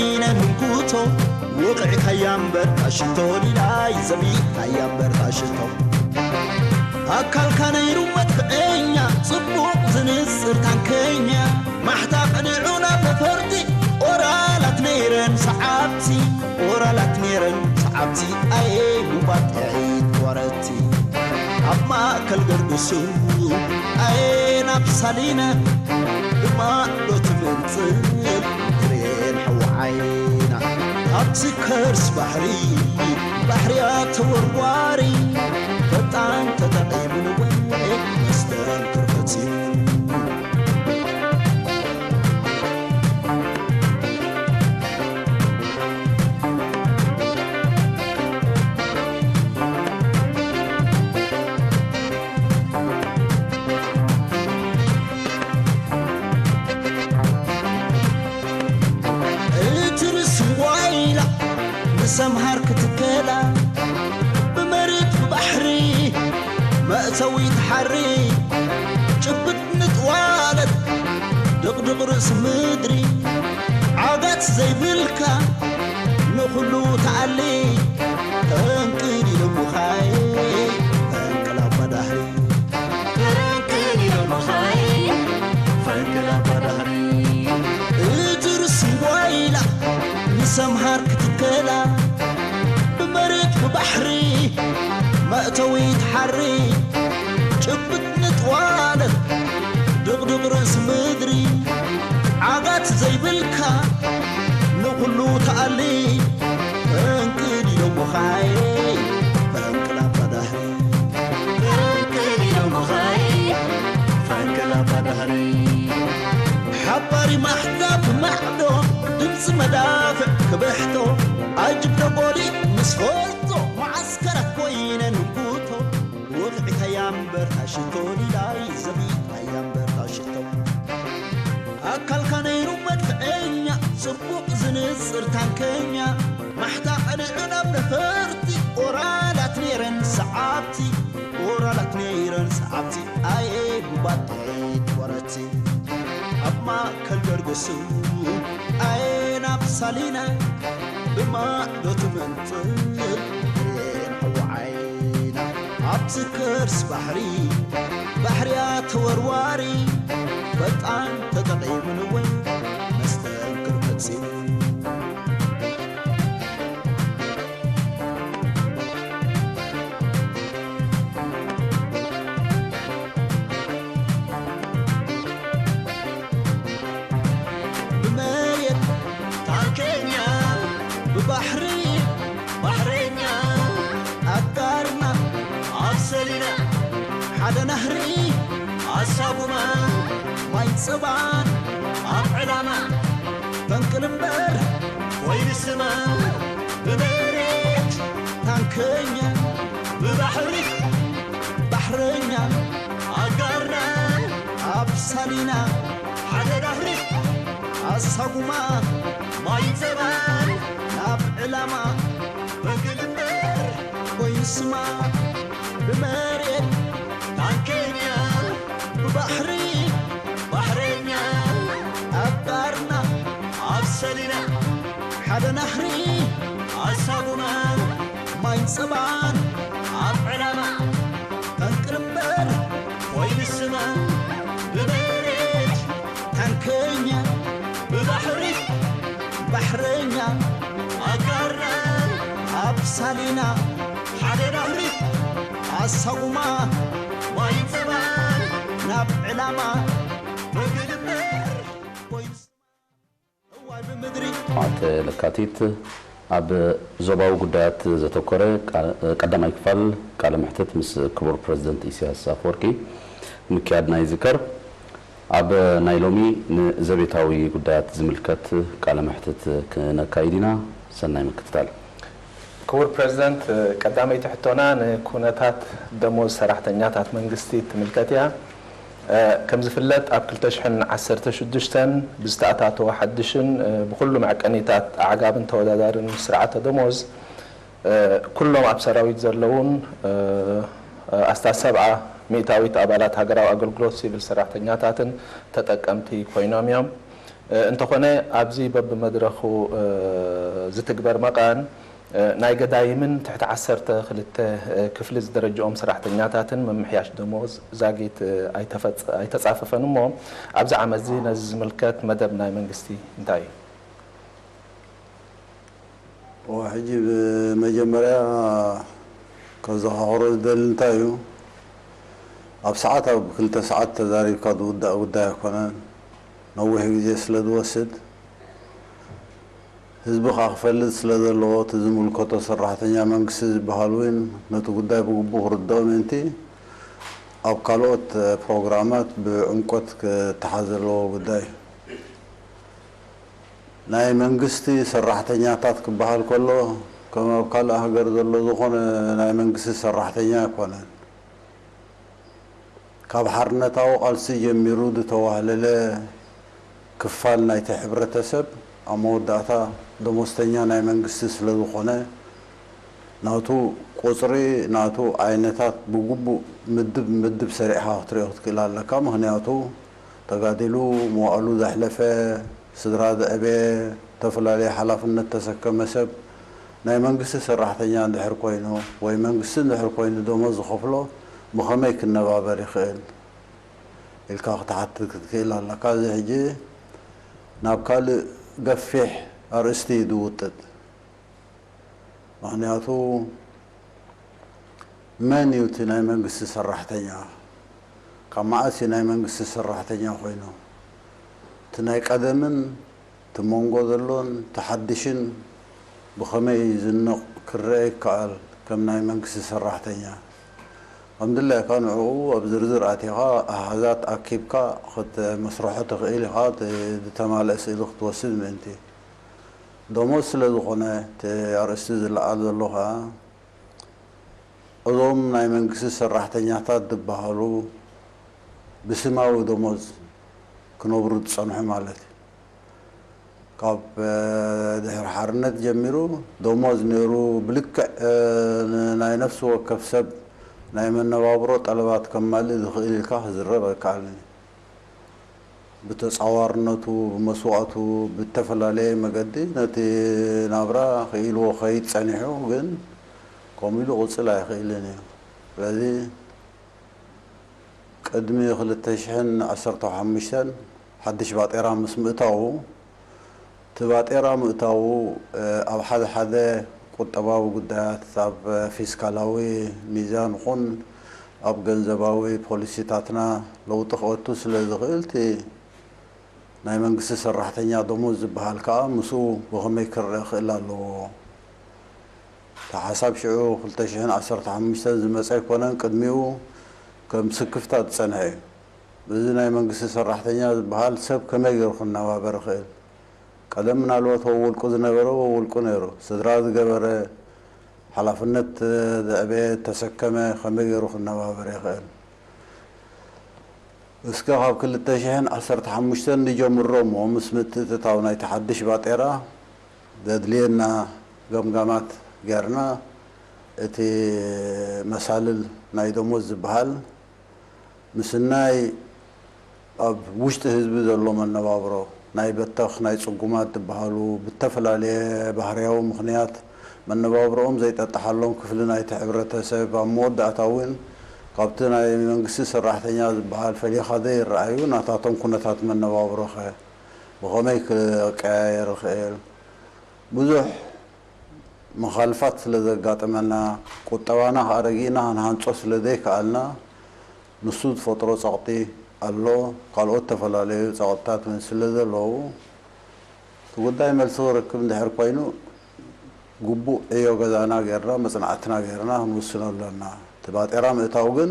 ኢነ ንህንኩቶ፣ ወቕዕካያ እምበር ታሽቶ፣ ሊላይ ዘቢጥካያ እምበር ታሽቶ። ኣካልካ ነይሩ መድፍዐኛ፣ ጽቡቕ ዝንጽር ታንከኛ፣ ማሕታ ቅንዑ ናብ ነፈርቲ፣ ኦራላት ነይረን ሰዓብቲ፣ ኦራላት ነይረን ሰዓብቲ፣ ኣየ ሙባጥዒት ወረቲ። ኣብ ማእከል ገርግሱ ኣየ ናብ ሳሊና፣ ብማዕዶ ትምንጽል ትሬን ሓዊ ዓይና። ኣብቲ ከርስ ባሕሪ፣ ባሕርያ ተወርዋሪ፣ ፈጣን ተጠቒሙ ንወ መስተንክር ፈጺሙ። እቲ ርእሲ ዋይላ ምስ ኣምሃር ክትከላ፣ ብመሬት ብባሕሪ መእተዊ ትሓሪ፣ ጭብጥ ንጥዋለት ድቕድቕ ርእሲ ምድሪ፣ ዓጋት ዘይብልካ ንኹሉ ትኣሊ፣ ፈንቅል ኢሎምኻይ ፈንቅል ኣባ ዳህሪ። ፈንቅል ኢሎምኻይ ፈንቅል ኣባ ዳህሪ። እትርሲ ዋይላ ንሰምሃር ክትከላ፣ ብመሬት ብባሕሪ መእተዊ ትሓሪ፣ ጭብጥ ንጥዋለት ድቕድቕ ርእሲ ምድሪ፣ ዓጋት ዘይብልካ ንኹሉ ትኣሊ፣ ፈንቅል ኢሎምኻይ ፈንቅል ኣባ ዳህሪ። ፈንቅል ኢሎምኻይ ፈንቅል ኣባ ዳህሪ። ሓባሪ ማሕዛ ብማዕዶ ድምፂ መዳፍዕ ክብሕቶ፣ ኣጅብ ተጎሊ ምስ ፈልጦ፣ መዓስከራት ኮይነን ጉቶ፣ ወቕዕካያ እምበር ታሽቶ፣ ሊላይ ዘቢጥካያ እምበር ታሽቶ። ኣካልካ ነይሩ መድፍዐኛ፣ ጽቡቕ ዝንጽር ታንከኛ፣ ማሕታ ቀኒዑ ናብ ነፈርቲ፣ ኦራላት ነይረን ሰዓብቲ፣ ኦራላት ነይረን ሰዓብቲ፣ ኣየ ብባጥዒት ወረቲ። ኣብ ማእከል ገርግሱ፣ ኣየ ናብ ሳሊና፣ ብማዕዶ ትምንጥል፣ ብሬን ሓዊ ዓይና፣ ኣብቲ ከርስ ባሕሪ፣ ባሕርያ ተወርዋሪ፣ ፈጣን ተጠቒሙ ንወ መስተንክር ፈጺሙ። ብመሬት ታንከኛ፣ ብባሕሪ ባሕረኛ፣ ኣጋርና ኣብ ሰሊና፣ ሓደ ናህሪ ኣሳጉማ፣ ማይ ጸባን ኣብ ዕላማ፣ ፈንቅል እምበር ኮይኑ ስማ፣ ብመሬት ታንከኛ፣ ብባሕሪ ባሕረኛ፣ ኣጋርና ኣብ ሳሊና፣ ሓደ ናህሪ ኣሳጉማ፣ ማይ ጸባን ናብ ዕላማ፣ ፈንቅል እምበር ኮይኑ ስማ፣ ብመሬት ታንከኛ፣ ብባሕሪ ባሕረኛ፣ ኣጋርና ኣብ ሰሊና፣ ሓደ ናህሪ ኣሳጉማ፣ ማይ ጸባን ኣብ ዕላማ፣ ፈንቅል እምበር ኮይኑ ስማ፣ ብመሬት ታንከኛ፣ ብባሕሪ ባሕረኛ፣ ኣጋርና ኣብ ሳሊና፣ ሓደ ናህሪ ኣሳጉማ፣ ማይ ጸባን ናብ ዕላማ፣ ፈንቅል እምበር ኮይኑ ስማ። እዋይ ብምድሪ። መዓልቲ ለካቲት ኣብ ዞባዊ ጉዳያት ዘተኮረ ቃ-፣ ቀዳማይ ክፋል ቃለ መሕትት ምስ ክቡር ፕረዚደንት ኢሳያስ ኣፈወርቂ ምክያድና ይዝከር። ኣብ ናይ ሎሚ ንዘቤታዊ ጉዳያት ዝምልከት ቃለ መሕትት ክነካይድ ኢና። ሰናይ ምክትታል። ክቡር ፕረዚደንት፣ ቀዳመይቲ ሕቶና ንኩነታት ደሞዝ ሰራሕተኛታት መንግስቲ ትምልከት እያ። ከም ዝፍለጥ፣ ኣብ ክልተ ሽሕን ዓሰርተ ሽዱሽተን ብዝተኣታተወ ሓድሽን ብኹሉ መዐቀኒታት ኣዕጋብን ተወዳዳርን ስርዓተ ደሞዝ፣ ኩሎም ኣብ ሰራዊት ዘለዉን ኣስታት ሰብዓ ሚእታዊት ኣባላት ሃገራዊ ኣገልግሎት ሲቪል ሰራሕተኛታትን ተጠቀምቲ ኮይኖም እዮም። እንተኾነ ኣብዚ በብመድረኹ ዝትግበር መቓን ናይ ገዳይምን ትሕቲ ዓሰርተ ክልተ ክፍሊ ዝደረጅኦም ሰራሕተኛታትን ምምሕያሽ ደሞዝ ዛጊት ኣይተጻፈፈን እሞ ኣብዚ ዓመት እዚ ነዚ ዝምልከት መደብ ናይ መንግስቲ እንታይ እዩ? ሕጂ ብመጀመርያ ከዘኻኽሮ ዝደሊ እንታይ እዩ፣ ኣብ ሰዓት ኣብ ክልተ ሰዓት ተዛሪብካ ዝውዳእ ጉዳይ ኣይኮነን። ነዊሕ ግዜ ስለ ዝወስድ ህዝቢ ከዓ ክፈልጥ ስለ ዘለዎ እቲ ዝምልከቶ ሰራሕተኛ መንግስቲ ዝበሃል እውን ነቲ ጉዳይ ብግቡእ ክርድኦ ምእንቲ ኣብ ካልኦት ፕሮግራማት ብዕምቆት ክተሓዝ ዘለዎ ጉዳይ እዩ። ናይ መንግስቲ ሰራሕተኛታት ክበሃል ከሎ ከም ኣብ ካልእ ሃገር ዘሎ ዝኾነ ናይ መንግስቲ ሰራሕተኛ ኣይኮነን። ካብ ሓርነታዊ ቃልሲ ጀሚሩ ዝተዋህለለ ክፋል ናይቲ ሕብረተሰብ ኣብ መወዳእታ ደሞዝተኛ ናይ መንግስቲ ስለ ዝኾነ ናቱ ቁፅሪ ናቱ ዓይነታት ብግቡእ ምድብ ምድብ ሰሪዕኻ ክትሪኦ ክትክእል ኣለካ። ምክንያቱ ተጋዲሉ መዋእሉ ዘሕለፈ፣ ስድራ ዘዕበየ፣ ዝተፈላለየ ሓላፍነት ተሰከመ ሰብ ናይ መንግስቲ ሰራሕተኛ እንድሕር ኮይኑ ወይ መንግስቲ እንድሕር ኮይኑ ደሞዝ ዝኸፍሎ ብኸመይ ክነባበር ይኽእል ኢልካ ክትሓትት ክትክእል ኣለካ። እዚ ሕጂ ናብ ካልእ ገፊሕ ኣርእስቲ እዩ ዝውጥጥ። ምክንያቱ መን እዩ እቲ ናይ መንግስቲ ሰራሕተኛ? ካብ መዓስ እዩ ናይ መንግስቲ ሰራሕተኛ ኮይኑ? እቲ ናይ ቀደምን እቲ መንጎ ዘሎን እቲ ሓድሽን ብኸመይ ዝንቕ ክረአ ይከኣል? ከም ናይ መንግስቲ ሰራሕተኛ ከም ድላይካ ንዕኡ ኣብ ዝርዝር ኣቲኻ ኣሃዛት ኣኪብካ ክትመስርሖ ትኽእል ኢኻ። እቲ ዝተማልአ ስእሊ ክትወስድ ምእንቲ። ደሞዝ ስለ ዝኾነ እቲ ኣርእስቲ ዝለዓል ዘሎ ኸዓ እዞም ናይ መንግስቲ ሰራሕተኛታት ዝበሃሉ ብስማዊ ደሞዝ ክነብሩ ዝጸንሑ ማለት እዩ። ካብ ድሕሪ ሓርነት ጀሚሩ ደሞዝ ነይሩ ብልክዕ ናይ ነፍሲ ወከፍ ሰብ ናይ መነባብሮ ጠለባት ከማልእ ዝኽእል ኢልካ ክዝረብ ኣይከኣልን እዩ። ብተጻዋርነቱ ብመስዋእቱ ብተፈላለየ መገዲ ነቲ ናብራ ክኢልዎ ከይድ ጸኒሑ ግን ከምኡ ኢሉ ክቕጽል ኣይኽእልን እዩ። ስለዚ ቅድሚ ክልተ ሽሕን ዓሰርተ ሓሙሽተን ሓድሽ ባጤራ ምስ ምእታዉ እቲ ባጤራ ምእታዉ ኣብ ሓደ ሓደ ቁጠባዊ ጉዳያት ኣብ ፊስካላዊ ሚዛን ኹን ኣብ ገንዘባዊ ፖሊሲታትና ለውጢ ክወቱ ስለ ዝኽእል እቲ ናይ መንግስቲ ሰራሕተኛ ደሞዝ ዝበሃል ከዓ ምስኡ ብኸመይ ክረአ ክእል ኣለዎ። እቲ ሓሳብ ሽዑ ክልተ ሽሕን ዓሰርተ ሓሙሽተን ዝመፀ ኣይኮነን፣ ቅድሚኡ ከም ስክፍታ ዝፀንሐ እዩ። እዚ ናይ መንግስቲ ሰራሕተኛ ዝበሃል ሰብ ከመይ ገይሩ ክነባበር ይኽእል? ቀደም ምናልባት ወውልቁ ዝነበረ ወውልቁ ነይሩ፣ ስድራ ዝገበረ፣ ሓላፍነት ዘዕበየ፣ ተሰከመ ከመይ ገይሩ ክነባበር ይኽእል? እስከ ካብ ክልተ ሽሕን ዓሰርተ ሓሙሽተን ንጀምሮ እሞ ምስ ምትእትታው ናይቲ ሓድሽ ባጤራ ዘድልየና ገምጋማት ጌርና እቲ መሳልል ናይ ደሞዝ ዝበሃል ምስናይ ኣብ ውሽጢ ህዝቢ ዘሎ መነባብሮ ናይ በተኽ ናይ ጽጉማት ዝበሃሉ ብተፈላለየ ባህርያዊ ምኽንያት መነባብሮኦም ዘይጠጥሓሎም ክፍሊ ናይቲ ሕብረተሰብ ኣብ መወዳእታ እውን ካብቲ ናይ መንግስቲ ሰራሕተኛ ዝበሃል ፈሊኻ ዘይረኣዩ ናታቶም ኩነታት መነባብሮኸ ብኸመይ ክቀያየር ይኽእል? ብዙሕ መኻልፋት ስለ ዘጋጠመና ቁጠባና ከዓ ረጊእና ክንሃንጾ ስለ ዘይከኣልና ንሱ ዝፈጥሮ ጸቕጢ ኣሎ። ካልኦት ተፈላለዩ ጸቕጥታት እውን ስለ ዘለዉ እቲ ጉዳይ መልሲ ክረክብ እንድሕር ኮይኑ ግቡእ ዕዮ ገዛና ጌርና መጽናዕትና ጌርና ክንውስኖ ኣለና። እቲ ባጤራ ምእታው ግን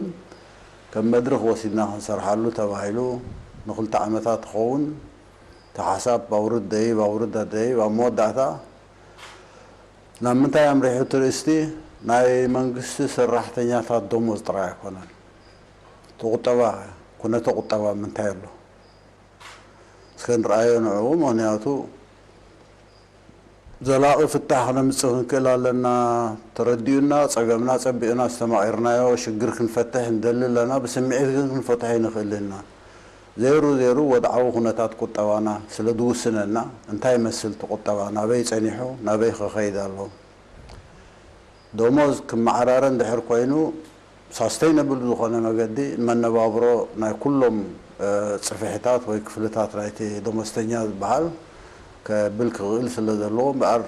ከም መድረኽ ወሲድና ክንሰርሓሉ ተባሂሉ ንክልተ ዓመታት ትኸውን እቲ ሓሳብ ኣውርድ ደይብ ኣውርድ ደይብ ኣብ መወዳእታ ናብ ምንታይ ኣምሪሑ እቲ ርእስቲ ናይ መንግስቲ ሰራሕተኛታት ደሞዝ ጥራይ ኣይኮነን። እቲ ቁጠባ ኩነተ ቁጠባ ምንታይ ኣሎ እስከ ንርኣዮ ንዕኡ። ምክንያቱ ዘላቒ ፍታሕ ክነምፅእ ክንክእል ኣለና። ተረዲኡና ፀገምና ፀቢቕና ዝተማቒርናዮ ሽግር ክንፈትሕ ንደሊ ኣለና። ብስምዒት ግን ክንፈትሖ ኣይንኽእልን ኢና። ዜሩ ዜሩ ወድዓዊ ኩነታት ቁጠባና ስለ ዝውስነና እንታይ ይመስል እቲ ቁጠባ፣ ናበይ ጸኒሑ ናበይ ክኸይድ ኣሎ፣ ደሞዝ ክመዓራረ እንድሕር ኮይኑ ሳስተይነብል ብዝኾነ መገዲ ንመነባብሮ ናይ ኩሎም ጽፍሕታት ወይ ክፍልታት ናይቲ ደሞዝተኛ ዝበሃል ከብል ክኽእል ስለ ዘለዎ እምበኣር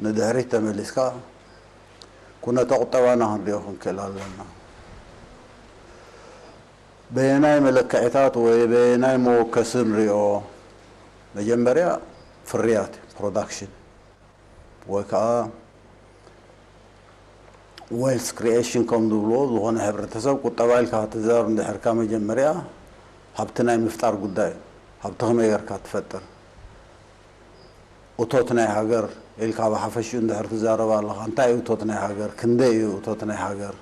ንድሕሪት ተመሊስካ ኩነተ ቁጠባና ክንሪኦ ክንክእል ኣለና። በየናይ መለክዕታት ወይ በየናይ መወከሲ ንሪኦ? መጀመርያ ፍርያት ፕሮዳክሽን ወይ ከዓ ዌልስ ክሪኤሽን ከም ዝብልዎ ዝኾነ ሕብረተሰብ ቁጠባ ኢልካ ክትዛረብ እንድሕርካ መጀመርያ ሃብቲ ናይ ምፍጣር ጉዳይ እዩ። ሃብቲ ከመይ ጌርካ ትፈጥር? እቶት ናይ ሃገር ኢልካ ብሓፈሽኡ እንድሕር ትዛረብ ኣለኻ እንታይ እዩ እቶት ናይ ሃገር? ክንደይ እዩ እቶት ናይ ሃገር?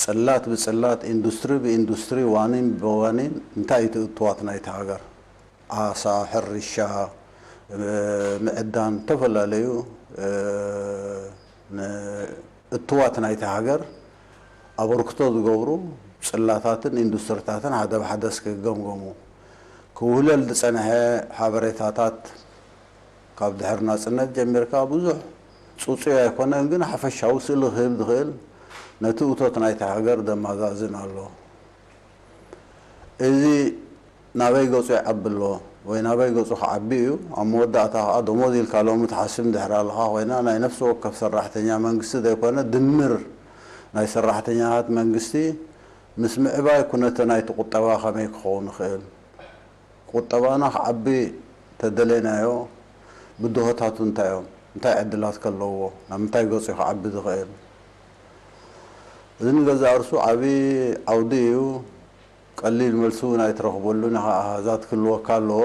ጽላት ብጽላት ኢንዱስትሪ ብኢንዱስትሪ ዋኒን ብዋኒን እንታይ እዩ እቲ እትዋት ናይቲ ሃገር? ዓሳ፣ ሕርሻ፣ ምዕዳን፣ ዝተፈላለዩ እትዋት ናይቲ ሃገር ኣበርክቶ ዝገብሩ ጽላታትን ኢንዱስትሪታትን ሓደ ብሓደ እስኪ ገምገሙ። ክውህለል ዝጸንሐ ሓበሬታታት ካብ ድሕሪ ናጽነት ጀሚርካ ብዙሕ ጽጹይ ኣይኮነን፣ ግን ሓፈሻዊ ስእሊ ክህብ ዝኽእል ነቲ እቶት ናይቲ ሃገር ዘማዛዝን ኣሎ። እዚ ናበይ ገጹ ይዓቢ ኣሎ ወይ ናበይ ገጹ ክዓቢ እዩ? ኣብ መወዳእታ ከኣ ደሞዝ ኢልካ ሎሚ ትሓስብ እንድሕር ኣለኻ ኮይና ናይ ነፍሲ ወከፍ ሰራሕተኛ መንግስቲ ዘይኮነ ድምር ናይ ሰራሕተኛታት መንግስቲ ምስ ምዕባይ ኩነተ ናይቲ ቁጠባ ከመይ ክኸውን ይኽእል? ቁጠባና ክዓቢ ተደለናዮ ብድሆታቱ እንታይ እዮም? እንታይ ዕድላት ከለዎ? ናብ ምንታይ ገጹ ክዓቢ ዝኽእል? እዚ ንገዛእ ርሱ ዓቢ ዓውዲ እዩ። ቀሊል መልሲ እውን ኣይትረኽበሉን ኢኻ። ኣሃዛት ክህልወካ ኣለዎ።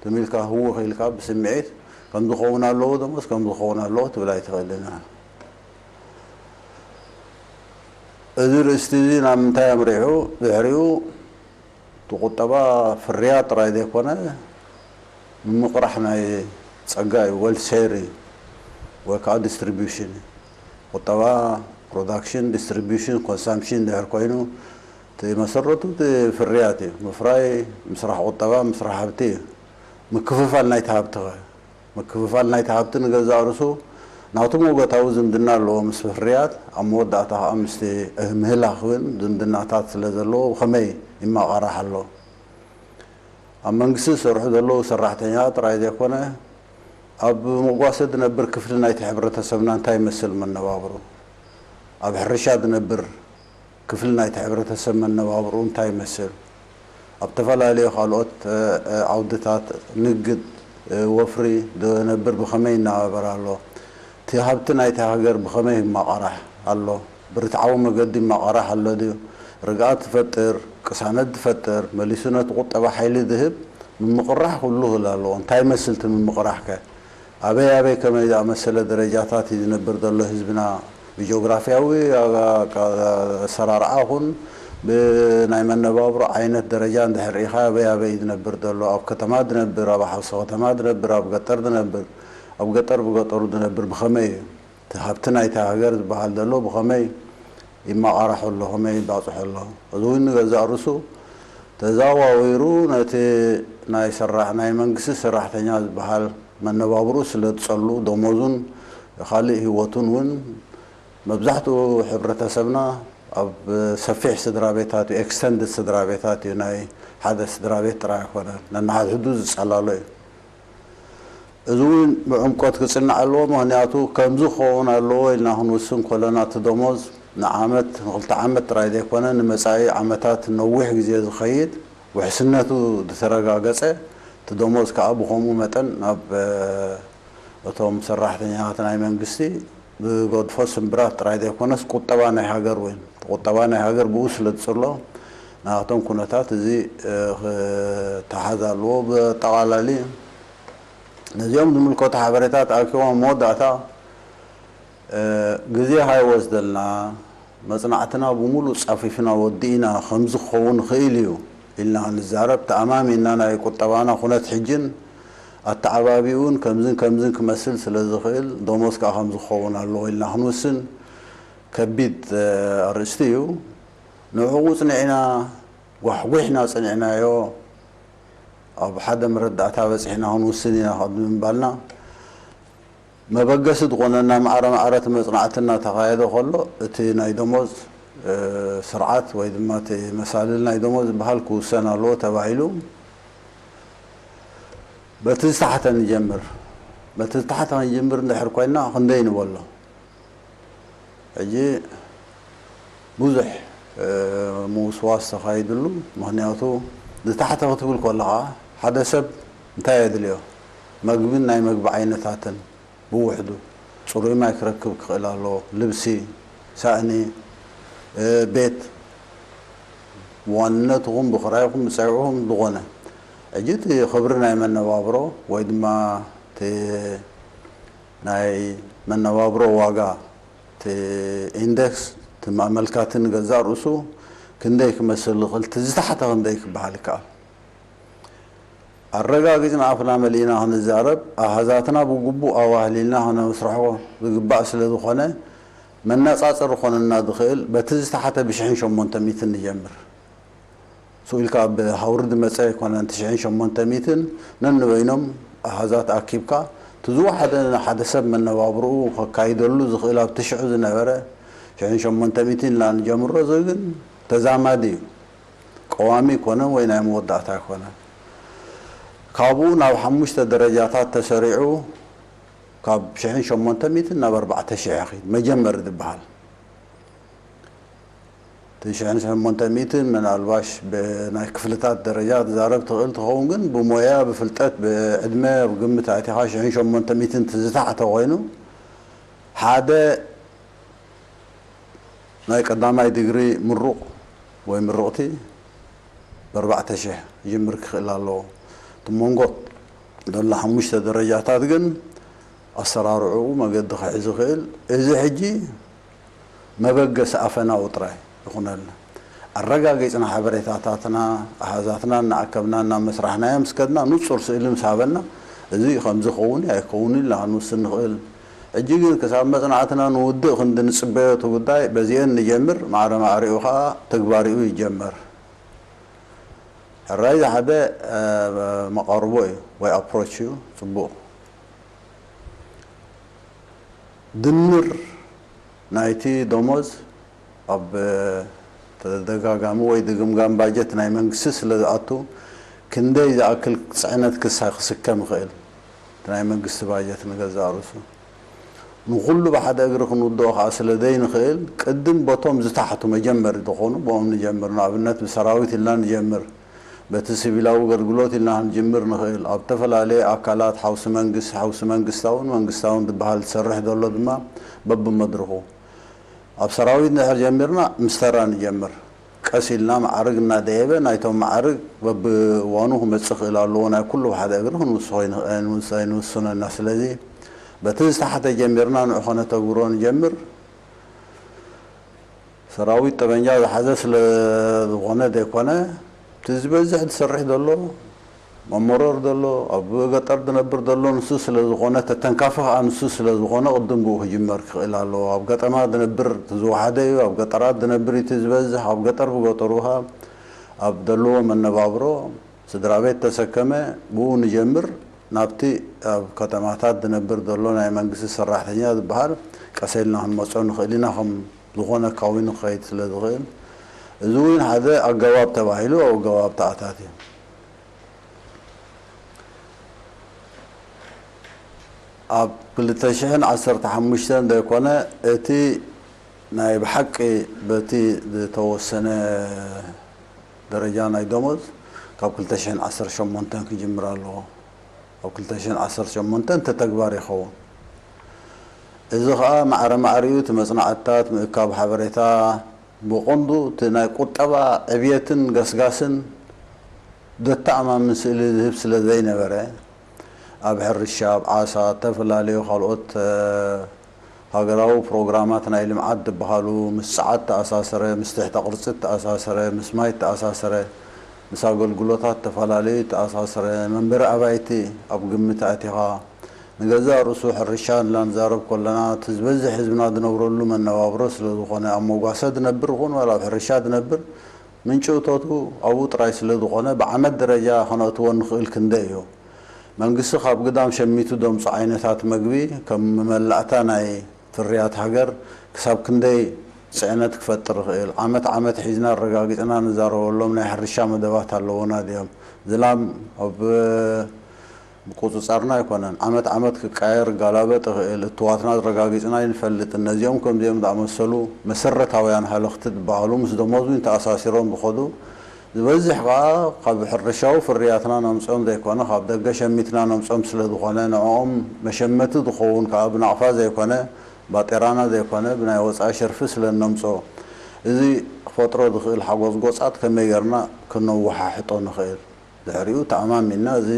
ትም ኢልካ ህውኽ ኢልካ ብስምዒት ከም ዝኸውን ኣለዎ ደሞስ ከም ዝኸውን ኣለዎ ትብል ኣይትኽእልን ኢኻ። እዚ ርእስቲ እዚ ናብ ምንታይ ኣምሪሑ? ድሕሪኡ እቲ ቁጠባ ፍርያት ጥራይ ዘይኮነ ምምቕራሕ ናይ ጸጋ እዩ፣ ዌልት ሼር እዩ ወይ ከዓ ዲስትሪቢዩሽን እዩ። ቁጠባ ፕሮዳክሽን፣ ዲስትሪቢዩሽን፣ ኮንሳምፕሽን እንድሕር ኮይኑ እቲ መሰረቱ እቲ ፍርያት እዩ። ምፍራይ ምስራሕ ቁጠባ ምስራሕ ሃብቲ እዩ። ምክፍፋል ናይቲ ሃብቲ ኸ? ምክፍፋል ናይቲ ሃብቲ ንገዛእ ርእሱ ናቱ መጎታዊ ዝምድና ኣለዎ ምስ ፍርያት። ኣብ መወዳእታ ከዓ ምስቲ ምህላኽ እውን ዝምድናታት ስለ ዘለዎ ብኸመይ ይመቓራሕ ኣሎ? ኣብ መንግስቲ ዝሰርሑ ዘለዉ ሰራሕተኛታት ጥራይ ዘይኮነ ኣብ መጓሰ ዝነብር ክፍሊ ናይቲ ሕብረተሰብና እንታይ ይመስል መነባብሩ? ኣብ ሕርሻ ዝነብር ክፍሊ ናይቲ ሕብረተሰብ መነባብርኡ እንታይ ይመስል? ኣብ ዝተፈላለዩ ካልኦት ዓውድታት ንግድ፣ ወፍሪ ዝነብር ብኸመይ ይነባበር ኣሎ? እቲ ሃብቲ ናይቲ ሃገር ብኸመይ ይመቓራሕ ኣሎ? ብርትዓዊ መገዲ ይመቓራሕ ኣሎ ድዩ? ርግኣት ዝፈጥር፣ ቅሳነት ዝፈጥር፣ መሊሱ ነቲ ቁጠባ ሓይሊ ዝህብ ምምቕራሕ ኩሉ ክህሉ ኣለዎ። እንታይ ይመስል እቲ ምምቕራሕ ከ? ኣበይ ኣበይ ከመይ ዝኣመሰለ ደረጃታት እዩ ዝነብር ዘሎ ህዝብና? ብጂኦግራፊያዊ ኣሰራርዓ ኹን ብናይ መነባብሮ ዓይነት ደረጃ እንድሕር ርኢኻ ኣበይ ኣበይ እዩ ዝነብር ዘሎ? ኣብ ከተማ ዝነብር፣ ኣብ ሓውሲ ከተማ ዝነብር፣ ኣብ ገጠር ዝነብር፣ ኣብ ገጠር ብገጠሩ ዝነብር ብኸመይ እዩ? እቲ ሃብቲ ናይታ ሃገር ዝበሃል ዘሎ ብኸመይ ይመቓረሖ ኣሎ፣ ከመይ ይባፅሖ ኣሎ? እዚ እውን ንገዛእ ርእሱ ተዘዋዊሩ ነቲ ናይ ሰራሕ ናይ መንግስቲ ሰራሕተኛ ዝበሃል መነባብርኡ ስለ ዝፀሉ ደሞዙን ካልእ ህይወቱን እውን መብዛሕትኡ ሕብረተሰብና ኣብ ሰፊሕ ስድራ ቤታት እዩ፣ ኤክስተንድድ ስድራ ቤታት እዩ፣ ናይ ሓደ ስድራ ቤት ጥራይ ኣይኮነን፣ ነንሓድሕዱ ዝጸላሎ እዩ። እዚ እውን ብዕምቆት ክጽናዕ ኣለዎ፣ ምኽንያቱ ከምዚ ክኸውን ኣለዎ ኢልና ክንውስን ከለና እቲ ደሞዝ ንዓመት ንክልተ ዓመት ጥራይ ዘይኮነ ንመጻኢ ዓመታት ነዊሕ ግዜ ዝኸይድ ውሕስነቱ ዝተረጋገጸ እቲ ደሞዝ ከኣ ብኸምኡ መጠን ናብ እቶም ሰራሕተኛታት ናይ መንግስቲ ብገድፎ ስምብራት ጥራይ ዘይኮነስ ቁጠባ ናይ ሃገር እውን ቁጠባ ናይ ሃገር ብኡ ስለ ዝጽሎ ናቶም ኩነታት እዚ ክተሓዝ ኣለዎ። ብኣጠቓላሊ ነዚኦም ዝምልከቱ ሓበሬታት ኣኪቦም መወዳእታ ግዜ ሃይወስደልና መጽናዕትና ብምሉእ ጻፊፍና ወዲእና ከምዚ ክኸውን ይኽእል እዩ ኢልና ንዛረብ ተኣማሚንና ናይ ቁጠባና ኩነት ሕጅን ኣተዓባቢኡን ከምዝን ከምዝን ክመስል ስለ ዝኽእል ደሞዝ ከኣ ከምዚ ክኸውን ኣለዎ ኢልና ክንውስን ከቢድ ኣርእስቲ እዩ። ንዕኡ ጽኒዕና ጓሕጒሕና ጸኒዕናዮ፣ ኣብ ሓደ መረዳእታ በጺሕና ክንውስን ኢና ካብ ምባልና፣ መበገሲ ዝኾነና ማዕረ ማዕረ እቲ መጽናዕቲ እናተኻየደ ከሎ፣ እቲ ናይ ደሞዝ፣ እ፣ ስርዓት ወይ ድማ እቲ መሳልል ናይ ደሞዝ ዝበሃል ክውሰን ኣለዎ ተባሂሉ። በቲ ዝተሓተ ንጀምር። በቲ ዝተሓተ ክንጅምር እንድሕር ኮይና ክንደይ ንበሎ? ሕጂ ብዙሕ፣ እ፣ ምውስዋስ ተኻይድሉ። ምኽንያቱ ንታሕቲ ክትብል ከለኻ ሓደ ሰብ እንታይ የድልዮ? መግብን ናይ መግቢ ዓይነታትን ብውሕዱ። ጽሩይ ማይ ክረክብ ክኽእል ኣለዎ፣ ልብሲ፣ ሳእኒ፣ እ፣ ቤት፣ ብዋንነት ይኹን ብኽራይ ይኹን ብጸግዒ ይኹን ዝኾነ። ሕጂ እቲ ክብሪ ናይ መነባብሮ ወይ ድማ እቲ ናይ መነባብሮ ዋጋ፣ እቲ ኢንደክስ፣ እቲ መመልካቲ ንገዛእ ርእሱ ክንደይ ክመስል ይኽእል፣ እቲ ዝተሓተ ክንደይ ክበሃል ይከኣል? ኣረጋጊጽና ኣፍና መሊእና ክንዛረብ፣ ኣሃዛትና ብግቡእ ኣዋህሊልና ከነመስርሖ ዝግባእ ስለ ዝኾነ፣ መነጻጸሪ ክኾነና ዝኽእል፣ በቲ ዝተሓተ ብሽሕን ሸሞንተ ሚእትን ንጀምር። ስኡ ኢልካ ኣብ ሃውርድ መጸ ኣይኮነን፣ ትሽዕን ሸሞንተ ሚእትን ነንበይኖም ኣሃዛት ኣኪብካ፣ እቲ ዝወሓደ ንሓደ ሰብ መነባብርኡ ከካይደሉ ዝኽእል ኣብቲ ሽዑ ዝነበረ ሽሕን ሸሞንተ ሚእትን ኢልና ንጀምሮ፣ እዚ ግን ተዛማዲ እዩ። ቀዋሚ ኣይኮነን ወይ ናይ መወዳእታ ኣይኮነን። ካብኡ ናብ ሓሙሽተ ደረጃታት ተሰሪዑ፣ ካብ ሽሕን ሸሞንተ ሚእትን ናብ ኣርባዕተ ሽሕ ይኸይድ፣ መጀመሪ ዝበሃል። እቲ ሽሕን ሸሞንተ ሚእትን ምናልባሽ ብናይ ክፍልታት ደረጃ ትዛረብ ትኽእል ትኸውን፣ ግን ብሞያ፣ ብፍልጠት፣ ብዕድመ፣ ኣብ ግምት ኣእቲኻ ሽሕን ሸሞንተ ሚእትን እቲ ዝተሓተ ኮይኑ፣ ሓደ ናይ ቀዳማይ ዲግሪ ምሩቕ ወይ ምርቕቲ ብኣርባዕተ ሽሕ ክጅምር ክኽእል ኣለዎ። እቲ መንጎ ዘሎ ሓሙሽተ ደረጃታት ግን ኣሰራርዕኡ መገዲ ክሕዝ ይኽእል። እዚ ሕጂ መበገሲ ኣፈናኡ ጥራይ ይኹነልና። ኣረጋጊጽና ሓበሬታታትና፣ ኣሃዛትና እናኣከብና እናመስራሕናዮ ምስ ከድና፣ ንጹር ስእሊ ምስ ሃበና፣ እዚ ከምዚ ክኸውን እዩ ኣይከውንን ኢልና ክንውስን ንኽእል። ሕጂ ግን ክሳብ መጽናዕትና ንውድእ ክንዲ ንጽበዮ እቲ ጉዳይ በዚአን ንጀምር፣ ማዕረ ማዕሪኡ ኸኣ ተግባሪኡ ይጀመር። ሕራይ ዝሓደ፣ እ፣ መቓርቦ እዩ ወይ ኣፕሮች እዩ፣ ጽቡቕ። ድምር ናይቲ ደሞዝ ኣብ ተደጋጋሚ ወይ ድግምጋም ባጀት ናይ መንግስቲ ስለ ዝኣቱ፣ ክንደይ ዝኣክል ጽዕነት ክሳ-፣ ክስከም ይኽእል? እቲ ናይ መንግስቲ ባጀት ንገዛእ ርእሱ ንኹሉ ብሓደ እግሪ ክንውድኦ ከኣ ስለ ዘይንኽእል፣ ቅድም በቶም ዝታሕቱ መጀመሪ ዝኾኑ ብኦም ንጀምር። ንኣብነት ብሰራዊት ኢልና ንጀምር። በቲ ሲቪላዊ ኣገልግሎት ኢልና ክንጅምር ንኽእል። ኣብ ዝተፈላለየ ኣካላት ሓውሲ መንግስቲ፣ ሓውሲ መንግስታውን መንግስታውን ዝበሃል ዝሰርሕ ዘሎ ድማ በብመድርኹ። ኣብ ሰራዊት እንድሕር ጀሚርና ምስ ተራ ንጀምር። ቀስ ኢልና መዓርግ እናደየበ ናይቶም መዓርግ በብእዋኑ ክመጽእ ክእል ኣለዎ። ናይ ኩሉ ብሓደ እግሪ ክንውስኾ ኣይንኽ-፣ ኣይንውስ-፣ ኣይንውስኖ ኢና። ስለዚ በቲ ዝተሓተ ጀሚርና ንዑ ከነተግብሮ ንጀምር። ሰራዊት ጠበንጃ ዝሓዘ ስለ ዝኾነ ዘይኮነ፣ እቲ ዝበዝሕ ዝሰርሕ ዘሎ፣ መመረር ዘሎ፣ ኣብ ገጠር ዝነብር ዘሎ ንሱ ስለ ዝኾነ፣ ተተንካፊ ከኣ ንሱ ስለ ዝኾነ፣ ቅድም ብኡ ክጅመር ክኽእል ኣለዎ። ኣብ ገጠማ ዝነብር እቲ ዝወሓደ እዩ፣ ኣብ ገጠራት ዝነብር እዩ እቲ ዝበዝሕ፣ ኣብ ገጠር ብገጠሩ ከኣ ኣብ ዘለዎ መነባብሮ ስድራ ቤት ተሰከመ፣ ብኡ ንጀምር። ናብቲ ኣብ ከተማታት ዝነብር ዘሎ ናይ መንግስቲ ሰራሕተኛ ዝበሃል ቀስ ኢልና ክንመጾ ንኽእል ኢና፣ ከም ዝኾነ ካዊኑ ክኸይድ ስለ ዝኽእል። እዚ እውን ሓደ ኣገባብ ተባሂሉ ኣብ ኣገባብ ተኣታትዩ። ኣብ ክልተ ሽሕን ዓሰርተ ሓሙሽተን ዘይኮነ፣ እቲ ናይ ብሓቂ በቲ ዝተወሰነ ደረጃ ናይ ደሞዝ ካብ ክልተ ሽሕን ዓሰርተ ሸሞንተን ክጅምር ኣለዎ። ኣብ ክልተ ሽሕን ዓሰርተ ሸሞንተን ተተግባር ይኸውን። እዚ ኸኣ ማዕረ ማዕሪኡ እቲ መጽናዕትታት፣ ምእካብ ሓበሬታ፣ ብቐንዱ እቲ ናይ ቁጠባ ዕብየትን ገስጋስን ዘተኣማምን ስእሊ ዝህብ ስለ ዘይነበረ፣ ኣብ ሕርሻ፣ ኣብ ዓሳ፣ እተፈላለዩ ካልኦት፣ እ፣ ሃገራዊ ፕሮግራማት ናይ ልምዓት ዝበሃሉ ምስ ጸዓት ተኣሳሰረ፣ ምስ ትሕተ ቅርጺ ተኣሳሰረ፣ ምስ ማይ ተኣሳሰረ፣ ምስ ኣገልግሎታት ዝተፈላለዩ ተኣሳሰረ፣ መንበሪ ኣባይቲ ኣብ ግምት ኣእቲኻ፣ ንገዛእ ርእሱ ሕርሻ እንዳ ንዛረብ ከለና፣ እቲ ዝበዝሕ ህዝብና ዝነብረሉ መነባብሮ ስለ ዝኾነ፣ ኣብ መጓሰ ዝነብር ይኹን ዋላ ኣብ ሕርሻ ዝነብር፣ ምንጪ እቶቱ ኣብኡ ጥራይ ስለ ዝኾነ፣ ብዓመት ደረጃ ከነእትዎ ንኽእል ክንደይ እዩ? መንግስቲ ካብ ግዳም ሸሚቱ ደምጾ ዓይነታት መግቢ፣ ከም መመላእታ ናይ ፍርያት ሃገር፣ ክሳብ ክንደይ ጽዕነት ክፈጥር ይኽእል? ዓመት ዓመት ሒዝና ኣረጋጊጽና ንዛረበሎም ናይ ሕርሻ መደባት ኣለዉና ድዮም? ዝላም ኣብ ምቁጽጻርና ኣይኮነን። ዓመት ዓመት ክቃየር፣ ክጋላበጥ ይኽእል። እትዋትና ኣረጋጊጽና ኣይንፈልጥን። ነዚኦም ከምዚኦም ዝኣመሰሉ መሰረታውያን ሃለኽቲ ዝበሃሉ ምስ ደሞዝ እውን ተኣሳሲሮም ዝኸዱ፣ ዝበዝሕ ከኣ ካብ ሕርሻዊ ፍርያትና ነምጽኦም ዘይኮነ፣ ካብ ደገ ሸሚትና ነምጽኦም ስለ ዝኾነ፣ ንዕኦም መሸመቲ ዝኸውን ከኣ ብናቕፋ ዘይኮነ፣ ባጤራና ዘይኮነ፣ ብናይ ወጻኢ ሸርፊ ስለ እነምጽኦ፣ እዚ ክፈጥሮ ዝኽእል ሓጎጽጎጻት ከመይ ጌርና ከነወሓሕጦ ንኽእል? ድሕሪኡ ተኣማሚንና እዚ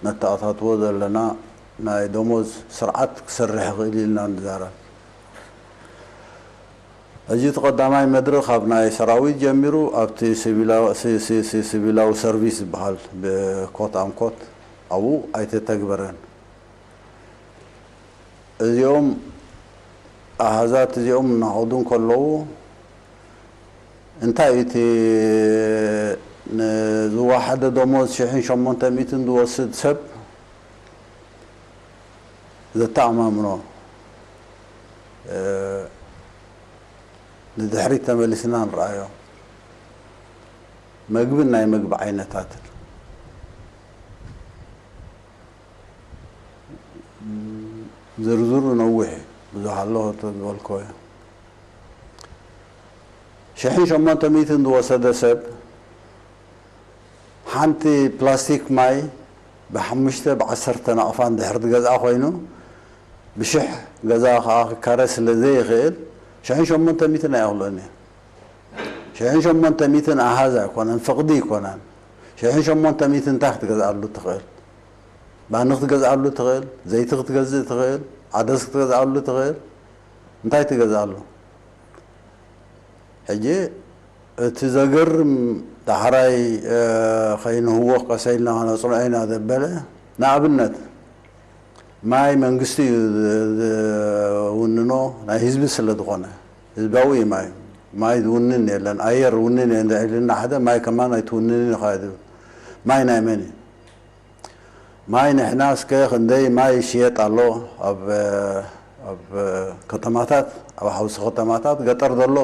ነተኣታትዎ ዘለና ናይ ደሞዝ ስርዓት ክሰርሕ ይኽእል ኢልና ንዛረብ። ሕጂ እቲ ቀዳማይ መድረኽ ካብ ናይ ሰራዊት ጀሚሩ ኣብቲ ሲቪላዊ፣ ሲ-፣ ሲ-፣ ሲ-፣ ሲቪላዊ ሰርቪስ ዝበሃል ብኮት ኣንኮት ኣብኡ ኣይተተግበረን። እዚኦም ኣሃዛት እዚኦም እናኸዱ እንከለዉ፣ እንታይ እቲ ንዝወሓደ ደሞዝ ሽሕን ሸሞንተ ሚእትን ዝወስድ ሰብ ዘተኣማምኖ፣ እ፣ ንድሕሪት ተመሊስና ንረኣዮ። መግብን ናይ መግቢ ዓይነታትን። ዝርዝሩ ነዊሕ እዩ፣ ብዙሕ ኣሎ ተዝበልኮ እዩ። ሽሕን ሸሞንተ ሚእትን ዝወሰደ ሰብ ሓንቲ ፕላስቲክ ማይ ብሓሙሽተ ብዓሰርተ ናቕፋ እንድሕር ዝገዝኣ ኮይኑ፣ ብሽሕ ገዛ ከኣ ክካረ ስለ ዘይኽእል፣ ሽሕን ሸሞንተ ሚእትን ኣይኣኽሎን እዩ። ሽሕን ሸሞንተ ሚእትን ኣሃዝ ኣይኮነን፣ ፍቕዲ ኣይኮነን። ሽሕን ሸሞንተ ሚእትን እንታይ ክትገዝኣሉ ትኽእል? ባኒ ክትገዝኣሉ ትኽእል፣ ዘይቲ ክትገዝእ ትኽእል፣ ዓደስ ክትገዝኣሉ ትኽእል። እንታይ ትገዝኣሉ? ሕጂ እቲ ዘገርም ዳሕራይ፣ እ፣ ከይንህወኽ ቀሰ ኢልና ከነጽንዖ ኢና ዘበለ፣ ንኣብነት ማይ መንግስቲ እዩ ዝ-፣ ዝውንኖ፣ ናይ ህዝቢ ስለ ዝኾነ፣ ህዝባዊ እዩ ማይ። ማይ ዝውንን የለን፣ ኣየር ዝውንን የለን ኢልና ሓደ ማይ ከማን ኣይትውንንን ኢኻ ዝብል። ማይ ናይ መን እዩ? ማይ ንሕና እስከ ክንደይ ማይ ይሽየጥ ኣሎ ኣብ፣ ኣብ ከተማታት፣ ኣብ ሓውሲ ከተማታት፣ ገጠር ዘሎ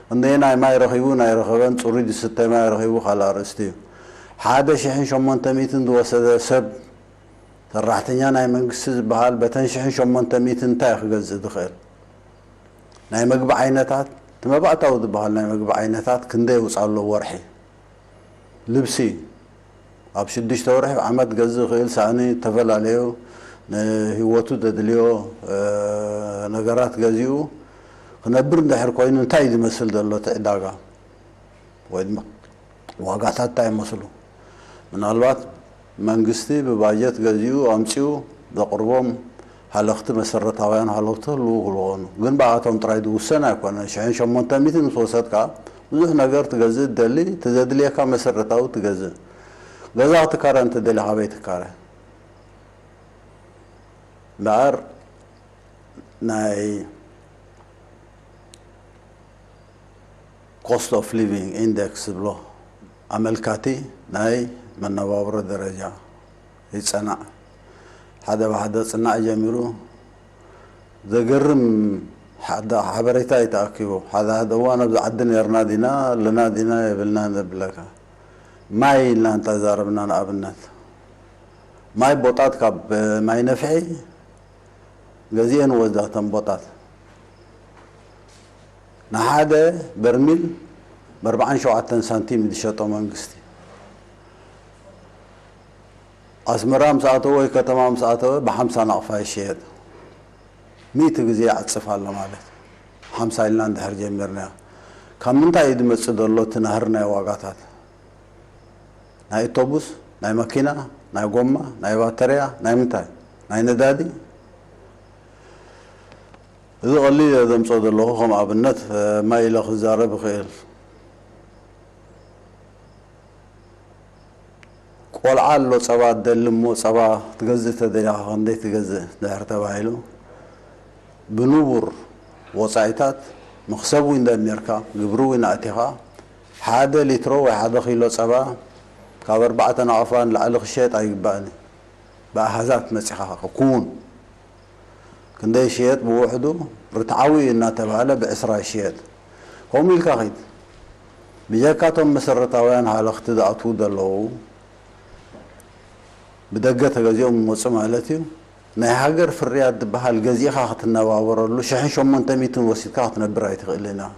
ክንደየናይ ማይ ረኺቡ፣ ናይ ረኸበን ጽሩይ ዝስተ ማይ ረኺቡ ካልእ ኣርእስቲ እዩ። ሓደ ሽሕን ሸሞንተ ሚእትን ዝወሰደ ሰብ፣ ሰራሕተኛ ናይ መንግስቲ ዝበሃል በተን ሽሕን ሸሞንተ ሚእትን እንታይ እዩ ክገዝእ ዝኽእል? ናይ መግቢ ዓይነታት፣ እቲ መባእታዊ ዝበሃል ናይ መግቢ ዓይነታት ክንደይ የውፅኣሉ ወርሒ? ልብሲ ኣብ ሽዱሽተ ወርሒ፣ ኣብ ዓመት ክገዝእ ይኽእል፣ ሳእኒ፣ ዝተፈላለዩ ንህይወቱ ዘድልዮ፣ እ፣ ነገራት ገዚኡ ክነብር እንድሕር ኮይኑ እንታይ እዩ ዝመስል ዘሎ እቲ ዕዳጋ? ወይ ድማ ዋጋታት እንታይ ይመስሉ? ምናልባት መንግስቲ ብባጀት ገዚኡ ኣምጺኡ ዘቕርቦም ሃለኽቲ፣ መሰረታውያን ሃለኽቲ ህልዉ ክኾኑ፣ ግን ብኣቶም ጥራይ ዝውሰን ኣይኮነን። ሽሕን ሸሞንተ ሚእትን ምስ ወሰድካ ብዙሕ ነገር ትገዝእ ትደሊ፣ እቲ ዘድልየካ መሰረታዊ ትገዝእ። ገዛ ክትካረ እንተደሊኻ ኣበይ ትካረ? እምበኣር ናይ ኮስት ኦፍ ሊቪንግ ኢንደክስ ዝብሎ ኣመልካቲ ናይ መነባብሮ ደረጃ ይጸናዕ። ሓደ ብሓደ ጽናዕ ጀሚሩ ዘገርም ሓደ ሓበሬታ እዩ ተኣኪቡ። ሓደ ሓደ እዋን ኣብዚ ዓዲ ነርና ዲና ኣለና ዲና የብልናን ዘብለካ። ማይ ኢልና እንተዛረብና ንኣብነት ማይ ቦጣት ካብ ማይ ነፍሒ ገዚኤን ወስዳ እተን ቦጣት። ንሓደ በርሚል ብኣርባዓን ሸውዓተን ሳንቲም ዝሸጦ መንግስቲ። ኣስመራ ምስ ኣተወ ወይ ከተማ ምስ ኣተወ ብሓምሳ ናቕፋ ይሽየጥ። ሚእቲ ግዜ ይዓጽፍ ኣሎ ማለት። ሓምሳ ኢልና እንድሕር ጀሚርና። ካብ ምንታይ እዩ ዝመጽእ ዘሎ እቲ ናህሪ ናይ ዋጋታት? ናይ ኣውቶቡስ፣ ናይ መኪና፣ ናይ ጎማ፣ ናይ ባተርያ፣ ናይ ምንታይ? ናይ ነዳዲ? እዚ ቀሊል እየ ዘምጽኦ ዘለኹ፣ ከም ኣብነት፣ እ፣ ማይ ኢለ ክዛረብ እኽእል። ቆልዓ ኣሎ ጸባ ዝደሊ እሞ ጸባ ክትገዝእ ተደሊኻ ክንደይ ትገዝእ ድሕር ተባሂሉ፣ ብንቡር ወጻኢታት መኽሰብ እውን ደሚርካ፣ ግብሪ እውን ኣእቲኻ፣ ሓደ ሊትሮ ወይ ሓደ ኪሎ ጸባ ካብ ኣርባዕተ ናቕፋ ንላዕሊ ክሸየጥ ኣይግባእን። ብኣሃዛት መጺኻ ክውን ክንደይ ይሽየጥ ብውሕዱ ርትዓዊ እናተባህለ ብዕስራ ይሽየጥ። ከምኡ ኢልካ ኺድ። ብጀካ እቶም መሰረታውያን ሃለኽቲ ዝኣትዉ ዘለዉ ብደገ ተገዚኦም ይመጹ ማለት እዩ። ናይ ሃገር ፍርያት ዝበሃል ገዚእኻ ክትነባበረሉ ሽሕን ሸሞንተ ሚእትን ወሲድካ ክትነብር ኣይትኽእልን ኢኻ።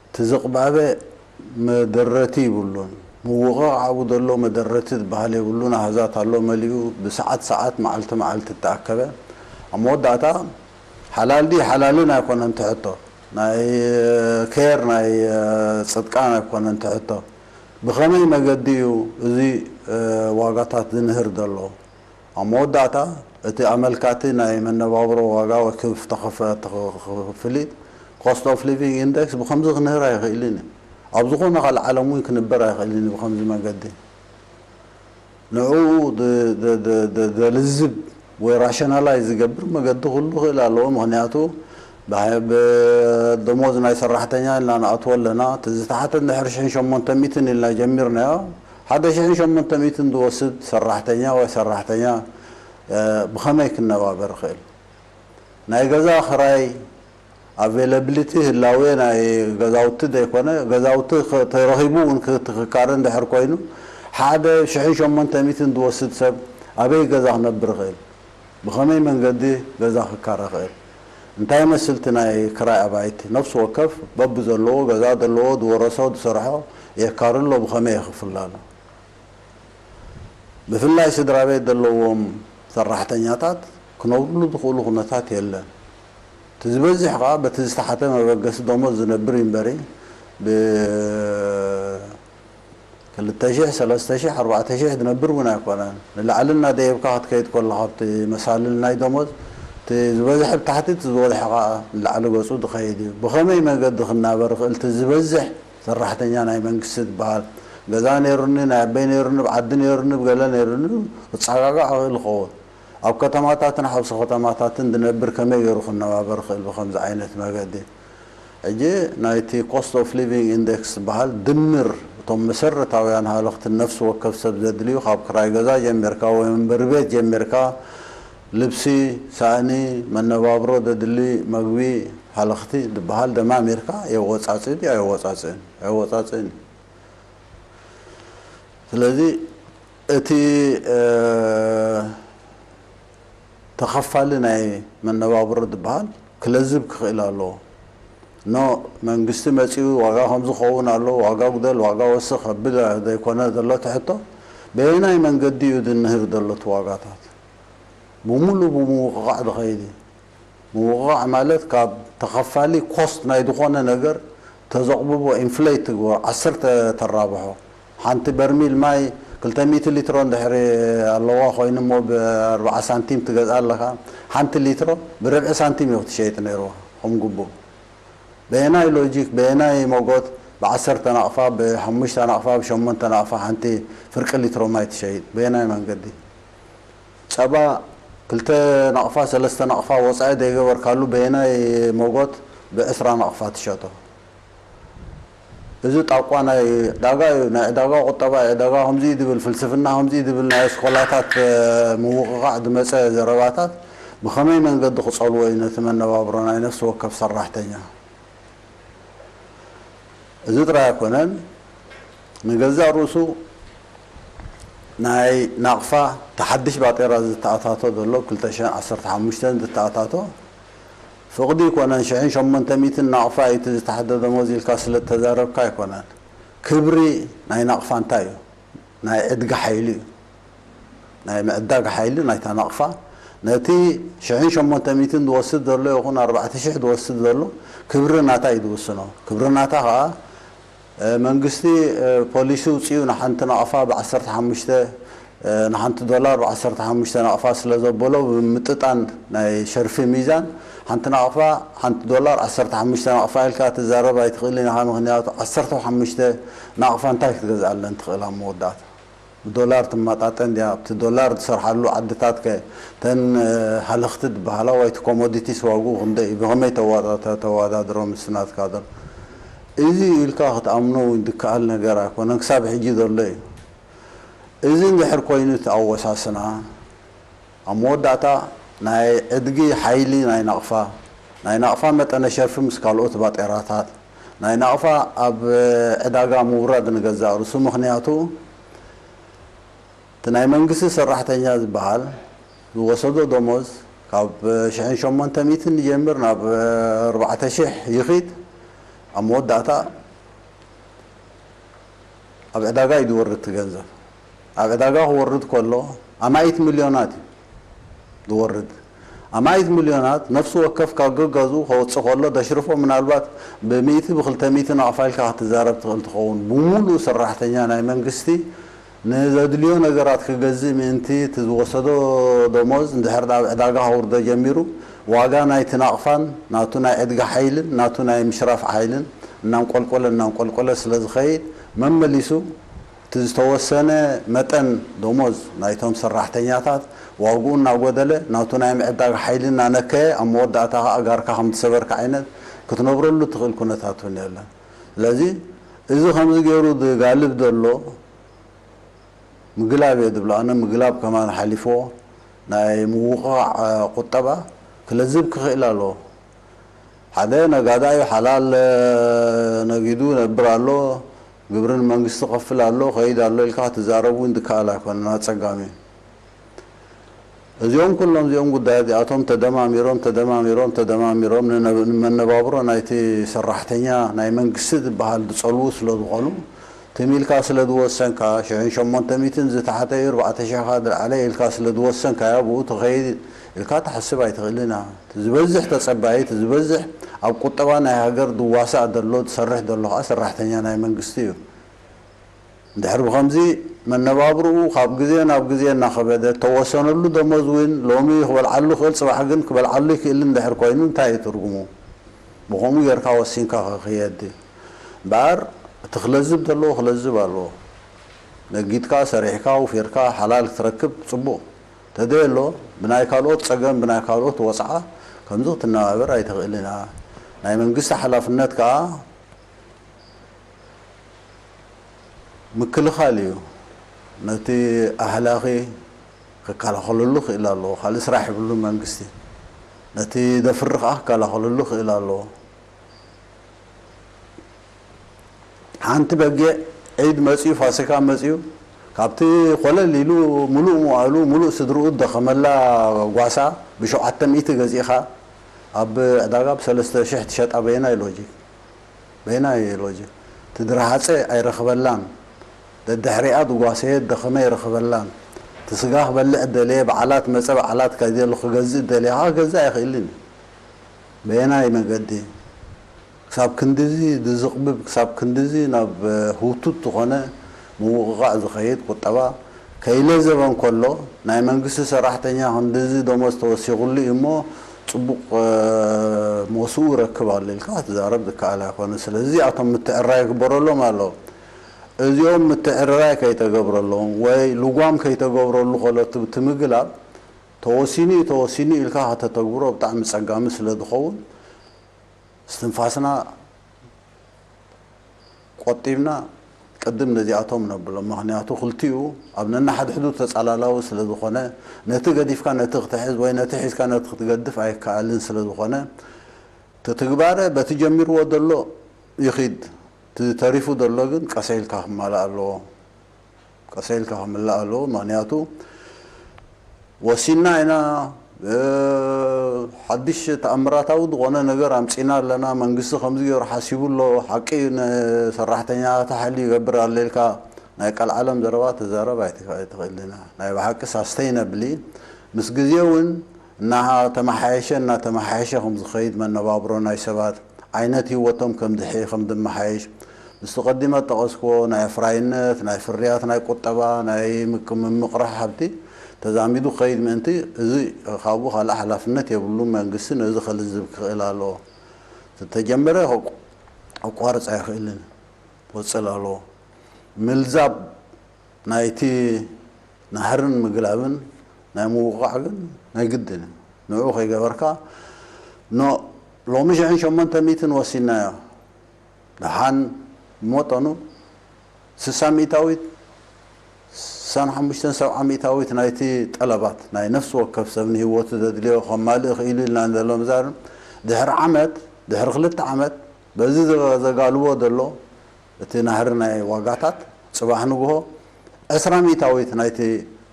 እቲ ዝቕባበ መደረቲ ይብሉን፣ ምውቕቓዕ ኣብኡ ዘሎ መደረቲ ዝበሃል የብሉን። ኣሃዛት ኣሎ መሊኡ ብሰዓት ሰዓት መዓልቲ መዓልቲ እተኣከበ። ኣብ መወዳእታ ሓላል ድዩ ሓላልን ኣይኮነን እቲ ሕቶ፣ ናይ ኬር ናይ ጽድቃን ኣይኮነን እቲ ሕቶ። ብኸመይ መገዲ እዩ እዚ ዋጋታት ዝንህር ዘሎ? ኣብ መወዳእታ እቲ ኣመልካቲ ናይ መነባብሮ ዋጋ ወይ ክፍ ተኸፈ ተኸ- ክፍሊት ኮስት ኦፍ ሊቪንግ ኢንደክስ ብኸምዚ ክንህር ኣይኽእልን እዩ። ኣብ ዝኾነ ካልእ ዓለም እውን ክንበር ኣይኽእልን እዩ ብኸምዚ መገዲ። ንዕኡ ድ- ድ- ድ- ድ- ደልዝብ ወይ ራሽናላይዝ ዝገብር መገዲ ክህሉ ክእል ኣለዎ። ምኽንያቱ ብሃ- ብደሞዝ ናይ ሰራሕተኛ ኢልና ንኣትዎ ኣለና። እቲ ዝተሓተ እንድሕር ሽሕን ሸሞንተ ሚእትን ኢልና ጀሚርናዮ፣ ሓደ ሽሕን ሸሞንተ ሚእትን ዝወስድ ሰራሕተኛ ወይ ሰራሕተኛ ብኸመይ ክነባበር ይኽእል? ናይ ገዛ ክራይ ኣቬለብሊቲ ህላዌ ናይ ገዛውቲ ዘይኮነ ገዛውቲ ተረኺቡ እውን ክካረ እንድሕር ኮይኑ ሓደ ሽሕን ሸሞንተ ሚእትን ዝወስድ ሰብ ኣበይ ገዛ ክነብር ይኽእል? ብኸመይ መንገዲ ገዛ ክካረ ይኽእል? እንታይ መስልቲ ናይ ክራይ ኣባይቲ ነፍሲ ወከፍ በብዘለዎ ገዛ ዘለዎ ዝወረሶ ዝሰርሖ የካርሎ ብኸመይ የኽፍላሉ? ብፍላይ ስድራ ቤት ዘለዎም ሰራሕተኛታት ክነብርሉ ዝኽእሉ ኩነታት የለን። እቲ ዝበዝሕ ከኣ በቲ ዝተሓተ መበገሲ ደሞዝ ዝነብር እዩ እምበሪ ብ ክልተ ሺሕ፣ ሰለስተ ሺሕ፣ ኣርባዕተ ሺሕ ዝነብር እውን ኣይኮነን። ንላዕሊ እናደየብካ ክትከይድ ከለኻ ኣብቲ መሳልል ናይ ደሞዝ እቲ ዝበዝሕ ብታሕቲ እቲ ዝበዝሕ ከኣ ንላዕሊ ገጹ ዝኸይድ እዩ። ብኸመይ መገዲ ክናበር ይኽእል እቲ ዝበዝሕ ሰራሕተኛ ናይ መንግስቲ ዝበሃል ገዛ ነይሩኒ፣ ናይ ኣበይ ነይሩኒ፣ ብዓዲ ነይሩኒ፣ ብገለ ነይሩኒ ክጸጋጋዕ ይኽእል ይኸውን። ኣብ ከተማታትን ሓውሲ ከተማታትን ዝነብር ከመይ ገይሩ ክነባበር ይኽእል ብኸምዚ ዓይነት መገዲ? ሕጂ ናይቲ ኮስት ኦፍ ሊቪንግ ኢንደክስ ዝበሃል ድምር እቶም መሰረታውያን ሃለኽቲ ነፍሲ ወከፍ ሰብ ዘድልዩ ካብ ክራይ ገዛ ጀሚርካ ወይ መንበሪ ቤት ጀሚርካ ልብሲ፣ ሳእኒ፣ መነባብሮ ዘድሊ መግቢ፣ ሃለኽቲ ዝበሃል ደማሚርካ የወጻጽእ ድዩ ኣየወጻጽእን? ኣየወጻጽእን እዩ። ስለዚ እቲ ተኸፋሊ ናይ መነባብሮ ዝበሃል ክለዝብ ክኽእል ኣለዎ። ኖ መንግስቲ መጺኡ ዋጋ ከምዚ ክኸውን ኣለዎ፣ ዋጋ ጉደል፣ ዋጋ ወስኽ ከብል ዘይኮነ ዘሎ እቲ ሕቶ በየናይ መንገዲ እዩ ዝንህር ዘሎ እቲ ዋጋታት? ብምሉእ ብምውቕቓዕ ዝኸይድ እዩ። ምውቕቓዕ ማለት ካብ ተኸፋሊ ኮስት ናይ ዝኾነ ነገር ተዘቕብቦ ኢንፍሌት ትግበሮ ዓሰርተ ተራብሖ ሓንቲ በርሚል ማይ ክልተ ሚእቲ ሊትሮ እንድሕሪ ኣለዋ ኮይኑ እሞ ብኣርብዓ ሳንቲም ትገዝኣ ኣለኻ ሓንቲ ሊትሮ ብርብዒ ሳንቲም እዩ ክትሸይጥ ነይርዋ ከም ግቡእ በየናይ ሎጂክ በየናይ ሞጎት ብዓሰርተ ናቕፋ ብሓሙሽተ ናቕፋ ብሸሞንተ ናቕፋ ሓንቲ ፍርቂ ሊትሮ ማይ ትሸይጥ በየናይ መንገዲ ጸባ ክልተ ናቕፋ ሰለስተ ናቕፋ ወጻኢ ዘይገበርካሉ በየናይ ሞጎት ብዕስራ ናቕፋ ትሸጦ? እዚ ጣቋ ናይ ዕዳጋ እዩ። ናይ ዕዳጋ ቁጠባ እዩ። ዕዳጋ ከምዚ እዩ ዝብል፣ ፍልስፍና ከምዚ እዩ ዝብል ናይ ኣስኮላታት ምውቕቓዕ ዝመጸ ዘረባታት ብኸመይ መንገዲ ክጸልዎ እዩ ነቲ መነባብሮ ናይ ነፍሲ ወከፍ ሰራሕተኛ? እዚ ጥራይ ኣይኮነን፣ ንገዛእ ርእሱ ናይ ናቕፋ እቲ ሓድሽ ባጤራ ዝተኣታቶ ዘሎ ክልተ ሽሕን ዓሰርተ ሓሙሽተን ዝተኣታቶ ፍቕዲ ኣይኮነን፣ ሽሕን ሸሞንተ ሚእትን ናቕፋ እዩ እቲ ዝተሓተ ደሞዝ ኢልካ ስለ እተዛረብካ ኣይኮነን። ክብሪ ናይ ናቕፋ እንታይ እዩ? ናይ ዕድጋ ሓይሊ እዩ። ናይ ምዕዳግ ሓይሊ ናይታ ናቕፋ ነቲ ሽሕን ሸሞንተ ሚእትን ዝወስድ ዘሎ ይኹን ኣርባዕተ ሽሕ ዝወስድ ዘሎ ክብሪ ናታ እዩ ዝውስኖ። ክብሪ ናታ ኸኣ መንግስቲ ፖሊሲ ውፅኡ ንሓንቲ ናቕፋ ብዓሰርተ ሓሙሽተ ንሓንቲ ዶላር ብዓሰርተ ሓሙሽተ ናቕፋ ስለ ዘበሎ ብምጥጣን ናይ ሸርፊ ሚዛን ሓንቲ ናቕፋ ሓንቲ ዶላር ዓሰርተ ሓሙሽተ ናቕፋ ኢልካ ትዛረብ ኣይትኽእልን ኢኻ። ምኽንያቱ ዓሰርተ ሓሙሽተ ናቕፋ እንታይ ክትገዝኣለን ትኽእል ኣብ መወዳእታ? ብዶላር ትመጣጠን ድያ ኣብቲ ዶላር ዝሰርሓሉ ዓድታት ከ ተን ሃለኽቲ ዝበሃላ ወይ እቲ ኮሞዲቲስ ዋግኡ ክንደይ እዩ ብኸመይ ተዋዳድሮ ምስ ናትካ ዘሎ እዚ ኢልካ ክትኣምኖ እውን ዝከኣል ነገር ኣይኮነን፣ ክሳብ ሕጂ ዘሎ እዩ። እዚ እንድሕር ኮይኑ እቲ ኣወሳስና፣ ኣብ መወዳእታ ናይ ዕድጊ ሓይሊ ናይ ናቕፋ፣ ናይ ናቕፋ መጠነ ሸርፊ ምስ ካልኦት ባጤራታት፣ ናይ ናቕፋ ኣብ ዕዳጋ ምውራድ ንገዛእ ርእሱ፣ ምኽንያቱ እቲ ናይ መንግስቲ ሰራሕተኛ ዝበሃል ዝወሰዶ ደሞዝ ካብ ሽሕን ሸሞንተ ሚእትን ንጀምር ናብ ኣርባዕተ ሽሕ ይኺድ። ኣብ መወዳእታ ኣብ ዕዳጋ እዩ ዝወርድ እቲ ገንዘብ። ኣብ ዕዳጋ ክወርድ ከሎ ኣማኢት ሚልዮናት እዩ ዝወርድ። ኣማኢት ሚልዮናት ነፍሲ ወከፍ ካብ ገገዝኡ ከውፅእ ከሎ፣ ደሽርፎ ምናልባት ብሚእቲ ብክልተ ሚእቲ ናቕፋ ኢልካ ክትዛረብ ትኽእል ትኸውን። ብሙሉእ ሰራሕተኛ ናይ መንግስቲ ንዘድልዮ ነገራት ክገዝእ ምእንቲ እቲ ዝወሰዶ ደሞዝ እንድሕር ኣብ ዕዳጋ ከውርዶ ጀሚሩ፣ ዋጋ ናይቲ ናቕፋን ናቱ ናይ ዕድጋ ሓይልን ናቱ ናይ ምሽራፍ ሓይልን እናንቆልቆለ እናንቆልቆለ ስለ ዝኸይድ፣ መመሊሱ እቲ ዝተወሰነ መጠን ደሞዝ ናይቶም ሰራሕተኛታት ዋግኡ እናጎደለ፣ ናቱ ናይ ምዕዳግ ሓይሊ እናነከየ፣ ኣብ መወዳእታ ከኣ ጋርካ ከም ዝሰበርካ ዓይነት ክትነብረሉ ትኽእል ኩነታት እውን የለን። ስለዚ እዚ ከምዚ ገይሩ ዝጋልብ ዘሎ ምግላብ እየ ዝብሎ። ኣነ ምግላብ ከማን ሓሊፍዎ ናይ ምውቕቓዕ ቁጠባ ክለዝብ ክኽእል ኣለዎ። ሓደ ነጋዳይ ሓላል ነጊዱ ነብር ኣሎ፣ ግብሪ ንመንግስቲ ከፍል ኣሎ፣ ከይድ ኣሎ ኢልካ ክትዛረብ እውን ዝከኣል ኣይኮነን፣ ኣጸጋሚ እዩ። እዚኦም ኩሎም እዚኦም ጉዳያት እዚኣቶም ተደማሚሮም ተደማሚሮም ተደማሚሮም ንነ- ንመነባብሮ ናይቲ ሰራሕተኛ ናይ መንግስቲ ዝበሃል ዝጸልዉ ስለ ዝኾኑ፣ ትም ኢልካ ስለ ዝወሰንካ፣ ሽሕን ሸሞንተ ሚእትን ዝተሓተ እዩ፣ ኣርባዕተ ሽሕ ከኣ ዝለዓለ ኢልካ ስለ ዝወሰንካዮ፣ ብኡ ትኸይድ ኢልካ ትሓስብ ኣይትኽእልን ኢኻ። እቲ ዝበዝሕ ተጸባዪ፣ እቲ ዝበዝሕ ኣብ ቁጠባ ናይ ሃገር ዝዋሳእ ዘሎ፣ ዝሰርሕ ዘሎ ከኣ ሰራሕተኛ ናይ መንግስቲ እዩ። እንድሕር ብኸምዚ መነባብርኡ ካብ ግዜ ናብ ግዜ እናኸበደ፣ እተወሰነሉ ደሞዝ እውን ሎሚ ክበልዓሉ ይኽእል፣ ጽባሕ ግን ክበልዓሉ ይክእልን እንድሕር ኮይኑ፣ እንታይ እዩ ትርጉሙ? ብኸምኡ ጌርካ ወሲንካ ክኽየድ ድዩ? እምበኣር፣ እቲ ክለዝብ ዘለዎ ክለዝብ ኣለዎ። ነጊድካ፣ ሰሪሕካ፣ ኣውፊርካ፣ ሓላል ክትረክብ ጽቡቕ። ተደየሎ፣ ብናይ ካልኦት ጸገም፣ ብናይ ካልኦት ወጽዓ፣ ከምዚ ክትነባበር ኣይትኽእልን ኢኻ። ናይ መንግስቲ ሓላፍነት ከኣ፣ ምክልኻል እዩ። ነቲ ኣህላኺ ክከላኸለሉ ክእል ኣለዎ። ካልእ ስራሕ የብሉን መንግስቲ። ነቲ ዘፍሪ ከኣ ክከላኸለሉ ክእል ኣለዎ። ሓንቲ በጊዕ ዒድ መጽዩ፣ ፋሲካ መጽዩ፣ ካብቲ ኮለል ኢሉ፣ ሙሉእ መዋእሉ፣ ሙሉእ ስድርኡ ዝደኸመላ ጓሳ፣ ብሸውዓተ ሚእቲ ገዚእኻ፣ ኣብ ዕዳጋ ብሰለስተ ሽሕ ትሸጣ በየናይ ሎጂክ? በየናይ ሎጂክ? እቲ ዝረሃጸ ኣይረኽበላን፣ ደድሕሪኣ ዝጓሰየ ዝደኸመ ኣይረኽበላን። እቲ ስጋ ክበልዕ ዝደለየ፣ በዓላት መጸ፣ በዓላት ከይደሉ ክገዝእ ዝደለየ ከኣ ክገዝእ ኣይኽእልን እዩ። በየናይ መገዲ? ክሳብ ክንድዚ ዝዝቕብብ፣ ክሳብ ክንድዚ ናብ ህውቱት ዝኾነ ምውቕቓዕ ዝኸይድ ቁጠባ ከይለዘበ እንከሎ፣ ናይ መንግስቲ ሰራሕተኛ ክንድዚ ደሞዝ ተወሲኹሉ እዩ እሞ፣ ጽቡቕ፣ እ፣ ሞስኡ ይረክብ ኣሎ ኢልካ ክትዛረብ ዝከኣል ኣይኮነን። ስለዚ እዚኣቶም ምትዕርራይ ክግበረሎም ኣለዎ። እዚኦም ምትዕርራይ ከይተገብረሎም ወይ ልጓም ከይተገብረሉ ከሎ፣ እቲ፣ እቲ ምግላብ ተወሲኑ እዩ፣ ተወሲኑ ኢልካ ከተተግብሮ ብጣዕሚ ጸጋሚ ስለ ዝኸውን፣ እስትንፋስና ቆጢብና ቅድም ነዚኣቶም ነብሎም። ምኽንያቱ ክልቲኡ ኣብ ነንሓድሕዱ ተጻላላዊ ስለ ዝኾነ፣ ነቲ ገዲፍካ ነቲ ክትሕዝ ወይ ነቲ ሒዝካ ነቲ ክትገድፍ ኣይከኣልን ስለ ዝኾነ፣ እቲ ትግባረ በቲ ጀሚርዎ ዘሎ ይኺድ። እቲ ተሪፉ ዘሎ ግን ቀሰ ኢልካ ክማላእ ኣለዎ። ቀሰ ኢልካ ክምላእ ኣለዎ። ምኽንያቱ ወሲንና ኢና፣ እ፣ ሓድሽ ተኣምራታዊ ዝኾነ ነገር ኣምጺና ኣለና፣ መንግስቲ ከምዚ ገይሩ ሓሲቡ ኣሎ፣ ሓቂ እዩ፣ ንሰራሕተኛታት ሓይሊ ይገብር ኣሎ ኢልካ ናይ ቀልዓለም ዘረባ ትዛረብ ኣይትኽ-፣ ኣይትኽእልን ኢኻ። ናይ ብሓቂ ሳስተይነብሊ ምስ ግዜ እውን እናተመሓየሸ፣ እናተመሓየሸ ከም ዝኸይድ መነባብሮ ናይ ሰባት፣ ዓይነት ህይወቶም ከም ዝሐ-፣ ከም ዝመሓየሽ፣ ምስቲ ቀዲመ ዝጠቐስክዎ ናይ ኣፍራይነት፣ ናይ ፍርያት፣ ናይ ቁጠባ፣ ናይ ምቅ-፣ ምምቕራሕ ሃብቲ ተዛሚዱ ክኸይድ ምእንቲ፣ እዚ ካብኡ ካልእ ሓላፍነት የብሉን። መንግስቲ ነዚ ከልዝብ ክኽእል ኣለዎ። ዝተጀመረ ከቋ-፣ ከቋርጽ ኣይኽእልን። ክቕጽል ኣለዎ። ምልዛብ ናይቲ ናህርን ምግላብን ናይ ምውቕቓዕ ግን ናይ ግድን እዩ። ንዕኡ ከይገበርካ፣ ኖ፣ ሎሚ ሽሕን ሸሞንተ ሚእትን ወሲንናዮ። ደሓን መጠኑ ስሳ ሚእታዊት፣ ስሳን ሓሙሽተን ሰብዓ ሚእታዊት ናይቲ ጠለባት ናይ ነፍሲ ወከፍ ሰብ ንህይወቱ ዘድልዮ ከማልእ ክኢሉ ኢልና ዘሎ ምዛር ድሕሪ ዓመት ድሕሪ ክልተ ዓመት በዚ ዘጋልቦ ዘሎ እቲ ናህሪ ናይ ዋጋታት ጽባሕ ንግሆ ዕስራ ሚእታዊት ናይቲ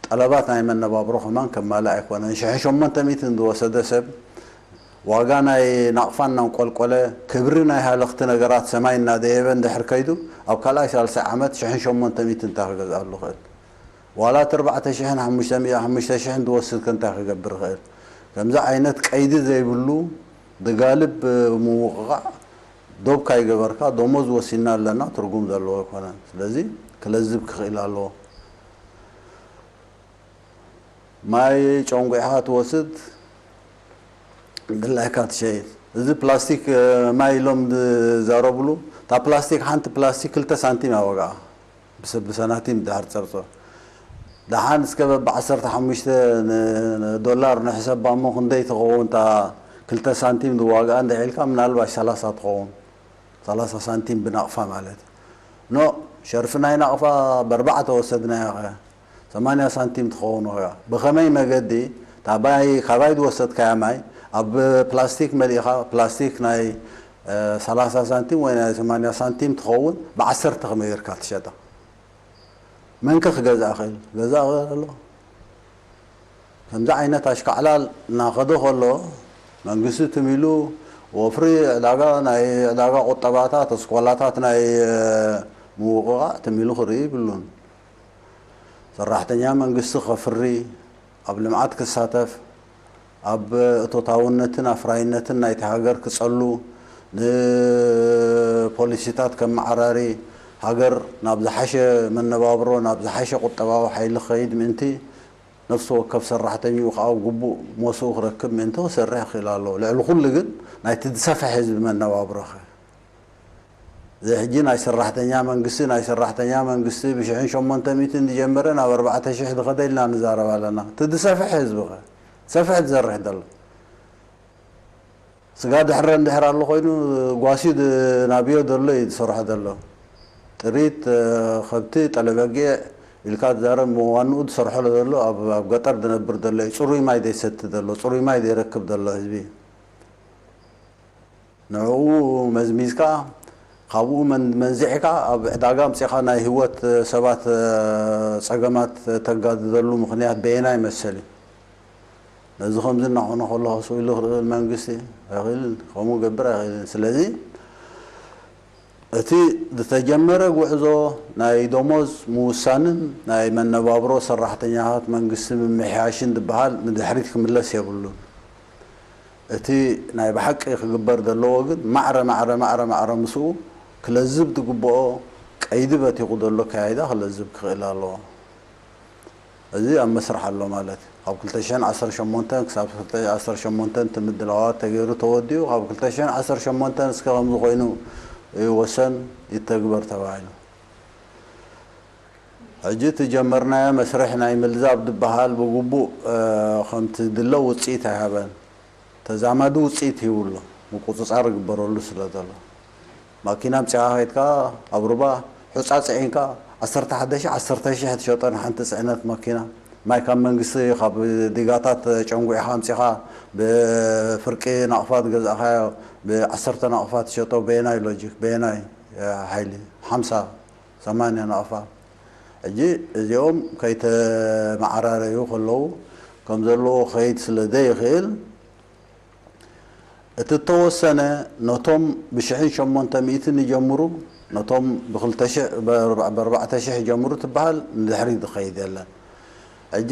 ጠለባት ናይ መነባብሮ ከማን ከማልእ ኣይኮነን። ሽሕን ሸሞንተ ሚእትን ዝወሰደ ሰብ ዋጋ ናይ ናቕፋ እናንቆልቆለ ክብሪ ናይ ሃለኽቲ ነገራት ሰማይ እናደየበ እንድሕር ከይዱ ኣብ ካልኣይ ሳልሳይ ዓመት ሽሕን ሸሞንተ ሚእትን እንታይ ክገዝኣሉ ይኽእል? ዋላ እቲ ኣርባዕተ ሽሕን ሓሙሽተ ሚእትን ሓሙሽተ ሽሕን ዝወስድ ከ እንታይ ክገብር ይኽእል? ከምዚ ዓይነት ቀይዲ ዘይብሉ ዝጋልብ ምውቕቓዕ ዶብ ካይገበርካ ደሞዝ ወሲና ኣለና ትርጉም ዘለዎ ኣይኮነን። ስለዚ ክለዝብ ክኽእል ኣለዎ። ማይ ጨንጒዕኻ ትወስድ ድላይካ ትሸይጥ። እዚ ፕላስቲክ ማይ ኢሎም ዝዛረብሉ እታ ፕላስቲክ ሓንቲ ፕላስቲክ ክልተ ሳንቲም እያ ዋጋኣ ብሰናቲም ድሓር ፀርፅር። ደሓን እስከ በብ ዓሰርተ ሓሙሽተ ዶላር ንሕሰባ እሞ ክንደይ ትኸውን እታ ክልተ ሳንቲም ዝዋጋኣ እንድዒ ኢልካ ምናልባሽ ሰላሳ ትኸውን። ሰላሳ ሳንቲም ብናቕፋ ማለት ኖ ሸርፊ ናይ ናቕፋ በርባዕተ ወሰድናዮ ኸ ሰማንያ ሳንቲም ትኸውን ዋጋ። ብኸመይ መገዲ ታባይ ካባይ ዝወሰድካያ ማይ ኣብ ፕላስቲክ መሊእኻ ፕላስቲክ ናይ ሰላሳ ሳንቲም ወይ ናይ ሰማንያ ሳንቲም ትኸውን ብዓሰርተ ከመይ ጌርካ ትሸጣ? መንከ ክገዝኣ ክእል ገዛ ኣሎ? ከምዚ ዓይነት ኣሽካዕላል እናኸደ ከሎ መንግስቲ ትም ኢሉ ወፍሪ ዕዳጋ ናይ ዕዳጋ ቁጠባታት ኣስኳላታት ናይ ምውቕቓዕ ትም ኢሉ ክርኢ ይብሉን። ሰራሕተኛ መንግስቲ ከፍሪ ኣብ ልምዓት ክሳተፍ ኣብ እቶታውነትን ኣፍራይነትን ናይቲ ሃገር ክጸሉ ንፖሊሲታት ከመዓራሪ ሃገር ናብ ዝሓሸ መነባብሮ ናብ ዝሓሸ ቁጠባዊ ሓይሊ ክኸይድ ምእንቲ ነፍሲ ወከፍ ሰራሕተኛኡ ከዓ ግቡእ ሞስኡ ክረክብ ምእንቲ ክሰርሕ ይኽእል ኣለዎ። ልዕሊ ኩሉ ግን ናይቲ ዝሰፍሐ ህዝቢ መነባብሮ ኸ እዚ ሕጂ ናይ ሰራሕተኛ መንግስቲ ናይ ሰራሕተኛ መንግስቲ ብሽሕን ሸሞንተ ሚእትን ዝጀመረ ናብ ኣርባዕተ ሽሕ ዝኸደ ኢልና ንዛረብ ኣለና። እቲ ዝሰፍሐ ህዝቢ ኸ ሰፍሐ ዝሰርሕ ዘሎ ስጋ ድሕረ እንድሕር ኣሎ ኮይኑ ጓሲ ናብዮ ዘሎ እዩ ዝሰርሖ ዘሎ። ጥሪት ከብቲ ጠለበጊዕ ኢልካ ትዛረብ ዋንኡ ዝሰርሖ ዘሎ ኣብ ገጠር ዝነብር ዘሎ እዩ። ፅሩይ ማይ ዘይሰቲ ዘሎ ፅሩይ ማይ ዘይረክብ ዘሎ ህዝቢ ንዕኡ መዝሚዝካ ካብኡ መንዚዕካ ኣብ ዕዳጋ ኣምፂኻ ናይ ህይወት ሰባት ፀገማት ተጋድደሉ ምኽንያት በየናይ መሰል እዩ? ነዚ ከምዚ እናኾነ ከሎ ከስኡ ኢሉ ክርኢ መንግስቲ ኣይኽእልን፣ ከምኡ ገብር ኣይኽእልን። ስለዚ እቲ ዝተጀመረ ጉዕዞ ናይ ደሞዝ ምውሳንን ናይ መነባብሮ ሰራሕተኛታት መንግስቲ ምምሕያሽን ዝበሃል ንድሕሪት ክምለስ የብሉን። እቲ ናይ ብሓቂ ክግበር ዘለዎ ግን ማዕረ ማዕረ ማዕረ ማዕረ ምስኡ ክለዝብ ዝግብኦ ቀይዲ በቲቑ ዘሎ ኣካያይዳ ክለዝብ ክኽእል ኣለዎ። እዚ ኣብ መስርሕ ኣሎ ማለት እዩ። ካብ ክልተ ሽሕን ዓሰርተ ሸሞንተን ክሳብ ክልተ ሽሕን ዓሰርተ ሸሞንተን እቲ ምድላዋት ተገይሩ ተወዲኡ ካብ ክልተ ሽሕን ዓሰርተ ሸሞንተን እስከ ከምዚ ኮይኑ ይወሰን ይተግበር ተባሂሉ። ሕጂ እቲ ጀመርናዮ መስርሕ ናይ ምልዛብ ዝበሃል ብግቡእ ከምቲ ድለ ውፅኢት ኣይሃበን። ተዛማዲ ውፅኢት ሂቡ ኣሎ። ምቁፅፃር ይግበረሉ ስለ ዘሎ። ማኪና ኣምፂኻ ከይድካ ኣብ ሩባ ሑፃ ፅዒንካ ዓሰርተ ሓደ ሺሕ ዓሰርተ ሺሕ ትሸጦ ንሓንቲ ፅዕነት ማኪና። ማይ ካብ መንግስቲ ካብ ዲጋታት ጨንጉዕኻ ኣምፂኻ ብፍርቂ ናቕፋ ዝገዛእኻዮ ብዓሰርተ ናቕፋ ትሸጦ በየናይ ሎጂክ በየናይ ሓይሊ ሓምሳ ሰማንያ ናቕፋ። ሕጂ እዚኦም ከይተመዓራረዩ ከለዉ ከም ዘለዎ ክኸይድ ስለ ዘይኽእል እቲ እተወሰነ ነቶም ብሽሕን ሸሞንተ ሚእትን ይጀምሩ ነቶም ብክልተ ሽሕ ብኣርባዕተ ሽሕ ይጀምሩ ትበሃል ንድሕሪት ዝኸይድ የለን። ሕጂ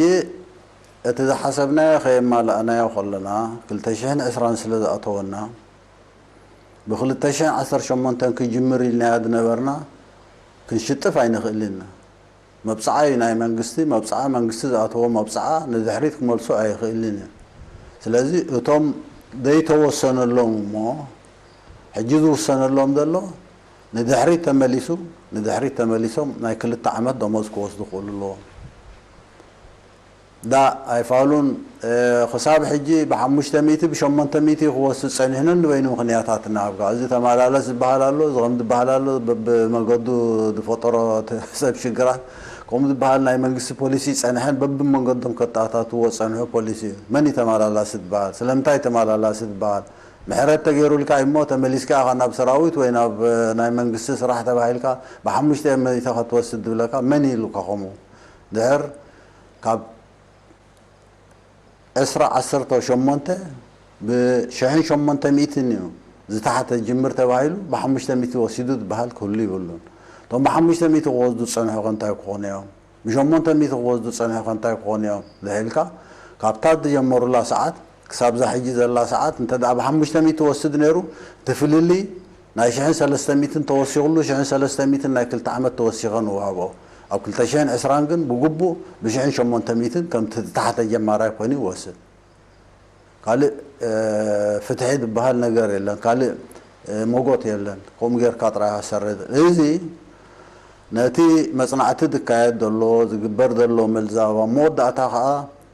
እቲ ዝሓሰብናዮ ከየማላእናዮ ከለና ክልተ ሽሕን ዕስራን ስለ ዝኣተወና ብክልተ ሽሕን ዓሰርተ ሸሞንተን ክጅምር ኢልናዮ ዝነበርና ክንሽጥፍ ኣይንኽእልን ኢና። መብፅዓ እዩ ናይ መንግስቲ መብፅዓ መንግስቲ ዝኣተዎ መብፅዓ ንድሕሪት ክመልሶ ኣይኽእልን እዩ። ስለዚ እቶም ዘይተወሰነሎም እሞ ሕጂ ዝውሰነሎም ዘሎ ንድሕሪት ተመሊሱ ንድሕሪት ተመሊሶም ናይ ክልተ ዓመት ደሞዝ ክወስዱ ክኽእሉ ኣለዎም። ዳ ኣይፋሉን። ክሳብ ሕጂ ብሓሙሽተ ሚእቲ ብሸሞንተ ሚእቲ ክወስድ ጸኒሕነን ንበይኑ ምኽንያታት እናሃብካ፣ እዚ ተመላለስ ዝበሃል ኣሎ፣ እዚ ከም ዝበሃል ኣሎ፣ ብመገዱ ዝፈጠሮ ሰብ ሽግራት ከምኡ ዝበሃል ናይ መንግስቲ ፖሊሲ ጸንሐን በብመንገዶም ከተኣታትዎ ጸንሑ ፖሊሲ እዩ። መን እዩ ተመላላሲ ዝበሃል? ስለምንታይ ተመላላሲ ዝበሃል? ምሕረት ተገይሩልካ እሞ ተመሊስካ ኢኻ ናብ ሰራዊት ወይ ናብ ናይ መንግስቲ ስራሕ ተባሂልካ ብሓሙሽተ ሚእቲ ክትወስድ ዝብለካ መን ኢሉካ ከምኡ? ድሕር ካብ ዕስራ ዓሰርተ ሸሞንተ ብሽሕን ሸሞንተ ሚእትን እዩ ዝተሓተ ጅምር ተባሂሉ ብሓሙሽተ ሚእቲ ወሲዱ ዝበሃል ክህሉ ይብሉን። እቶም ብሓሙሽተ ሚእቲ ክወስዱ ዝጸንሑ ከ እንታይ ክኾኑ እዮም? ብሸሞንተ ሚእቲ ክወስዱ ዝጸንሑ ከ እንታይ ክኾኑ እዮም? ድሒልካ ካብታ ዝጀመሩላ ሰዓት ክሳብ እዛ ሕጂ ዘላ ሰዓት እንተ ደኣ ብሓሙሽተ ሚእቲ ወስድ ነይሩ፣ እቲ ፍልልይ ናይ ሽሕን ሰለስተ ሚእትን ተወሲኹሉ፣ ሽሕን ሰለስተ ሚእትን ናይ ክልተ ዓመት ተወሲኸ ንዋብኦ። ኣብ ክልተ ሽሕን ዕስራን ግን ብግቡእ ብሽሕን ሸሞንተ ሚእትን ከምቲ ዝታሕተ ጀማራይ ኮይኑ ይወስድ። ካልእ ፍትሒ ዝበሃል ነገር የለን፣ ካልእ ሞጎት የለን። ከምኡ ጌርካ ጥራይ ኣሰረ። እዚ ነቲ መጽናዕቲ ዝካየድ ዘሎ ዝግበር ዘሎ ምልዛብ ኣብ መወዳእታ ከኣ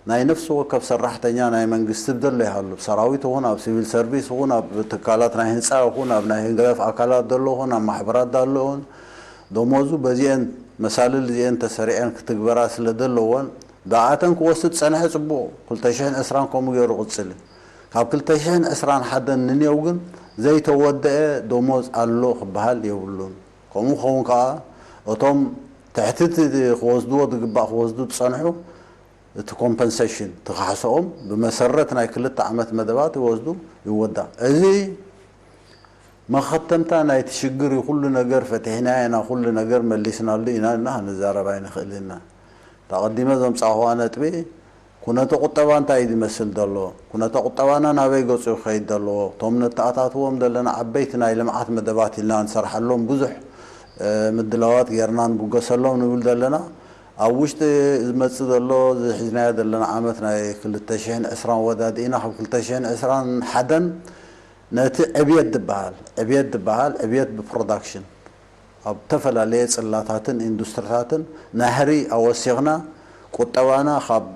ናይ ነፍሲ ወከፍ ሰራሕተኛ ናይ መንግስቲ ብዘሎ ይሃሉ፣ ኣብ ሰራዊት ይኹን ኣብ ሲቪል ሰርቪስ ይኹን ኣብ ትካላት ናይ ህንፃ ይኹን ኣብ ናይ ህግደፍ ኣካላት ዘሎ ይኹን ኣብ ማሕበራት ዘሎ ይኹን ደሞዙ በዚአን መሳልል እዚአን ተሰሪዐን ክትግበራ ስለ ዘለወን ብኣተን ክወስድ ጸንሐ ጽቡቕ፣ ክልተ ሽሕን ዕስራን ከምኡ ገይሩ ቅጽል እዩ። ካብ ክልተ ሽሕን ዕስራን ሓደን ንኔው ግን ዘይተወደአ ደሞዝ ኣሎ ክበሃል የብሉን። ከምኡ ክኸውን ከኣ እቶም ትሕቲ እቲ ክወስድዎ ዝግባእ ክወስዱ ዝጸንሑ እቲ ኮምፐንሴሽን እቲ ካሕስኦም ብመሰረት ናይ ክልተ ዓመት መደባት ይወስዱ ይወዳእ። እዚ መኸተምታ ናይቲ ሽግር እዩ። ኩሉ ነገር ፈቲሕናዮ ኢና፣ ኩሉ ነገር መሊስናሉ ኢና እና ክንዛረብ ኣይንኽእልን ኢና። እታ ቀዲመ ዘምጻእኹዋ ነጥቢ ኩነተ ቁጠባ እንታይ እዩ ዝመስል ዘሎ? ኩነተ ቁጠባና ናበይ ገጹ ይኸይድ ዘለዎ? እቶም ነተኣታትዎም ዘለና ዓበይቲ ናይ ልምዓት መደባት ኢልና ንሰርሓሎም ብዙሕ ምድላዋት ጌርና ንብገሰሎም ንብል ዘለና። ኣብ ውሽጢ ዝመጽእ ዘሎ እዚ ሒዝናዮ ዘለና ዓመት ናይ ክልተ ሽሕን ዕስራን ወዳዲእና ካብ ክልተ ሽሕን ዕስራን ሓደን ነቲ ዕብየት ዝበሃል ዕብየት ዝበሃል ዕብየት ብፕሮዳክሽን ኣብ ዝተፈላለየ ጽላታትን ኢንዱስትሪታትን ናህሪ ኣወሲኽና ቁጠባና ካብ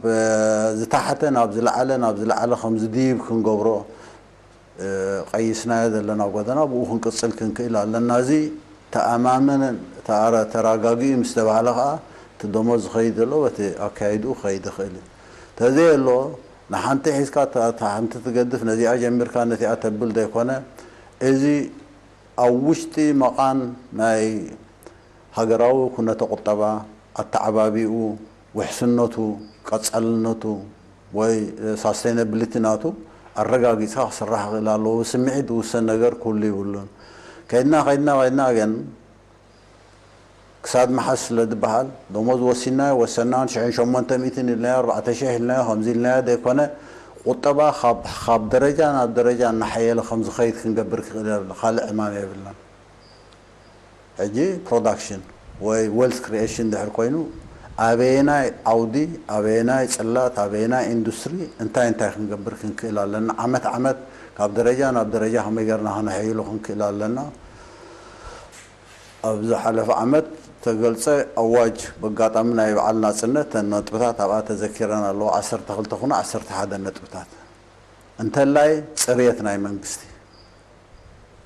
ዝተሓተ ናብ ዝለዓለ ናብ ዝለዓለ ከም ዝድይብ ክንገብሮ ቀይስናዮ ዘለና ጎደና ብኡ ክንቅጽል ክንክእል ኣለና። እዚ ተኣማመነን ተኣረ-፣ ተራጋጊኡ ምስ ተባህለ ከኣ እቲ ደሞዝ ዝኸይድ ዘሎ በቲ ኣካይድኡ ክኸይድ ይኽእል እዩ። ተዘየሎ ንሓንቲ ሒዝካ እታ፣ እታ ሓንቲ ትገድፍ ነዚኣ ጀሚርካ ነቲኣ ተብል ዘይኮነ፣ እዚ ኣብ ውሽጢ መቓን ናይ ሃገራዊ ኩነተ ቁጠባ፣ ኣተዓባቢኡ፣ ውሕስነቱ፣ ቀጻልነቱ ወይ ሳስቴይናብሊቲ ናቱ ኣረጋጊጽካ ክስራሕ ክኽእል ኣለዎ። ብስምዒት ዝውሰን ነገር ክህሉ ይብሉን። ከይድና፣ ከይድና፣ ከይድና ግን ክሳድ መሓዝ ስለ ዝበሃል፣ ደሞዝ ወሲናዮ፣ ወሰናዮን ሽሕን ሸሞንተ ሚእትን ኢልናዮ፣ ኣርባዕተ ሽሕ ኢልናዮ፣ ከምዚ ኢልናዮ ዘይኮነ፣ ቁጠባ ካብ፣ ካብ ደረጃ ናብ ደረጃ እናሓየለ ከም ዝኸይድ ክንገብር ክኽእል የብልና። ካልእ ዕማም የብልናን። ሕጂ ፕሮዳክሽን ወይ ዌልት ክሪኤሽን ድሕር ኮይኑ፣ ኣበየናይ ዓውዲ፣ ኣበየናይ ጽላት፣ ኣበየናይ ኢንዱስትሪ፣ እንታይ እንታይ ክንገብር ክንክእል ኣለና? ዓመት ዓመት ካብ ደረጃ ናብ ደረጃ ከመይ ጌርና ከነሐይሎ ክንክእል ኣለና? ኣብ ዝሓለፈ ዓመት ተገልጸ ኣዋጅ፣ በጋጣሚ ናይ በዓል ናጽነት፣ እተን ነጥብታት ኣብኣ ተዘኪረን ኣለዋ፣ ዓሰርተ ክልተ ኩነ ዓሰርተ ሓደ ነጥብታት። እንተላይ ጽርየት ናይ መንግስቲ፣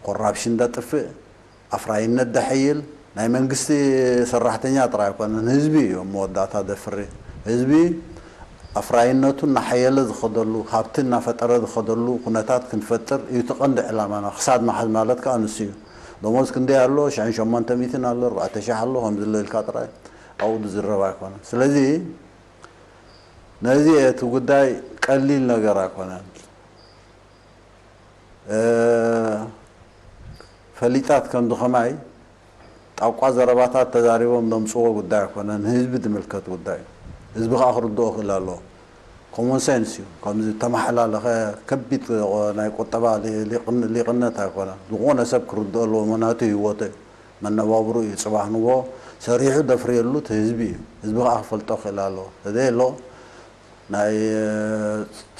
ኮራፕሽን ደጥፍእ፣ ኣፍራይነት ደሐይል፣ ናይ መንግስቲ ሰራሕተኛ ጥራይ ኣይኮነን፣ ህዝቢ እዩ ኣብ መወዳእታ ደፍሪ። ህዝቢ ኣፍራይነቱ እናሓየለ ዝኸደሉ፣ ሃብቲ እናፈጠረ ዝኸደሉ ኩነታት ክንፈጥር እዩ እቲ ቀንዲ ዕላማና። ክሳድ መሓዝ ማለት ከኣ ንሱ እዩ። ደሞዝ ክንደይ ኣሎ? ሽሕን ሸሞንተ ሚእትን ኣሎ፣ ኣርባዕተ ሽሕ ኣሎ፣ ከምዚ ኣሎ ኢልካ ጥራይ ኣብኡ ዝዝረብ ኣይኮነን። ስለዚ ነዚ እቲ ጉዳይ ቀሊል ነገር ኣይኮነን። እ፣ ፈሊጣት ከምዚ ከማይ ጣቋ ዘረባታት ተዛሪቦም ዘምጽዎ ጉዳይ ኣይኮነን፣ ንህዝቢ ዝምልከት ጉዳይ እዩ። ህዝቢ ከኣ ክርድኦ ክእል ኣለዎ። ኮሞን ሴንስ እዩ። ከምዚ ተመሓላለኸ ከቢድ ናይ ቁጠባ ሊ-፣ ሊቕን-፣ ሊቕነት ኣይኮነን። ዝኾነ ሰብ ክርድኦ ኣለዎ፣ ምኽንያቱ ህይወቱ እዩ፣ መነባብሩ እዩ። ጽባሕ ንግሆ ሰሪሑ ደፍርየሉ እቲ ህዝቢ እዩ። ህዝቢ ከኣ ክፈልጦ ክእል ኣለዎ። ተዘየሎ ናይ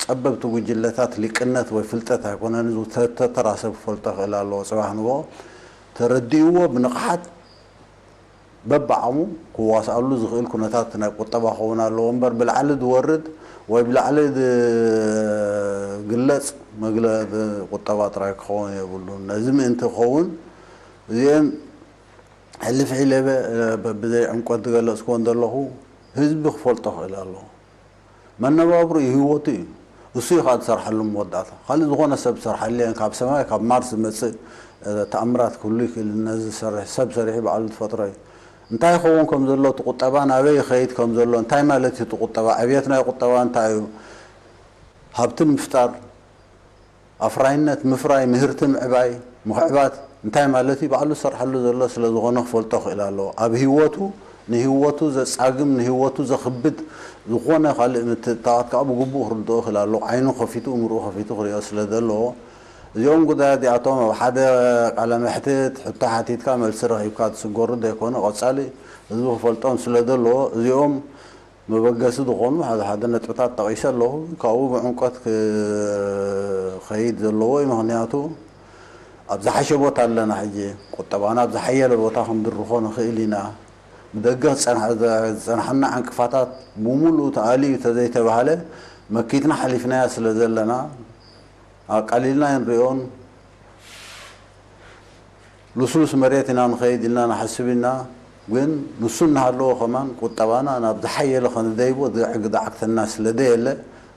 ጸበብቲ ጉጅለታት ሊቅነት ወይ ፍልጠት ኣይኮነን፣ እዚ ተ-፣ ተ-፣ ተራ ሰብ ክፈልጦ ክእል ኣለዎ። ጽባሕ ንግሆ ተረዲእዎ ብንቕሓት በብዓቕሙ ክዋስኣሉ ዝኽእል ኩነታት ናይ ቁጠባ ክኸውን ኣለዎ እምበር፣ ብላዕሊ ዝወርድ ወይ ብላዕሊ ዝግለጽ መግለ ቁጠባ ጥራይ ክኸውን የብሉን። ነዚ ምእንቲ ክኸውን እዚአን ሕልፍ ሒለበ በብዘይ ዕምቆት ዝገለጽክዎ እንደለኹ ህዝቢ ክፈልጦ ክእል ኣለዎ። መነባብሮ ህይወቱ እዩ። እሱ እዩ ከዓ ዝሰርሓሉ መወዳእታ። ካልእ ዝኾነ ሰብ ዝሰርሓሉ የለን። ካብ ሰማይ ካብ ማርስ ዝመጽእ ተኣምራት ክህሉ ይክእል። ነዚ ዝሰርሕ ሰብ ሰሪሑ ባዕሉ ዝፈጥሮ እዩ። እንታይ ይኸውን ከም ዘሎ እቲ ቁጠባ፣ ናበይ ይኸይድ ከም ዘሎ እንታይ ማለት እዩ? እቲ ቁጠባ፣ ዕብየት ናይ ቁጠባ እንታይ እዩ? ሃብቲ ምፍጣር፣ ኣፍራይነት፣ ምፍራይ፣ ምህርቲ ምዕባይ፣ ምኽዕባት እንታይ ማለት እዩ? ባዕሉ ዝሰርሓሉ ዘሎ ስለ ዝኾነ ክፈልጦ ክእል ኣለዎ። ኣብ ህይወቱ ንህይወቱ ዘጻግም፣ ንህይወቱ ዘኽብድ ዝኾነ ካልእ ምትእትታዋት ከዓ ብግቡእ ክርድኦ ክእል ኣለዎ። ዓይኑ ከፊቱ፣ እምርኡ ከፊቱ ክሪኦ ስለ ዘለዎ፣ እዚኦም ጉዳያት እዚኣቶም ኣብ ሓደ ቃለ መሕትት ሕቶ ሓቲትካ መልሲ ረኺብካ ትስገሩ ዘይኮነ፣ ቀጻሊ ህዝቢ ክፈልጦም ስለ ዘለዎ፣ እዚኦም መበገሲ ዝኾኑ ሓደ ሓደ ነጥብታት ጠቒሰ ኣለኹ። ካብኡ ብዕምቆት ክኸይድ ዘለዎ እዩ። ምኽንያቱ ኣብ ዝሓሸ ቦታ ኣለና። ሕጂ ቁጠባና ኣብ ዝሓየለ ቦታ ክንድርኾ ንኽእል ኢና። ብደገ ዝጸንሐ-፣ ዝጸንሐና ዕንቅፋታት ብምሉኡ ተኣልዩ ተዘይተባህለ መኪትና ሓሊፍናያ ስለ ዘለና ኣቃሊልና ኣይንሪኦን። ልስሉስ መሬት ኢና ንኸይድ ኢልና ንሓስብ ኢና። ግን ንሱ እናሃለዎ ከማን ቁጠባና ናብ ዝሓየለ ከንደይቦ ዝዕግዳዕግተና ስለ ደየለ፣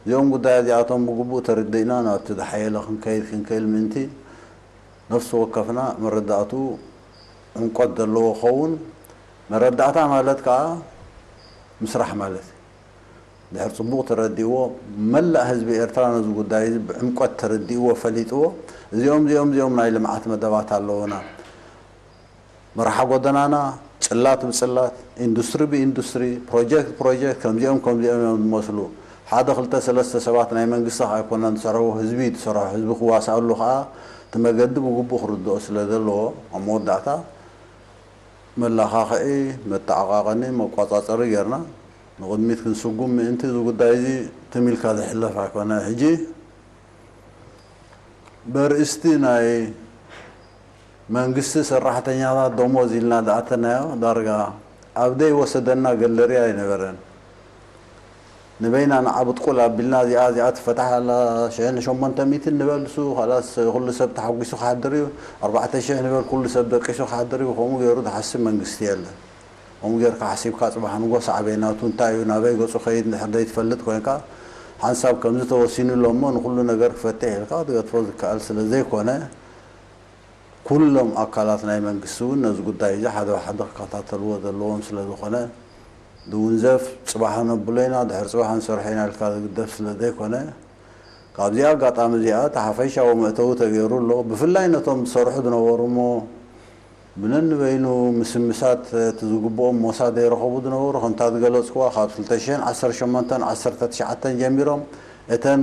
እዚኦም ጉዳያት እዚኣቶም ብግቡእ ተረዲእና ናብቲ ዝሓየለ ክንከይድ ክንክእል ምእንቲ ነፍሲ ወከፍና መረዳእትኡ ዕምቆት ዘለዎ ክኸውን። መረዳእታ ማለት ከኣ ምስራሕ ማለት እዩ። ድሕር ጽቡቕ ተረዲእዎ፣ መላእ ህዝቢ ኤርትራ ነዚ ጉዳይ እዚ ብዕምቆት ተረዲእዎ፣ ፈሊጥዎ፣ እዚኦም፣ እዚኦም፣ እዚኦም ናይ ልምዓት መደባት ኣለዉና። መርሓ ጎደናና፣ ጽላት ብጽላት፣ ኢንዱስትሪ ብኢንዱስትሪ፣ ፕሮጀክት ብፕሮጀክት፣ ከምዚኦም፣ ከምዚኦም እዮም ዝመስሉ። ሓደ ክልተ ሰለስተ ሰባት ናይ መንግስቲ ከኣ ኣይኮነን ዝሰርሕዎ፣ ህዝቢ እዩ ዝሰርሖ። ህዝቢ ክዋስኣሉ ከኣ እቲ መገዲ ብግቡእ ክርድኦ ስለ ዘለዎ፣ ኣብ መወዳእታ መለኻኽዒ፣ መተዓቓቐኒ፣ መቋጻጸሪ ጌርና ንቕድሚት ክንስጉም ምእንቲ እዚ ጉዳይ እዚ ትም ኢልካ ዝሕለፍ ኣይኮነ። ሕጂ በርእስቲ ናይ መንግስቲ ሰራሕተኛታት ደሞዝ ኢልና ዝኣተናዮ ዳርጋ ኣብ ደይ ወሰደና ገለርያ ኣይነበረን። ንበይና ንዓ ብጥቁል ኣቢልና እዚኣ፣ እዚኣ ትፈታሕ ኣላ፣ ሽሕን ሸሞንተ ሚእትን ንበል፣ እሱ ኻላስ ኩሉ ሰብ ተሓጒሱ ክሓድር እዩ፣ ኣርባዕተ ሽሕ ንበል፣ ኩሉ ሰብ ደቂሱ ክሓድር እዩ፣ ከምኡ ገይሩ ዝሓስብ መንግስቲ የለን። ከምኡ ጌርካ ሓሲብካ ጽባሕ ንጎ ሳዕቤናቱ እንታይ እዩ፣ ናበይ ገጹ ኸይድ እንድሕር ዘይትፈልጥ ኮይንካ፣ ሓንሳብ ከምዚ ተወሲኑ ኣሎ እሞ ንኹሉ ነገር ክፈትሕ ኢልካ ክትገድፎ ዝከኣል ስለ ዘይኮነ፣ ኩሎም ኣካላት ናይ መንግስቲ እውን ነዚ ጉዳይ እዚ ሓደ ብሓደ ክከታተልዎ ዘለዎም ስለ ዝኾነ፣ ዝውንዘፍ ጽባሕ ነብሎ ኢና፣ ድሕሪ ጽባሕ ንሰርሖ ኢና ኢልካ ዝግደፍ ስለ ዘይኮነ፣ ካብዚኣ ኣጋጣሚ እዚኣ እቲ ሓፈሻዊ መእተዊ ተገይሩ ኣሎ። ብፍላይ ነቶም ዝሰርሑ ዝነበሩ እሞ ብነንበይኑ ምስምሳት እቲ ዝግብኦም ሞሳ ዘይረኸቡ ዝነበሩ፣ ከምታ ዝገለጽክዋ ካብ ክልተ ሽሕን ዓሰርተ ሸሞንተን ዓሰርተ ትሽዓተን ጀሚሮም እተን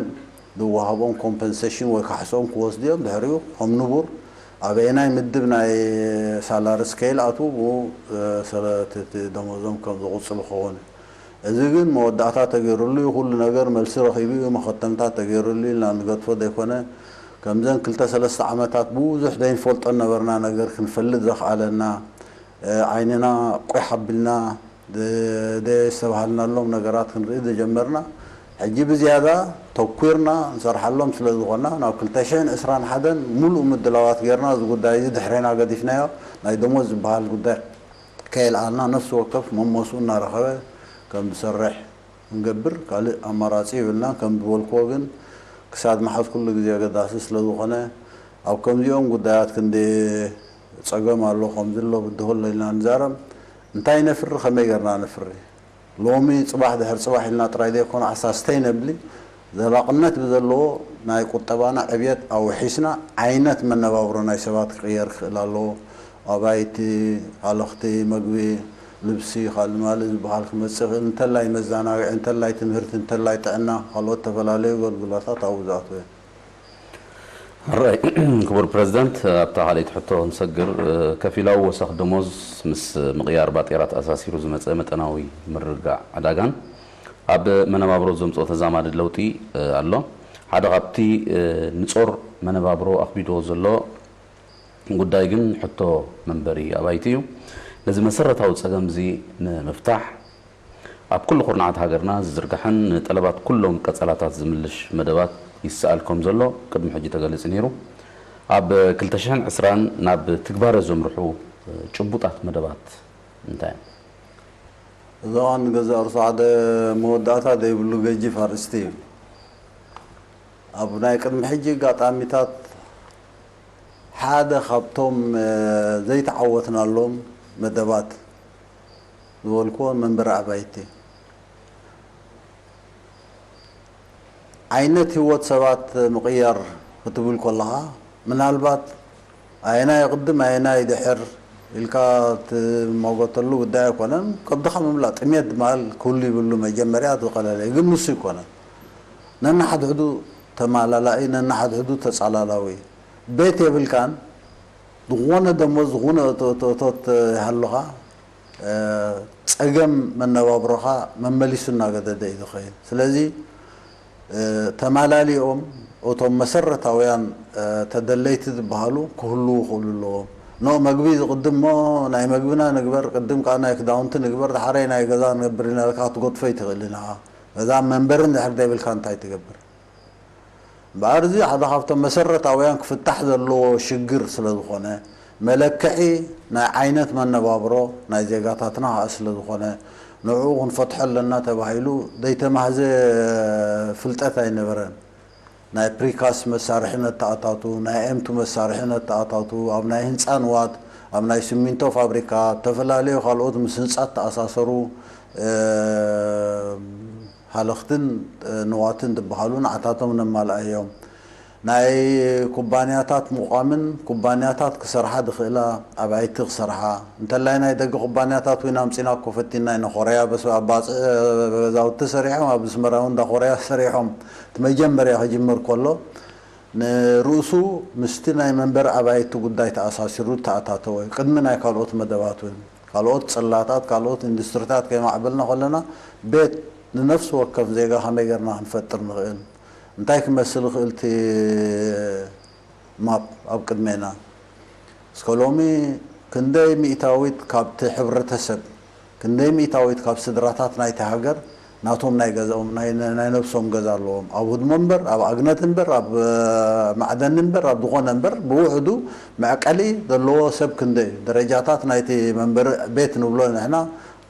ዝወሃቦም ኮምፐንሴሽን ወይ ካሕስኦም ክወስዱ እዮም። ድሕሪኡ ከም ንቡር ኣበየናይ ምድብ ናይ ሳላሪ ስኬል ኣትዉ፣ ብኡ፣ እ፣ ሰለ-፣ እቲ፣ እቲ ደሞዞም ከም ዝቕጽሉ ክኸውን እዩ። እዚ ግን መወዳእታ ተገይሩሉ እዩ። ኩሉ ነገር መልሲ ረኺቡ እዩ። መኸተምታ ተገይሩሉ እዩ ኢልና ንገድፎ ዘይኮነ፣ ከምዘን ክልተ ሰለስተ ዓመታት ብዙሕ ዘይንፈልጦ ነበርና ነገር ክንፈልጥ ዘኽኣለና፣ እ፣ ዓይንና ቁሕ ኣቢልና ደ-፣ ደየስተብሃልናሎም ነገራት ክንርኢ ዝጀመርና፣ ሕጂ ብዝያዳ ተኲርና ንሰርሓሎም ስለ ዝኾንና፣ ናብ ክልተ ሽሕን ዕስራን ሓደን ምሉእ ምድላዋት ጌርና፣ እዚ ጉዳይ እዚ ድሕሬና ገዲፍናዮ። ናይ ደሞዝ ዝበሃል ጉዳይ ከየልዓልና፣ ነፍሲ ወከፍ መመስኡ እናረኸበ ከም ዝሰርሕ ክንገብር ካልእ ኣማራጺ የብልናን። ከም ዝበልክዎ ግን፣ ክሳድ መሓዝ ኩሉ ግዜ ኣገዳሲ ስለ ዝኾነ፣ ኣብ ከምዚኦም ጉዳያት ክንዲ ጸገም ኣሎ፣ ከምዚ ኣሎ፣ ብድሆ ኣሎ ኢልና ንዛረብ፣ እንታይ ነፍሪ፣ ከመይ ጌርና ነፍሪ? ሎሚ፣ ጽባሕ፣ ድሕሪ ጽባሕ ኢልና ጥራይ ዘይኮነ፣ ኣሳ ሰስተይነብሊ፣ ዘላቕነት ብዘለዎ ናይ ቁጠባና ዕብየት ኣውሒስና፣ ዓይነት መነባብሮ ናይ ሰባት ክቕየር ክኽእል ኣለዎ። ኣባይቲ፣ ሃለኽቲ፣ መግቢ፣ ልብሲ፣ ካልእ ማልእ ዝበሃል ክመጽእ ይኽእል። እንተላይ መዘናግዒ፣ እንተላይ ትምህርቲ፣ እንተላይ ጥዕና፣ ካልኦት ዝተፈላለዩ ኣገልግሎታት ኣብኡ ዝኣትዉ እዮም። ሕራይ፣ ክቡር ፕረዚደንት፣ ኣብታ ካልኣይቲ ሕቶ ክንሰግር፣ እ፣ ከፊላዊ ወሰኽ ደሞዝ ምስ ምቕያር ባጤራ ተኣሳሲሩ ዝመጸ መጠናዊ ምርግጋዕ ዕዳጋን ኣብ መነባብሮ ዘምጽኦ ተዛማዲ ለውጢ፣ እ፣ ኣሎ። ሓደ ካብቲ፣ እ፣ ንጾር መነባብሮ ኣኽቢድዎ ዘሎ ጉዳይ ግን ሕቶ መንበሪ ኣባይቲ እዩ። ነዚ መሰረታዊ ጸገም እዚ ንምፍታሕ ኣብ ኩሉ ኩርናዓት ሃገርና ዝዝርጋሕን ንጠለባት ኩሎም ቀጸላታት ዝምልሽ መደባት ይሰኣል ከም ዘሎ ቅድሚ ሕጂ ተገሊጹ ነይሩ። ኣብ ክልተ ሽሕን ዕስራን ናብ ትግባረ ዘምርሑ ጭቡጣት መደባት እንታይ እዮም? እዛ እዋን ገዛ እርሱ ሓደ መወዳእታ ዘይብሉ ገጂፍ ኣርእስቲ እዩ። ኣብ ናይ ቅድሚ ሕጂ ኣጋጣሚታት ሓደ ካብቶም ዘይተዓወትናሎም መደባት ዝበልኩዎ መንበሪ ኣባይቲ ዓይነት ህይወት ሰባት ምቕያር ክትብል ከለኻ ምናልባት ኣየናይ ቅድም ኣየናይ ድሕር ኢልካ ትማጎተሉ ጉዳይ ኣይኮነን። ከብድኻ ምምላእ ጥሜት ማል ክህሉ ይብሉ መጀመርያ ዝቐለለ ግን ንሱ ይኮነን። ነናሓድሕዱ ተማላላኢ ነናሓድሕዱ ተጻላላዊ ቤት የብልካን ዝኾነ ደሞዝ ዝኾነ እቶት ይሃሉኻ ጸገም መነባብሮኻ መመሊሱ እናገደደ እዩ ዝኸይድ። ስለዚ ተማላሊኦም እቶም መሰረታውያን ተደለይቲ ዝበሃሉ ክህልዉ ክእሉ ኣለዎም። ኖ መግቢ ዝቕድም ሞ ናይ መግብና ንግበር ቅድም ከዓ ናይ ክዳውንቲ ንግበር ድሓረይ ናይ ገዛ ንገብር ኢና ኢልካ ክትጎትፎ ይትኽእል ኢና። ገዛ መንበሪ እንድሕር ዘይብልካ እንታይ ትገብር? እምበኣር እዚ ሓደ ካብቶም መሰረታውያን ክፍታሕ ዘለዎ ሽግር ስለ ዝኾነ መለክዒ ናይ ዓይነት መነባብሮ ናይ ዜጋታትና ከዓ ስለ ዝኾነ ንዕኡ ክንፈትሖ ኣለና ተባሂሉ ዘይተማህዘ ፍልጠት ኣይነበረን። ናይ ፕሪካስ መሳርሒ ነተኣታቱ፣ ናይ ኤምቱ መሳርሒ ነተኣታቱ፣ ኣብ ናይ ህንፃ ንዋት፣ ኣብ ናይ ሲሚንቶ ፋብሪካ፣ ዝተፈላለዩ ካልኦት ምስ ህንፃ ተኣሳሰሩ ሃለኽትን ንዋትን ዝበሃሉ ንዓታቶም ነማልኣዮም። ናይ ኩባንያታት ምቋምን ኩባንያታት ክሰርሓ ዝኽእላ ኣባይቲ ክሰርሓ እንተላይ ናይ ደገ ኩባንያታት እውን ኣምፂና እኮ ፈቲና ኢና። ኮርያ በስ ኣባፅዕ ገዛውቲ ሰሪሖም ኣብ ኣስመራ እውን እንዳ ኮርያ ሰሪሖም እቲ መጀመርያ ክጅምር ከሎ ንርእሱ ምስቲ ናይ መንበሪ ኣባይቲ ጉዳይ ተኣሳሲሩ ተኣታተወ እዩ። ቅድሚ ናይ ካልኦት መደባት እውን ካልኦት ጽላታት ካልኦት ኢንዱስትሪታት ከይማዕበልና ከለና ቤት ንነፍሲ ወከፍ ዜጋ ከመይ ጌርና ክንፈጥር ንኽእል እንታይ ክመስል ይኽእል እቲ ማፕ ኣብ ቅድሜና እስከ ሎሚ ክንደይ ሚእታዊት ካብቲ ሕብረተሰብ ክንደይ ሚእታዊት ካብ ስድራታት ናይቲ ሃገር ናቶም ናይ ገዛኦም ናይ ናይ ነብሶም ገዛ ኣለዎም ኣብ ህድሞ እምበር ኣብ ኣግነት እምበር ኣብ ማዕደኒ እምበር ኣብ ዝኾነ እምበር ብውሕዱ መዕቀሊ ዘለዎ ሰብ ክንደይ እዩ ደረጃታት ናይቲ መንበሪ ቤት ንብሎ ንሕና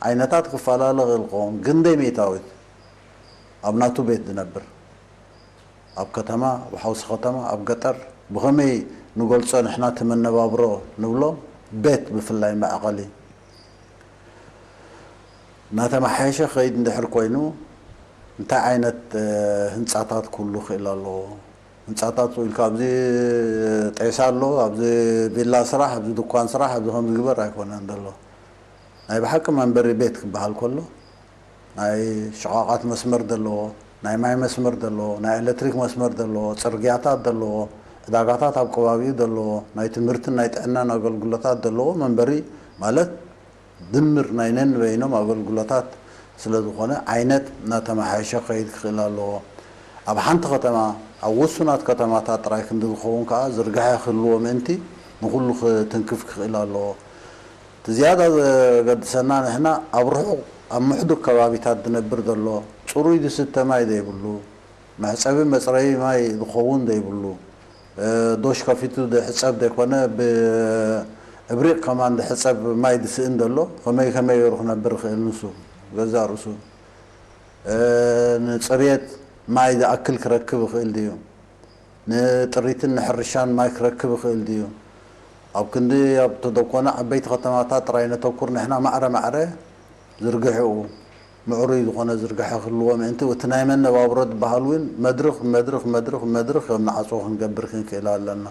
ዓይነታት ክፈላለ ክእል ክኸውን ክንደይ ሚእታዊት ኣብ ናቱ ቤት ዝነብር ኣብ ከተማ ኣብ ሓውሲ ከተማ ኣብ ገጠር ብኸመይ ንገልጾ ንሕና እቲ መነባብሮ ንብሎ ቤት ብፍላይ መዕቐሊ እናተመሓየሸ ክኸይድ እንድሕር ኮይኑ እንታይ ዓይነት ህንፃታት ክህሉ ክእል ኣለዎ? ህንፃታት ኢልካ ኣብዚ ጤሳ ኣሎ፣ ኣብዚ ቪላ ስራሕ፣ ኣብዚ ድኳን ስራሕ፣ ኣብዚ ከም ዝግበር ኣይኮነን ዘሎ። ናይ ብሓቂ መንበሪ ቤት ክበሃል ከሎ ናይ ሽቓቓት መስመር ዘለዎ፣ ናይ ማይ መስመር ዘለዎ፣ ናይ ኤሌክትሪክ መስመር ዘለዎ፣ ፅርግያታት ዘለዎ፣ ዕዳጋታት ኣብ ከባቢኡ ዘለዎ፣ ናይ ትምህርትን ናይ ጥዕናን ኣገልግሎታት ዘለዎ መንበሪ ማለት ድምር ናይ ነንበይኖም ኣገልግሎታት ስለ ዝኾነ ዓይነት እናተመሓየሸ ክኸይድ ክኽእል ኣለዎ። ኣብ ሓንቲ ከተማ ኣብ ውሱናት ከተማታት ጥራይ ክንዲ ዝኸውን ከዓ ዝርግሐ ክህልዎ ምእንቲ ንኹሉ ክትንክፍ ክኽእል ኣለዎ። እቲ ዝያዳ ዘገድሰና ንሕና ኣብ ርሑቕ ኣብ ምሕዱግ ከባቢታት ዝነብር ዘሎ ፅሩይ ዝስተ ማይ ዘይብሉ መሕፀቢ መፅረዪ ማይ ዝኸውን ዘይብሉ ዶሽ ከፊቱ ዝሕፀብ ዘይኮነ ብእብሪቕ ከማን ዝሕፀብ ማይ ዝስእን ዘሎ ከመይ ከመይ ገይሩ ክነብር ይኽእል ንሱ ገዛእ ርእሱ ንፅርየት ማይ ዝኣክል ክረክብ ይኽእል ድዩ ንጥሪትን ንሕርሻን ማይ ክረክብ ይኽእል ድዩ ኣብ ክንዲ ኣብ ተደኮነ ዓበይቲ ከተማታት ጥራይ ነተኩር ንሕና ማዕረ ማዕረ ዝርግሕኡ ምዕሩይ ዝኾነ ዝርግሐ ክህልዎ ምእንቲ እቲ ናይ መነባብሮ ዝበሃል እውን መድርኽ መድርኽ መድርኽ መድርኽ ከም ንዓፅዎ ክንገብር ክንክእል ኣለና።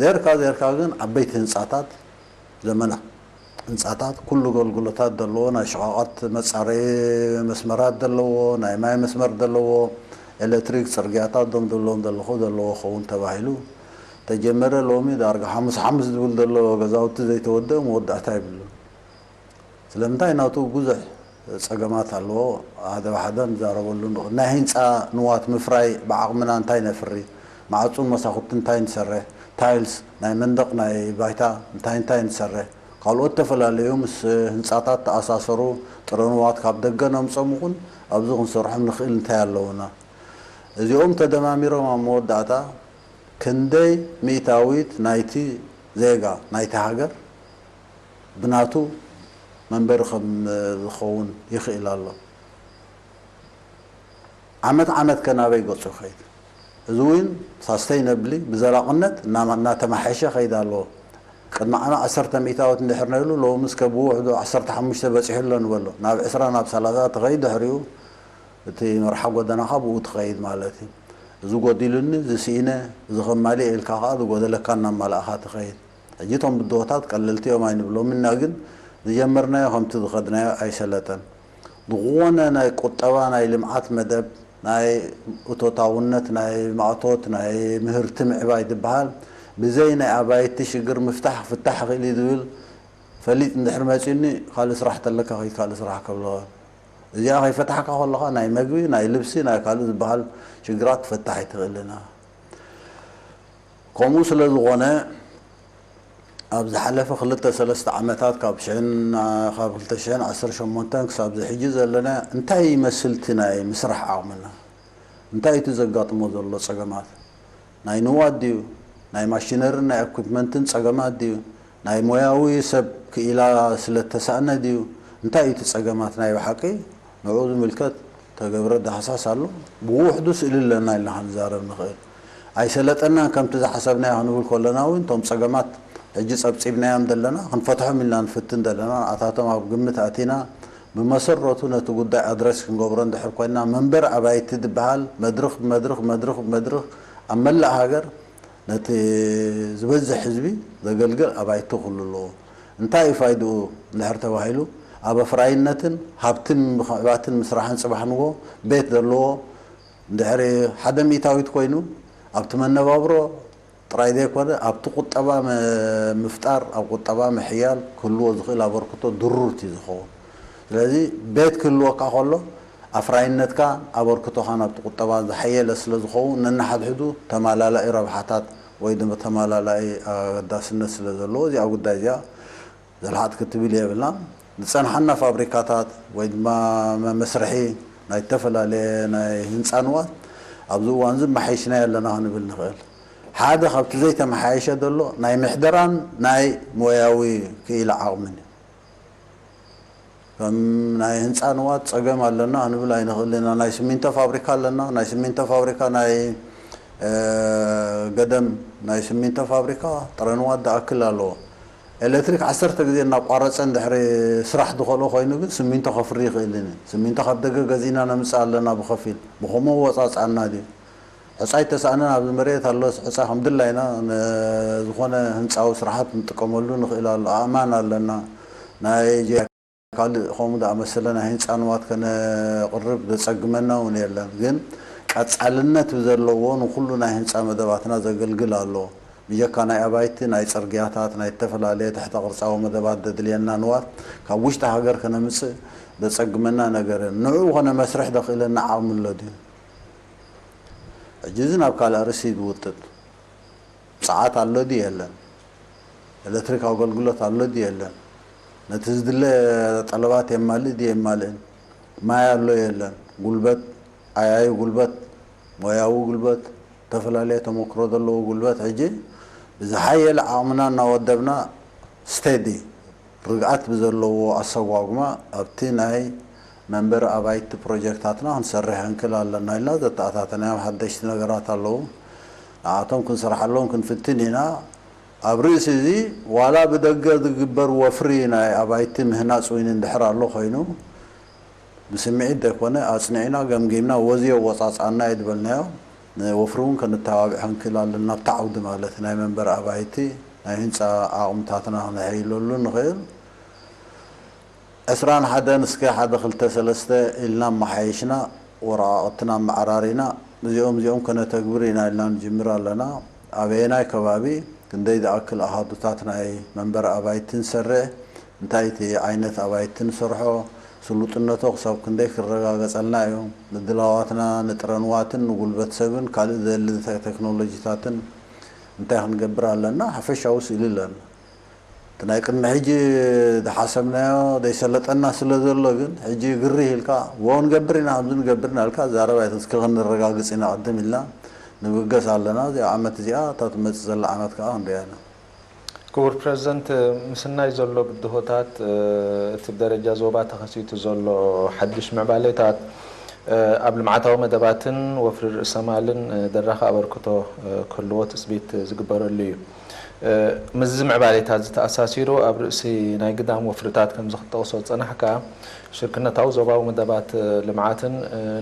ዜርካ ዜርካ ግን ዓበይቲ ህንፃታት ዘመና ህንፃታት ኩሉ ገልግሎታት ዘለዎ ናይ ሽቓቓት መፃረዪ መስመራት ዘለዎ ናይ ማይ መስመር ዘለዎ ኤሌክትሪክ ፅርግያታት ዶም ዘለዎም ዘለኹ ዘለዎ ኸውን ተባሂሉ ተጀመረ ሎሚ ዳርጋ ሓሙስ ሓሙስ ዝብል ዘሎ ገዛውቲ ዘይተወደአ መወዳእታ ይብሉ። ስለምንታይ ናቱ ብዙሕ ፀገማት ኣለዎ ሓደ ብሓደ ንዛረበሉ ንኽእል ናይ ህንፃ ንዋት ምፍራይ ብዓቕምና እንታይ ነፍሪ ማዕፁን መሳኹቲ እንታይ ንሰርሕ ታይልስ ናይ መንደቕ ናይ ባይታ እንታይ እንታይ ንሰርሕ ካልኦት ተፈላለዩ ምስ ህንጻታት ተኣሳሰሩ ጥረ ንዋት ካብ ደገ ነምጾም ይኹን ኣብዚ ክንሰርሖም ንኽእል እንታይ ኣለውና? እዚኦም ተደማሚሮም ኣብ መወዳእታ ክንደይ ሚእታዊት ናይቲ ዜጋ ናይቲ ሃገር ብናቱ መንበሪ ከም ዝኸውን ይኽእል ኣሎ? ዓመት ዓመት ከ ናበይ ገጹ ይኸይድ? እዚ እውን ሳስተይነብሊ ብዘላቕነት እናተማሓየሸ ይኸይድ ኣለዎ። ቅድሚ ዓመት ዓሰርተ ሚእታዊት እንድሕር ነይሩ ሎሚ እስከ ብውሕዱ ዓሰርተ ሓሙሽተ በጺሑ ኣሎ ንበሎ። ናብ ዕስራ ናብ ሰላሳ ትኸይድ ድሕሪኡ እቲ መርሓ ጎደናኻ ብኡ ትኸይድ ማለት እዩ። እዚ ጎዲሉኒ፣ እዚ ስኢነ፣ እዚ ከማልእ ኢልካ ከኣ ዝጎደለካ እናማላእኻ ትኸይድ። ሕጂ እቶም ብድሆታት ቀለልቲ እዮም ኣይንብሎምን ኢና፣ ግን ዝጀመርናዮ ከምቲ ዝኸድናዮ ኣይሰለጠን። ዝኾነ ናይ ቁጠባ ናይ ልምዓት መደብ ናይ እቶታውነት ናይ ማእቶት ናይ ምህርቲ ምዕባይ ዝበሃል ብዘይ ናይ ኣባይቲ ሽግር ምፍታሕ ክፍታሕ ይኽእል እዩ ዝብል ፈሊጥ እንድሕር መፂኡኒ ካልእ ስራሕ ተለካ ከይድ ካልእ ስራሕ ከብለዋ እዚኣ ከይፈታሕካ ከለኻ ናይ መግቢ ናይ ልብሲ ናይ ካልእ ዝበሃል ሽግራት ትፈታሕ ኣይትኽእልን። ከምኡ ስለ ዝኾነ ኣብ ዝሓለፈ ክልተ ሰለስተ ዓመታት ካብ ሽሕን ካብ ክልተ ሽሕን ዓሰርተ ሸሞንተን ክሳብ እዚ ሕጂ ዘለና እንታይ ይመስል እቲ ናይ ምስራሕ ዓቕምና? እንታይ እቲ ዘጋጥሞ ዘሎ ጸገማት? ናይ ንዋት ድዩ? ናይ ማሽነርን ናይ ኢኩፕመንትን ጸገማት ድዩ? ናይ ሞያዊ ሰብ ክኢላ ስለ እተሳእነ ድዩ? እንታይ እዩ እቲ ጸገማት ናይ ብሓቂ? ንዕኡ ዝምልከት ተገብረ ዳህሳስ ኣሎ። ብውሕዱ ስእሊ ኣለና ኢልና ክንዛረብ ንኽእል። ኣይሰለጠናን ከምቲ ዝሓሰብናዮ ክንብል ከለና እውን እቶም ጸገማት ሕጂ ጸብጺብናዮም ዘለና ክንፈትሖም ኢልና ንፍትን ዘለና ንኣታቶም ኣብ ግምት ኣቲና ብመሰረቱ ነቲ ጉዳይ ኣድረስ ክንገብሮ እንድሕር ኮይና መንበር ኣባይቲ ዝበሃል መድርኽ ብመድርኽ መድርኽ ብመድርኽ ኣብ መላእ ሃገር ነቲ ዝበዝሕ ህዝቢ ዘገልግል ኣባይቲ ክህሉ ኣለዎ። እንታይ እዩ ፋይድኡ እንድሕር ተባሂሉ ኣብ ኣፍራይነትን ሃብትን ምኽዕባትን ምስራሕን ጽባሕ ንግሆ ቤት ዘለዎ እንድሕሪ ሓደ ሚእታዊት ኮይኑ ኣብቲ መነባብሮ ጥራይ ዘይኮነ ኣብቲ ቁጠባ ምፍጣር ኣብ ቁጠባ ምሕያል ክህልዎ ዝኽእል ኣበርክቶ ድሩር እዩ ዝኸውን። ስለዚ ቤት ክህልወካ ከሎ ኣፍራይነትካ ኣበርክቶኻ ናብቲ ቁጠባ ዝሓየለ ስለ ዝኸውን ነንሓድሕዱ ተማላላኢ ረብሓታት ወይ ድማ ተማላላኢ ኣገዳስነት ስለ ዘለዎ እዚኣ ጉዳይ እዚኣ ዘልሓጥ ክትብል የብልናን። ዝጸንሓና ፋብሪካታት ወይ ድማ መመስርሒ ናይ ዝተፈላለየ ናይ ህንጻ ንዋት ኣብዚ እዋን እዚ መሓይሽና ኣለና ክንብል ንኽእል። ሓደ ካብቲ ዘይተመሓየሸ ዘሎ ናይ ምሕደራን ናይ ሞያዊ ክኢላ ዓቕምን እዩ። ከም ናይ ህንፃ ንዋት ፀገም ኣለና ክንብል ኣይንኽእል ኢና። ናይ ስሚንቶ ፋብሪካ ኣለና። ናይ ስሚንቶ ፋብሪካ ናይ ገደም ናይ ስሚንቶ ፋብሪካ ጥረ ንዋት ዝኣክል ኣለዎ። ኤሌክትሪክ ዓሰርተ ግዜ እናቋረፀ እንድሕሪ ስራሕ ዝኸልኦ ኮይኑ ግን ስሚንቶ ከፍሪ ይኽእልን እዩ። ስሚንቶ ካብ ደገ ገዚእና ነምፅእ ኣለና ብኸፊል። ብኸምኡ ወፃፅኣና ድዩ? ሕፃይ ተሳእነን ኣብዚ መሬት ኣሎ። ሕፃ ከም ድላይና ዝኾነ ህንፃዊ ስራሓት ንጥቀመሉ ንኽእል ኣሎ። ኣእማን ኣለና። ናይ ካልእ ከምኡ ዝኣመሰለ ናይ ህንፃ ንዋት ከነቕርብ ዘፀግመና እውን የለን። ግን ቀፃልነት ብዘለዎ ንኩሉ ናይ ህንፃ መደባትና ዘገልግል ኣሎ። ብጀካ ናይ ኣባይቲ፣ ናይ ፅርግያታት፣ ናይ ዝተፈላለየ ትሕተ ቅርፃዊ መደባት ዘድልየና ንዋት ካብ ውሽጢ ሃገር ከነምፅእ ዘፀግመና ነገር የለን። ንዕኡ ከነመስርሕ ዘኽእለና ዓቕሚ ኣሎ ድዩ? ሕጂ እዚ ናብ ካልእ ኣርእስቲ ዝውጥጥ። ጸዓት ኣሎ ድዩ የለን? ኤሌክትሪክ ኣገልግሎት ኣሎ ድዩ የለን? ነቲ ዝድለ ጠለባት የማልእ ድዩ የማልእን? ማይ ኣሎ የለን? ጉልበት፣ ዓያዩ ጉልበት፣ ሞያዊ ጉልበት፣ ዝተፈላለየ ተመክሮ ዘለዎ ጉልበት ሕጂ ብዝሓየለ ዓቕምና እናወደብና ስተዲ ርግኣት ብዘለዎ ኣሰጓጉማ ኣብቲ ናይ መንበሪ ኣባይቲ ፕሮጀክታትና ክንሰርሕ እንክል ኣለና ኢልና ዘተኣታተናዮም ሓደሽቲ ነገራት ኣለዉ። ንኣቶም ክንሰርሓሎም ክንፍትን ኢና። ኣብ ርእሲ እዚ ዋላ ብደገ ዝግበር ወፍሪ ናይ ኣባይቲ ምህናፅ እውን እንድሕር ኣሎ ኮይኑ ብስምዒት ዘይኮነ ኣፅኒዕና ገምጊምና ወዚ የወፃፅኣና እዩ ዝበልናዮ። ንወፍሪ እውን ከነተባብዕ ክንክእል ኣለና ኣብቲ ዓውዲ ማለት ናይ መንበሪ ኣባይቲ ናይ ህንፃ ዓቕምታትና ክነሐይለሉ ንኽእል። ዕስራን ሓደን እስከ ሓደ ክልተ ሰለስተ ኢልና ኣመሓይሽና ወረቓቕትና ኣመዓራሪና እዚኦም እዚኦም ከነተግብር ኢና ኢልና ንጅምር ኣለና። ኣበየናይ ከባቢ ክንደይ ዝኣክል ኣሃዱታት ናይ መንበሪ ኣባይቲ ንሰርዕ እንታይ እቲ ዓይነት ኣባይቲ ንሰርሖ ስሉጥነቶ ክሳብ ክንደይ ክረጋገጸልና እዩ። ምድላዋትና ንጥረ ንዋትን ንጉልበት ሰብን ካልእ ዘድሊ ቴክኖሎጂታትን እንታይ ክንገብር ኣለና ሓፈሻዊ ስእሊ ኣለና። ናይ ቅድሚ ሕጂ ዝሓሰብናዮ ዘይሰለጠና ስለ ዘሎ ግን ሕጂ ግሪ ኢልካ ወ ንገብር ኢና ኣብዚ ንገብር ኢና ኢልካ ዛረብ ኣይተስኪ ክንረጋግጽ ኢና ቅድም ኢልና ንብገስ ኣለና። እዚኣ ዓመት እዚኣ እታ ትመጽእ ዘላ ዓመት ከዓ ክንሪኣ ኢና። ክቡር ፕረዚደንት፣ ምስናይ ዘሎ ብድሆታት፣ እቲ ብደረጃ ዞባ ተኸሲቱ ዘሎ ሓድሽ ምዕባሌታት፣ ኣብ ልምዓታዊ መደባትን ወፍሪ ርእሰ ማልን ደራኺ ኣበርክቶ ክህልዎ ትጽቢት ዝግበረሉ እዩ። ምስዚ ምዕባሌታት ዝተኣሳሲሩ ኣብ ርእሲ ናይ ግዳም ወፍርታት ከምዚ ክትጠቕሶ ዝጸናሕካ ሽርክነታዊ ዞባዊ መደባት ልምዓትን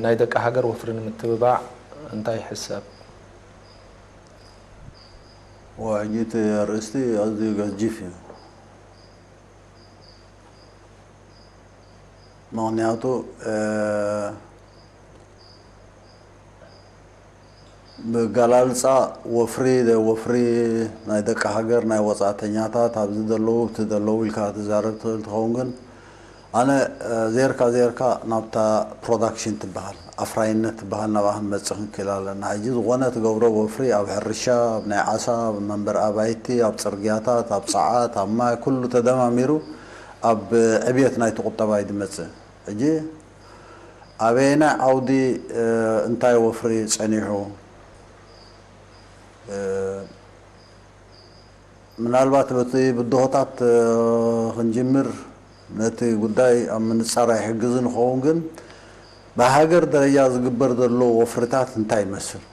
ናይ ደቂ ሃገር ወፍሪ ንምትብባዕ እንታይ ይሕሰብ? ሕጂ እቲ ኣርእስቲ ኣዝዩ ገዚፍ እዩ። ምኽንያቱ ብኣገላልፃ ወፍሪ ወፍሪ ናይ ደቂ ሃገር ናይ ወፃእተኛታት ኣብዚ ዘለዉ እቲ ዘለዉ ኢልካ ትዛረብ ትኽእል ትኸውን ግን ኣነ ዜርካ ዜርካ ናብታ ፕሮዳክሽን ትበሃል ኣፍራይነት ትበሃል ናብኣ ክንመፅእ ክንክእል ኣለና። ሕጂ ዝኾነ ትገብሮ ወፍሪ ኣብ ሕርሻ፣ ኣብ ናይ ዓሳ፣ ኣብ መንበሪ ኣባይቲ፣ ኣብ ፅርግያታት፣ ኣብ ፀዓት፣ ኣብ ማይ ኩሉ ተደማሚሩ ኣብ ዕብየት ናይቲ ቁጠባ እዩ ዝመፅእ። ሕጂ ኣበየናይ ዓውዲ እንታይ ወፍሪ ፀኒሑ ምናልባት በቲ ብድሆታት ክንጅምር ነቲ ጉዳይ ኣብ ምንጻር ኣይሕግዝን ይኸውን ግን ብሃገር ደረጃ ዝግበር ዘሎ ወፍርታት እንታይ ይመስል?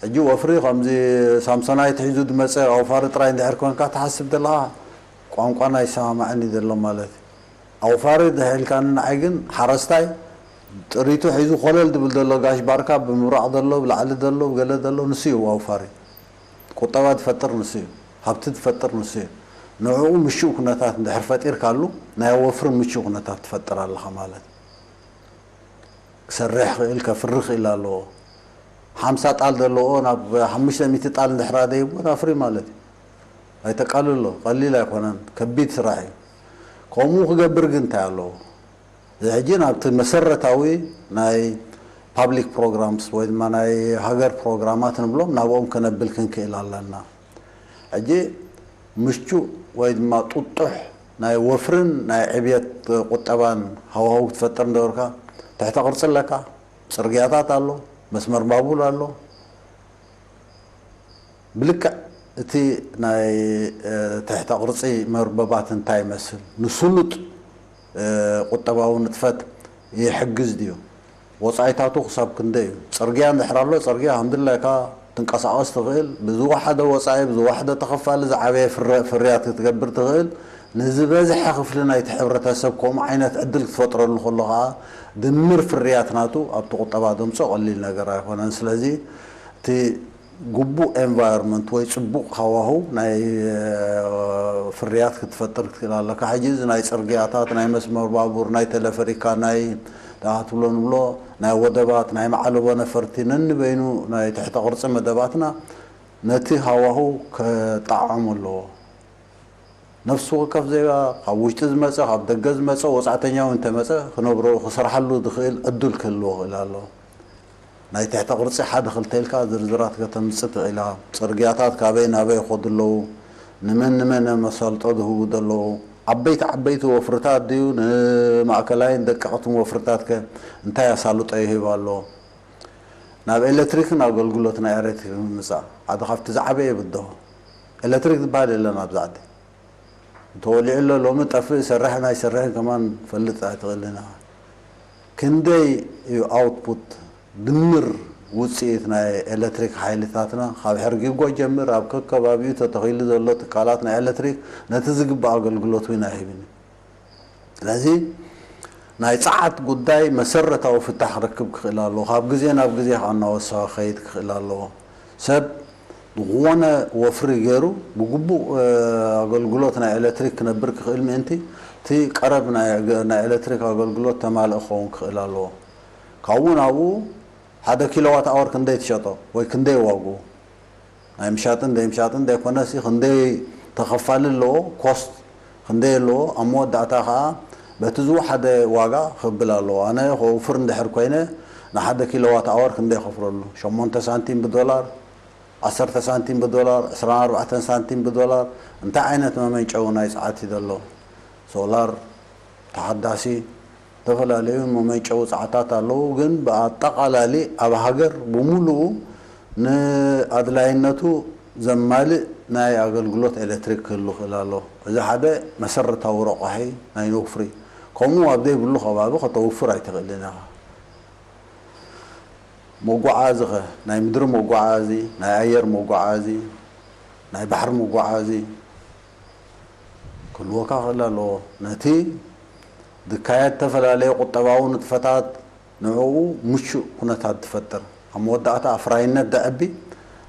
ሕጂ ወፍሪ ከምዚ ሳምሶናይት ሒዙ ዝመፀ ኣውፋሪ ጥራይ እንድሕር ኮንካ ትሓስብ ዘለኻ ቋንቋና ይሰማማዕን እዩ ዘሎ ማለት እዩ። ኣውፋሪ ድሕልካኒ ንዓይ ግን ሓረስታይ ጥሪቱ ሒዙ ኮለል ዝብል ዘሎ ጋሽ ባርካ ብምብራቕ ዘሎ ብላዕሊ ዘሎ ብገለ ዘሎ ንሱ እዩ ኣውፋሪ። ቁጠባ ዝፈጥር ንሱ እዩ። ሃብቲ ዝፈጥር ንሱ እዩ። ንዕኡ ምሹእ ኩነታት እንድሕር ፈጢርካሉ ናይ ወፍሪ ምቹእ ኩነታት ትፈጥር ኣለኻ ማለት እዩ። ክሰርሕ ክእል ከፍሪ ክእል ኣለዎ። ሓምሳ ጣል ዘለዎ ናብ ሓሙሽተ ሚእቲ ጣል እንድሕር ኣደይቦ ኣፍሪ ማለት እዩ። ኣይተቃልሎ ቀሊል ኣይኮነን፣ ከቢድ ስራሕ እዩ። ከምኡ ክገብር ግን እንታይ ኣለዎ? እዚ ሕጂ ናብቲ መሰረታዊ ናይ ፓብሊክ ፕሮግራምስ ወይ ድማ ናይ ሃገር ፕሮግራማት ንብሎም ናብኦም ከነብል ክንክእል ኣለና። ሕጂ ምቹእ ወይ ድማ ጥጡሕ ናይ ወፍርን ናይ ዕብየት ቁጠባን ሃዋህው ክትፈጥር እንደበርካ ትሕተ ቅርፂ ኣለካ። ፅርግያታት ኣሎ፣ መስመር ባቡር ኣሎ። ብልክዕ እቲ ናይ ትሕተ ቅርፂ መርበባት እንታይ ይመስል ንስሉጥ ቁጠባዊ ንጥፈት ይሕግዝ ድዩ? ወፃኢታቱ ክሳብ ክንደይ እዩ? ፅርግያ እንድሕር ኣሎ ፅርግያ ከምድላይካ ትንቀሳቐስ ትኽእል ብዝወሓደ ወፃኢ ብዝወሓደ ተኸፋሊ ዝዓበየ ፍርያት ክትገብር ትኽእል። ንዝበዝሐ ክፍሊ ናይቲ ሕብረተሰብ ከምኡ ዓይነት ዕድል ክትፈጥረሉ ከሎ ከዓ ድምር ፍርያት ናቱ ኣብቲ ቁጠባ ደምፆ ቀሊል ነገር ኣይኮነን። ስለዚ እቲ ግቡእ environment ወይ ፅቡቕ ሃዋህው ናይ ፍርያት ክትፈጥር ክትክእል ኣለካ። ሕጂ እዚ ናይ ፅርግያታት፣ ናይ መስመር ባቡር፣ ናይ ተለፈሪካ፣ ናይ ደኣ ክትብሎ ንብሎ ናይ ወደባት፣ ናይ ማዕለቦ ነፈርቲ ነንበይኑ ናይ ትሕተ ቅርፂ መደባትና ነቲ ሃዋህው ከጣዕዖም ኣለዎ። ነፍሲ ወከፍ ዜጋ ካብ ውሽጢ ዝመፀ ካብ ደገ ዝመፀ ወፃዕተኛ እውን እንተመፀ ክነብሮ ክሰርሓሉ ዝኽእል ዕዱል ክህልዎ ክእል ኣለዎ። ናይ ትሕተ ቅርፂ ሓደ ክልተ ኢልካ ዝርዝራት ከተምፅእ ትኽእል ኢኻ። ፅርግያታት ካበይ ናበይ ይኸዱ ኣለዉ? ንመን ንመን እዮም መሳልጦ ዝህቡ ዘለዉ? ዓበይቲ ዓበይቲ ወፍርታት ድዩ ንማእከላይን ደቀቕትን ወፍርታት ከ እንታይ ኣሳልጦ ይህብ ኣሎ? ናብ ኤሌክትሪክን ኣገልግሎት ናይ ኤሌክትሪክ ምምፃእ ሓደ ካብቲ ዝዓበየ ብድሆ። ኤሌክትሪክ ዝበሃል የለን ኣብዚ ዓዲ። እንተወሊዑ ኣሎ ሎሚ ጠፍእ ይሰርሕን ኣይሰርሕን ከማን ፈልጥ ኣይትኽእልን ኢኻ። ክንደይ እዩ ኣውትፑት ድምር ውፅኢት ናይ ኤሌክትሪክ ሓይልታትና ካብ ሕርጊጎ ጀምር ኣብ ከከባቢኡ ተተኺሉ ዘሎ ትካላት ናይ ኤሌክትሪክ ነቲ ዝግባእ ኣገልግሎት እውን ኣይህብን እዩ። ስለዚ ናይ ፀዓት ጉዳይ መሰረታዊ ፍታሕ ክረክብ ክኽእል ኣለዎ። ካብ ግዜ ናብ ግዜ ከዓ እናወሰኸ ክኸይድ ክኽእል ኣለዎ። ሰብ ዝኾነ ወፍሪ ገይሩ ብግቡእ ኣገልግሎት ናይ ኤሌክትሪክ ክነብር ክኽእል ምእንቲ እቲ ቀረብ ናይ ኤሌክትሪክ ኣገልግሎት ተማልእ ክኸውን ክኽእል ኣለዎ። ካብኡ ናብኡ ሓደ ኪሎዋት ኣወር ክንደይ ትሸጦ ወይ ክንደይ ዋግኡ ናይ ምሻጥን ደይ ምሻጥን ደይኮነሲ ክንደይ ተኸፋሊ ኣለዎ ኮስት ክንደይ ኣለዎ ኣብ መወዳእታ ከዓ በቲ ዝወሓደ ዋጋ ክብል ኣለዎ። ኣነ ከውፍር እንድሕር ኮይነ ንሓደ ኪሎዋት ኣወር ክንደይ ከፍለሉ ሸሞንተ ሳንቲም ብዶላር ዓሰርተ ሳንቲም ብዶላር፣ ዕስራን ኣርባዕተን ሳንቲም ብዶላር። እንታይ ዓይነት መመንጨዊ ናይ ጸዓት እዩ ዘሎ? ሶላር፣ ተሓዳሲ፣ ዝተፈላለዩ መመንጨዊ ጸዓታት ኣለዉ። ግን ብኣጠቓላሊ ኣብ ሃገር ብምሉኡ ንኣድላይነቱ ዘማልእ ናይ ኣገልግሎት ኤሌክትሪክ ክህሉ ክእል ኣሎ። እዚ ሓደ መሰረታዊ ረቋሒ ናይ ወፍሪ። ከምኡ ኣብ ዘይብሉ ከባቢ ከተውፍር ኣይትኽእልን ኢኻ። መጓዓዚ ኸ? ናይ ምድሪ መጓዓዚ፣ ናይ ኣየር መጓዓዚ፣ ናይ ባሕሪ መጓዓዚ ክህልወካ ክእል ኣለዎ። ነቲ ዝካየድ ዝተፈላለየ ቁጠባዊ ንጥፈታት ንዕኡ ምቹእ ኩነታት ትፈጥር። ኣብ መወዳእታ ኣፍራይነት ደዕቢ፣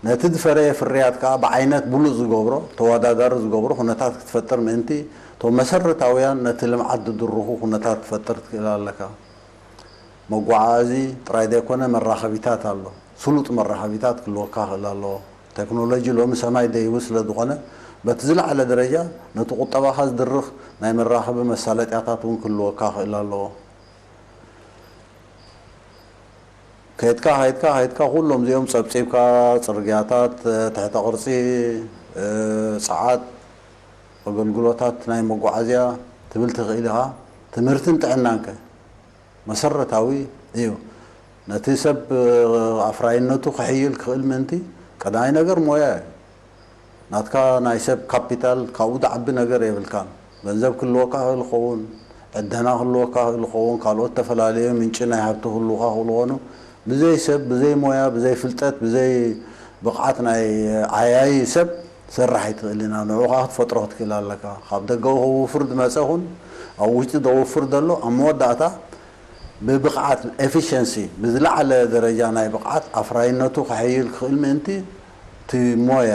ነቲ ዝፈረየ ፍርያት ከኣ ብዓይነት ብሉጽ ዝገብሮ፣ ተወዳዳሪ ዝገብሮ ኩነታት ክትፈጥር ምእንቲ፣ እቶም መሰረታውያን ነቲ ልምዓት ዝድርኹ ኩነታት ክትፈጥር ትክእል ኣለካ። መጓዓዚ ጥራይ ዘይኮነ መራኸቢታት ኣሎ። ስሉጥ መራኸቢታት ክህልወካ ክእል ኣለዎ። ቴክኖሎጂ ሎሚ ሰማይ ደይቡ ስለ ዝኾነ፣ በቲ ዝለዓለ ደረጃ ነቲ ቁጠባኻ ዝድርኽ ናይ መራኸቢ መሳለጥያታት እውን ክህልወካ ክእል ኣለዎ። ከይድካ፣ ከይድካ፣ ከይድካ ኩሎም እዚኦም ጸብጺብካ፣ ጽርግያታት፣ ትሕተ ቅርጺ፣ እ፣ ጸዓት፣ ኣገልግሎታት ናይ መጓዓዝያ ትብል ትኽእል ኢኻ። ትምህርትን ጥዕናን ከ? መሰረታዊ እዩ። ነቲ ሰብ፣ እ፣ ኣፍራይነቱ ክሕይል ክኽእል ምእንቲ ቀዳማይ ነገር ሞያ እዩ። ናትካ ናይ ሰብ ካፒታል ካብኡ ዝዓቢ ነገር የብልካን። ገንዘብ ክህልወካ ክእል ይኸውን፣ ዕደና ክህልወካ ክእል ይኸውን፣ ካልኦት ዝተፈላለዩ ምንጪ ናይ ሃብቲ ክህልውካ ክእሉ ይኾኑ። ብዘይ ሰብ፣ ብዘይ ሞያ፣ ብዘይ ፍልጠት፣ ብዘይ ብቕዓት ናይ ዓያዪ ሰብ ትሰርሕ ኣይትኽእልን ኢና። ንዕኡ ኸዓ ክትፈጥሮ ክትክእል ኣለካ። ካብ ደገ ከውፍር ዝመጸ ኹን ኣብ ውሽጢ ዘውፍር ዘሎ ኣብ መወዳእታ ብብቕዓት፣ ኤፊሸንሲ፣ ብዝለዓለ ደረጃ ናይ ብቕዓት ኣፍራይነቱ ከሐይል ክኽእል ምእንቲ እቲ ሞያ፣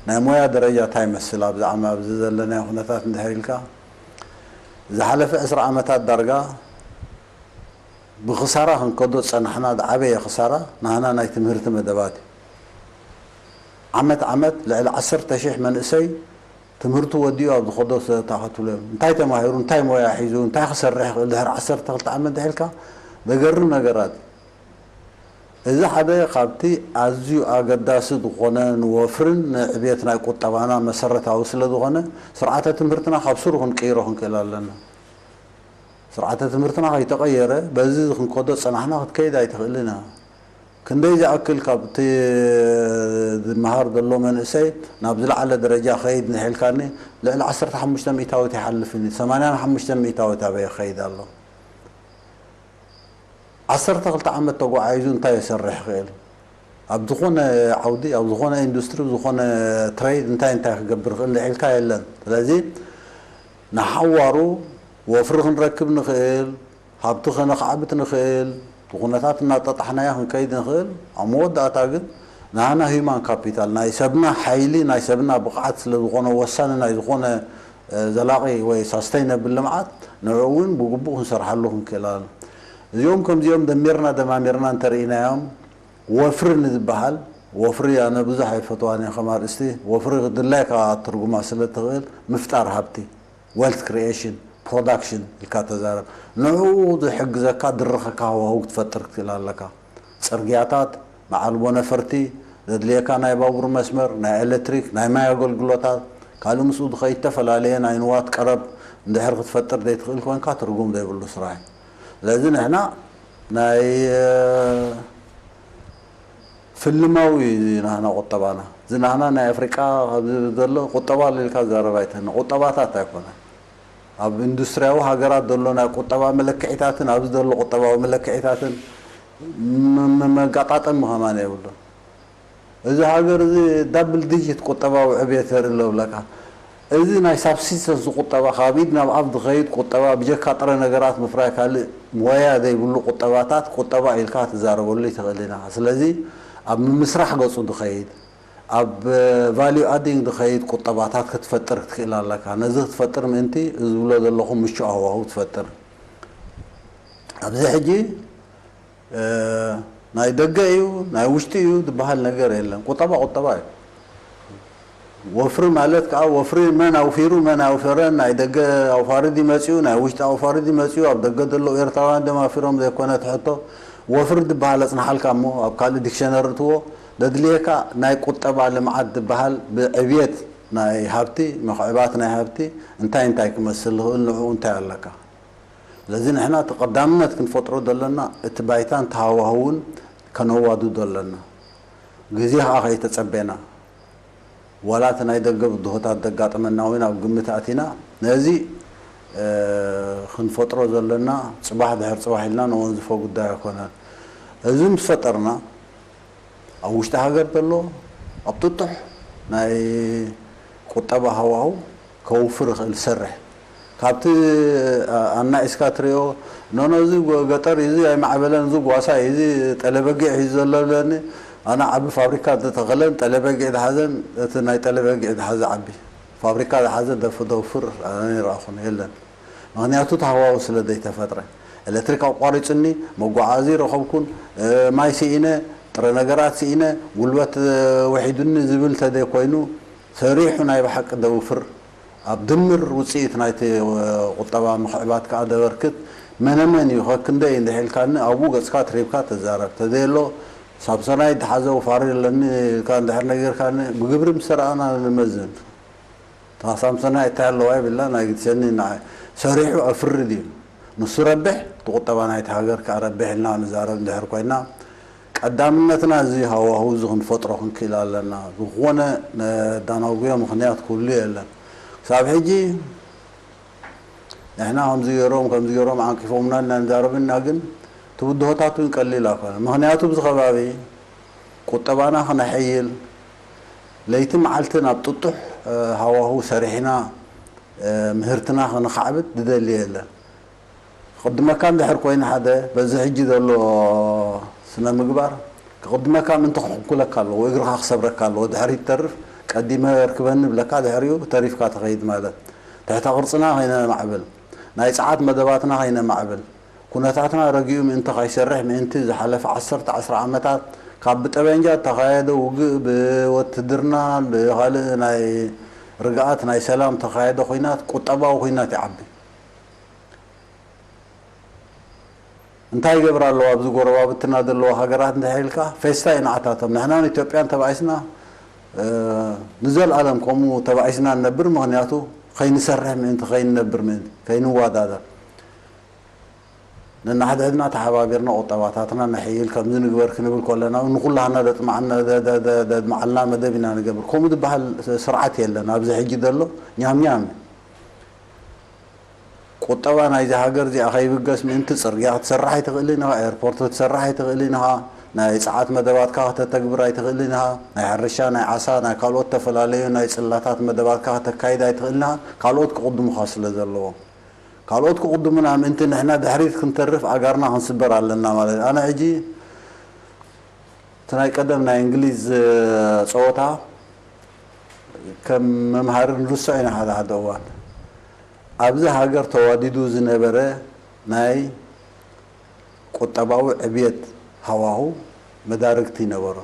ናይ ሞያ ደረጃ እንታይ ይመስል ኣብዚ ዓመ-፣ ኣብዚ ዘለናዮ ኩነታት እንድሕር ኢልካ፣ ዝሓለፈ ዕስራ ዓመታት ዳርጋ ብኽሳራ ክንከዶ ዝጸናሕና ዝዓበየ ክሳራ ናህና ናይ ትምህርቲ መደባት እዩ። ዓመት ዓመት ልዕሊ ዓሰርተ ሺሕ መንእሰይ ትምህርቱ ወዲኡ ኣብ ዝኸዶ ዝተኣኸትሉ እዮም። እንታይ ተማሂሩ፣ እንታይ ሞያ ሒዙ፣ እንታይ ክሰርሕ ይኽእል ድሕሪ ዓሰርተ ክልተ ዓመት እንድሕር ኢልካ ዘገርም ነገራት እዩ። እዚ ሓደ ካብቲ ኣዝዩ ኣገዳሲ ዝኾነ ንወፍርን ንዕብየት ናይ ቁጠባና መሰረታዊ ስለ ዝኾነ ስርዓተ ትምህርትና ካብ ስሩ ክንቅይሮ ክንክእል ኣለና። ስርዓተ ትምህርትና ከይተቐየረ በዚ ክንከዶ ዝጸናሕና ክትከይድ ኣይትኽእልን ኢኻ። ክንደይ ዝኣክል ካብቲ ዝመሃር ዘሎ መንእሰይ ናብ ዝለዓለ ደረጃ ከይድ እንድሕር ኢልካኒ ልዕሊ ዓሰርተ ሓሙሽተ ሚእታዊት ኣይሓልፍን እዩ። ሰማንያን ሓሙሽተ ሚእታዊት ኣበይ ይኸይድ ኣሎ? ዓሰርተ ክልተ ዓመት ተጓዒዙ እንታይ ይሰርሕ ይኽእል? ኣብ ዝኾነ ዓውዲ፣ ኣብ ዝኾነ ኢንዱስትሪ፣ ኣብ ዝኾነ ትሬድ እንታይ እንታይ ክገብር ይኽእል እንድሕር ኢልካ የለን። ስለዚ ንሓዋሩ ወፍሪ ክንረክብ ንኽእል፣ ሃብቲ ከነኻዕብት ንኽእል፣ ብኩነታት እናጠጣሕናዮ ክንከይድ ንኽእል። ኣብ መወዳእታ ግን ናህና ሂዩማን ካፒታል፣ ናይ ሰብና ሓይሊ፣ ናይ ሰብና ብቕዓት ስለ ዝኾነ ወሳኒ ናይ ዝኾነ፣ እ፣ ዘላቒ ወይ ሳስተይነብል ልምዓት ንዕኡ እውን ብግቡእ ክንሰርሓሉ ክንክእል ኣለና። እዚኦም ከምዚኦም ደሚርና ደማሚርና እንተርኢናዮም፣ ወፍሪ ንዝበሃል፣ ወፍሪ ኣነ ብዙሕ ኣይፈትዋን እየ ከም ኣርእስቲ፣ ወፍሪ ድላይካ ትርጉማ ስለ ትኽእል፣ ምፍጣር ሃብቲ፣ ዌልት ክሪኤሽን፣ ፕሮዳክሽን ኢልካ ተዛረብ። ንዕኡ ዝሕግዘካ፣ ድርኸካ ሃዋህው ክትፈጥር ክትክእል ኣለካ። ጽርግያታት፣ መዓልቦ ነፈርቲ፣ ዘድልየካ ናይ ባቡር መስመር፣ ናይ ኤሌክትሪክ፣ ናይ ማይ ኣገልግሎታት፣ ካልእ ምስኡ ዝኸይድ ዝተፈላለየ ናይ ንዋት ቀረብ እንድሕር ክትፈጥር ዘይትኽእል ኮንካ ትርጉም ዘይብሉ ስራሕ እዩ። ስለዚ ንሕና ናይ፣ እ፣ ፍልማዊ እዩ ናህና ቁጠባና። እዚ ናህና ናይ ኣፍሪቃ ኣብዚ ዘሎ ቁጠባ ኣሎ ኢልካ ዝዛረብ ኣይትህነ። ቁጠባታት ኣይኮነን። ኣብ ኢንዱስትሪያዊ ሃገራት ዘሎ ናይ ቁጠባ መለክዒታትን ኣብዚ ዘሎ ቁጠባዊ መለክዒታትን ም-፣ ም-፣ መጋጣጠሚ ከማን የብሉን። እዚ ሃገር እዚ ዳብል ዲጂት ቁጠባዊ ዕብየት የርኢ ኣሎ ብለካ። እዚ ናይ ሳብሲስተንስ ቁጠባ፣ ካብ ኢድ ናብ ኣፍ ዝኸይድ ቁጠባ፣ ብጀካ ጥረ ነገራት ምፍራይ ካልእ ሞያ ዘይብሉ ቁጠባታት ቁጠባ ኢልካ ክትዛረበሉ ኣይትኽእልን ኢኻ። ስለዚ ኣብ ምምስራሕ ገጹ ዝኸይድ፣ ኣብ ቫልዩ ኣዲንግ ዝኸይድ ቁጠባታት ክትፈጥር ክትክእል ኣለካ። ነዚ ክትፈጥር ምእንቲ እዚ ዝብሎ ዘለኹ ምቹእ ሃዋህው ትፈጥር። ኣብዚ ሕጂ እ፣ ናይ ደገ እዩ፣ ናይ ውሽጢ እዩ ዝበሃል ነገር የለን። ቁጠባ ቁጠባ እዩ። ወፍሪ ማለት ከዓ ወፍሪ መን ኣውፊሩ መን ኣይወፈረን፣ ናይ ደገ ኣውፋሪ ድዩ መፂኡ፣ ናይ ውሽጢ ኣውፋሪ ድዩ መፂኡ፣ ኣብ ደገ ዘለዉ ኤርትራውያን ድዮም ኣውፊሮም ዘይኮነ እቲ ሕቶ፣ ወፍሪ ዝበሃል ኣፅንሓልካ እሞ ኣብ ካልእ ዲክሸነሪ እትዎ፣ ዘድልየካ ናይ ቁጠባ ልምዓት ዝበሃል ብዕብየት ናይ ሃብቲ፣ ምኽዕባት ናይ ሃብቲ እንታይ እንታይ ክመስል ዝኽእል ንዕኡ እንታይ ኣለካ? ስለዚ ንሕና እቲ ቀዳምነት ክንፈጥሮ ዘለና እቲ ባይታን ተሃዋህውን ከነዋድዶ ኣለና። ግዜ ከዓ ከይተጸቤና ዋላ እቲ ናይ ደገ ብድሆታት ዘጋጥመና እውን ኣብ ግምት ኣቲና ነዚ ክንፈጥሮ ዘለና ጽባሕ ድሕር ጽባሕ ኢልና ነወንዝፎ ጉዳይ ኣይኮነን። እዚ ምስ ፈጠርና ኣብ ውሽጢ ሃገር ዘሎ ኣብ ጥጡሕ ናይ ቁጠባ ሃዋሁ ከውፍር ይኽእል ዝሰርሕ ካብቲ ኣናኢስካ ትሪኦ ኖኖ እዚ ገጠር እዚ ኣይማዕበለን እዚ ጓሳ እዚ ጠለበጊዕ ሒዙ ዘሎ ብለኒ ኣነ ዓቢ ፋብሪካ ዝተተኸለን ጠለበጊዕ ዝሓዘን እቲ ናይ ጠለበጊዕ ዝሓዘ ዓቢ ፋብሪካ ዝሓዘ ደፍ ደውፍር ኣነ ይረኣኹን የለን። ምኽንያቱ እቲ ሃዋሁ ስለ ዘይተፈጥረ ኤሌክትሪክ ኣቋሪጹኒ መጓዓዚ ረኸብኩን ማይ ስኢነ ጥረ ነገራት ስኢነ ጉልበት ውሒዱኒ ዝብል ተደይ ኮይኑ ሰሪሑ ናይ ብሓቂ ደውፍር ኣብ ድምር ውፅኢት ናይቲ ቁጠባ ምኽዕባት ከዓ ደበርክት መነመን እዩ ከክንደይ እንድሕልካኒ ኣብኡ ገፅካ ትሪብካ ተዛረብ ተዘየሎ ሳምሶናይ ድሓዘው ፋሪ ኣለኒ ኢልካ እንድሕር ነጊርካኒ ብግብሪ ምስ ተረኣና ንመዝን ታሳምሰና ኣይታይ ኣለዋ ይብላ ናይ ግድሰኒ ንዓይ ሰሪሑ ኣፍሪ ድዩ ንሱ ረብሕ እቲ ቁጠባ ናይቲ ሃገር ከዓ ረብሕ ኢልና ንዛረብ እንድሕር ኮይና ቀዳምነትና እዚ ሃዋሁ እዚ ክንፈጥሮ ክንክእል ኣለና ዝኾነ ነዳናጉዮ ምክንያት ክህሉ የለን ክሳብ ሕጂ ንሕና ከምዚ ገይሮም ከምዚ ገይሮም ዓንቂፎምና ኢና ንዛረብ ኢና ግን እቲ ብድሆታት እውን ቀሊል ኣይኮነ ምክንያቱ ብዚ ከባቢ ቁጠባና ክነሐይል ለይቲ መዓልቲ ናብ ጥጡሕ ሃዋሁ ሰሪሕና ምህርትና ክንኻዕብት ዝደሊ የለን። ክቕድመካ እንድሕር ኮይኑ ሓደ በዚ ሕጂ ዘሎ ስነ ምግባር ክቕድመካ ምእንቲ ክሕኩለካ ኣለዎ እግርኻ ክሰብረካ ኣለዎ ድሕሪ ትተርፍ ቀዲመ ርክበኒ ብለካ ድሕሪኡ ተሪፍካ ትኸይድ ማለት ትሕተ ቅርፅና ከይነማዕብል ናይ ፀዓት መደባትና ከይነማዕብል ኩነታትና ረጊኡ ምእንቲ ከይሰርሕ ምእንቲ ዝሓለፈ ዓሰርተ ዓስራ ዓመታት ካብ ብጠበንጃ እተኻየደ ውግእ ብወትድርናን ብኻልእ ናይ ርግኣት ናይ ሰላም እተኻየደ ኹናት ቁጠባዊ ኹናት ይዓቢ። እንታይ ይገብራ ኣለዋ ኣብዚ ጎረባብትና ዘለዋ ሃገራት እንድሕር ኢልካ ፌስታ እዩ ንዓታቶም ንሕናን ኢትዮጵያን ተባኢስና ንዘልኣለም ከምኡ ተባኢስና ንነብር ምኽንያቱ ከይንሰርሕ ምእንቲ ከይንነብር ምእንቲ ከይንወዳደር ነናሕድሕድና ተሓባቢርና ቁጠባታትና ነሕይል ከምዚ ንግበር ክንብል ከለና ንኩላህና ደጥማዓልና ደድማዓልና መደብ ኢና ንገብር ከምኡ ዝበሃል ስርዓት የለን ኣብዚ ሕጂ ዘሎ ኛምኛም ቁጠባ ናይዚ ሃገር እዚኣ ከይብገስ ምእንቲ ፅርግያ ክትሰርሕ ኣይትኽእልን ኢኻ ኤርፖርት ክትሰርሕ ኣይትኽእልን ኢኻ ናይ ፀዓት መደባትካ ከተተግብር ኣይትኽእልን ኢኻ ናይ ሕርሻ ናይ ዓሳ ናይ ካልኦት ተፈላለዩ ናይ ፅላታት መደባትካ ከተካይድ ኣይትኽእልን ኢኻ ካልኦት ክቕድሙኻ ስለ ዘለዎም ካልኦት ክቕድሙና ምእንቲ ንሕና ድሕሪት ክንተርፍ ኣጋርና ክንስበር ኣለና ማለት ኣነ ሕጂ እቲ ናይ ቀደም ናይ እንግሊዝ ፀወታ ከም መምሃሪ ንርስዖ ኢና ሓደ ሓደ እዋን ኣብዚ ሃገር ተዋዲዱ ዝነበረ ናይ ቁጠባዊ ዕብየት ሃዋሁ መዳርግቲ ይነበሮ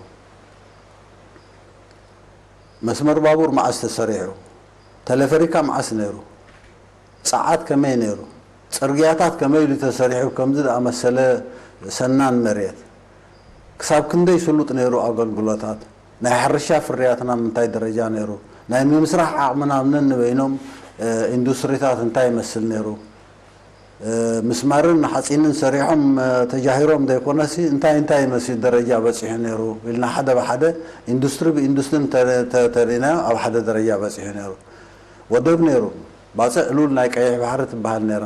መስመር ባቡር መዓስ ተሰሪሑ ተለፈሪካ መዓስ ነይሩ ፀዓት ከመይ ነይሩ ፅርግያታት ከመይ ኢሉ ተሰሪሑ ከምዚ ዝኣመሰለ ሰናን መሬት ክሳብ ክንደይ ስሉጥ ነይሩ ኣገልግሎታት ናይ ሕርሻ ፍርያትና ምንታይ ደረጃ ነይሩ ናይ ምምስራሕ ዓቕምና ምነን ንበይኖም ኢንዱስትሪታት እንታይ ይመስል ነይሩ ምስማርን ሓፂንን ሰሪሖም ተጃሂሮም ዘይኮነሲ እንታይ እንታይ ይመስል ደረጃ በፂሑ ነይሩ ኢልና ሓደ ብሓደ ኢንዱስትሪ ብኢንዱስትሪ ተሪእናዮ ኣብ ሓደ ደረጃ በፂሑ ነይሩ ወደብ ነይሩ ባፅዕ ሉል ናይ ቀይሕ ባሕሪ ትበሃል ነይራ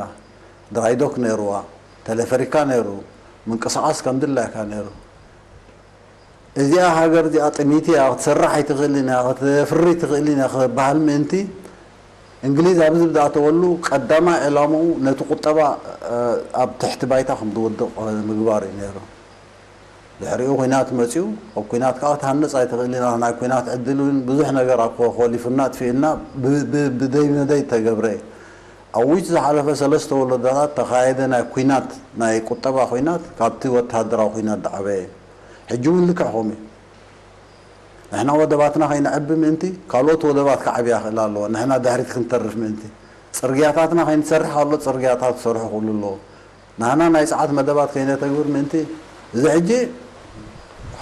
ድራይዶክ ነይርዋ ተለፈሪካ ነይሩ ምንቅስቃስ ከም ድላይካ ነይሩ እዚኣ ሃገር እዚኣ ጥሚቲ እያ ክትሰርሕ ኣይትኽእልን እያ ክትፍሪ ትኽእልን እያ ክበሃል ምእንቲ እንግሊዝ ኣብዚ ብዝኣተወሉ ቀዳማይ ዕላምኡ ነቲ ቁጠባ ኣብ ትሕቲ ባይታ ከም ዝወድቕ ምግባር እዩ ነይሩ ድሕሪኡ ኩናት መፅኡ ኣብ ኩናት ከዓ ክትሃንፅ ኣይትኽእልን ኢኻ ናይ ኩናት ዕድል እውን ብዙሕ ነገር ኣብ ኮሊፉና ኣጥፊኡና ብደይ መደይ ተገብረ ኣብ ውጭ ዝሓለፈ ሰለስተ ወለዶታት ተኻየደ ናይ ኩናት ናይ ቁጠባ ኩናት ካብቲ ወተሃደራዊ ኩናት ዝዓበየ እዩ ሕጂ እውን ልክዕ ከምኡ እዩ ንሕና ወደባትና ከይነዕቢ ምእንቲ ካልኦት ወደባት ክዓብያ ክእላ ኣለዎ ንሕና ድሕሪት ክንተርፍ ምእንቲ ፅርግያታትና ከይንሰርሕ ኣሎ ፅርግያታት ክሰርሑ ክእሉ ኣለዎ ንሕና ናይ ፀዓት መደባት ከይነተግብር ምእንቲ እዚ ሕጂ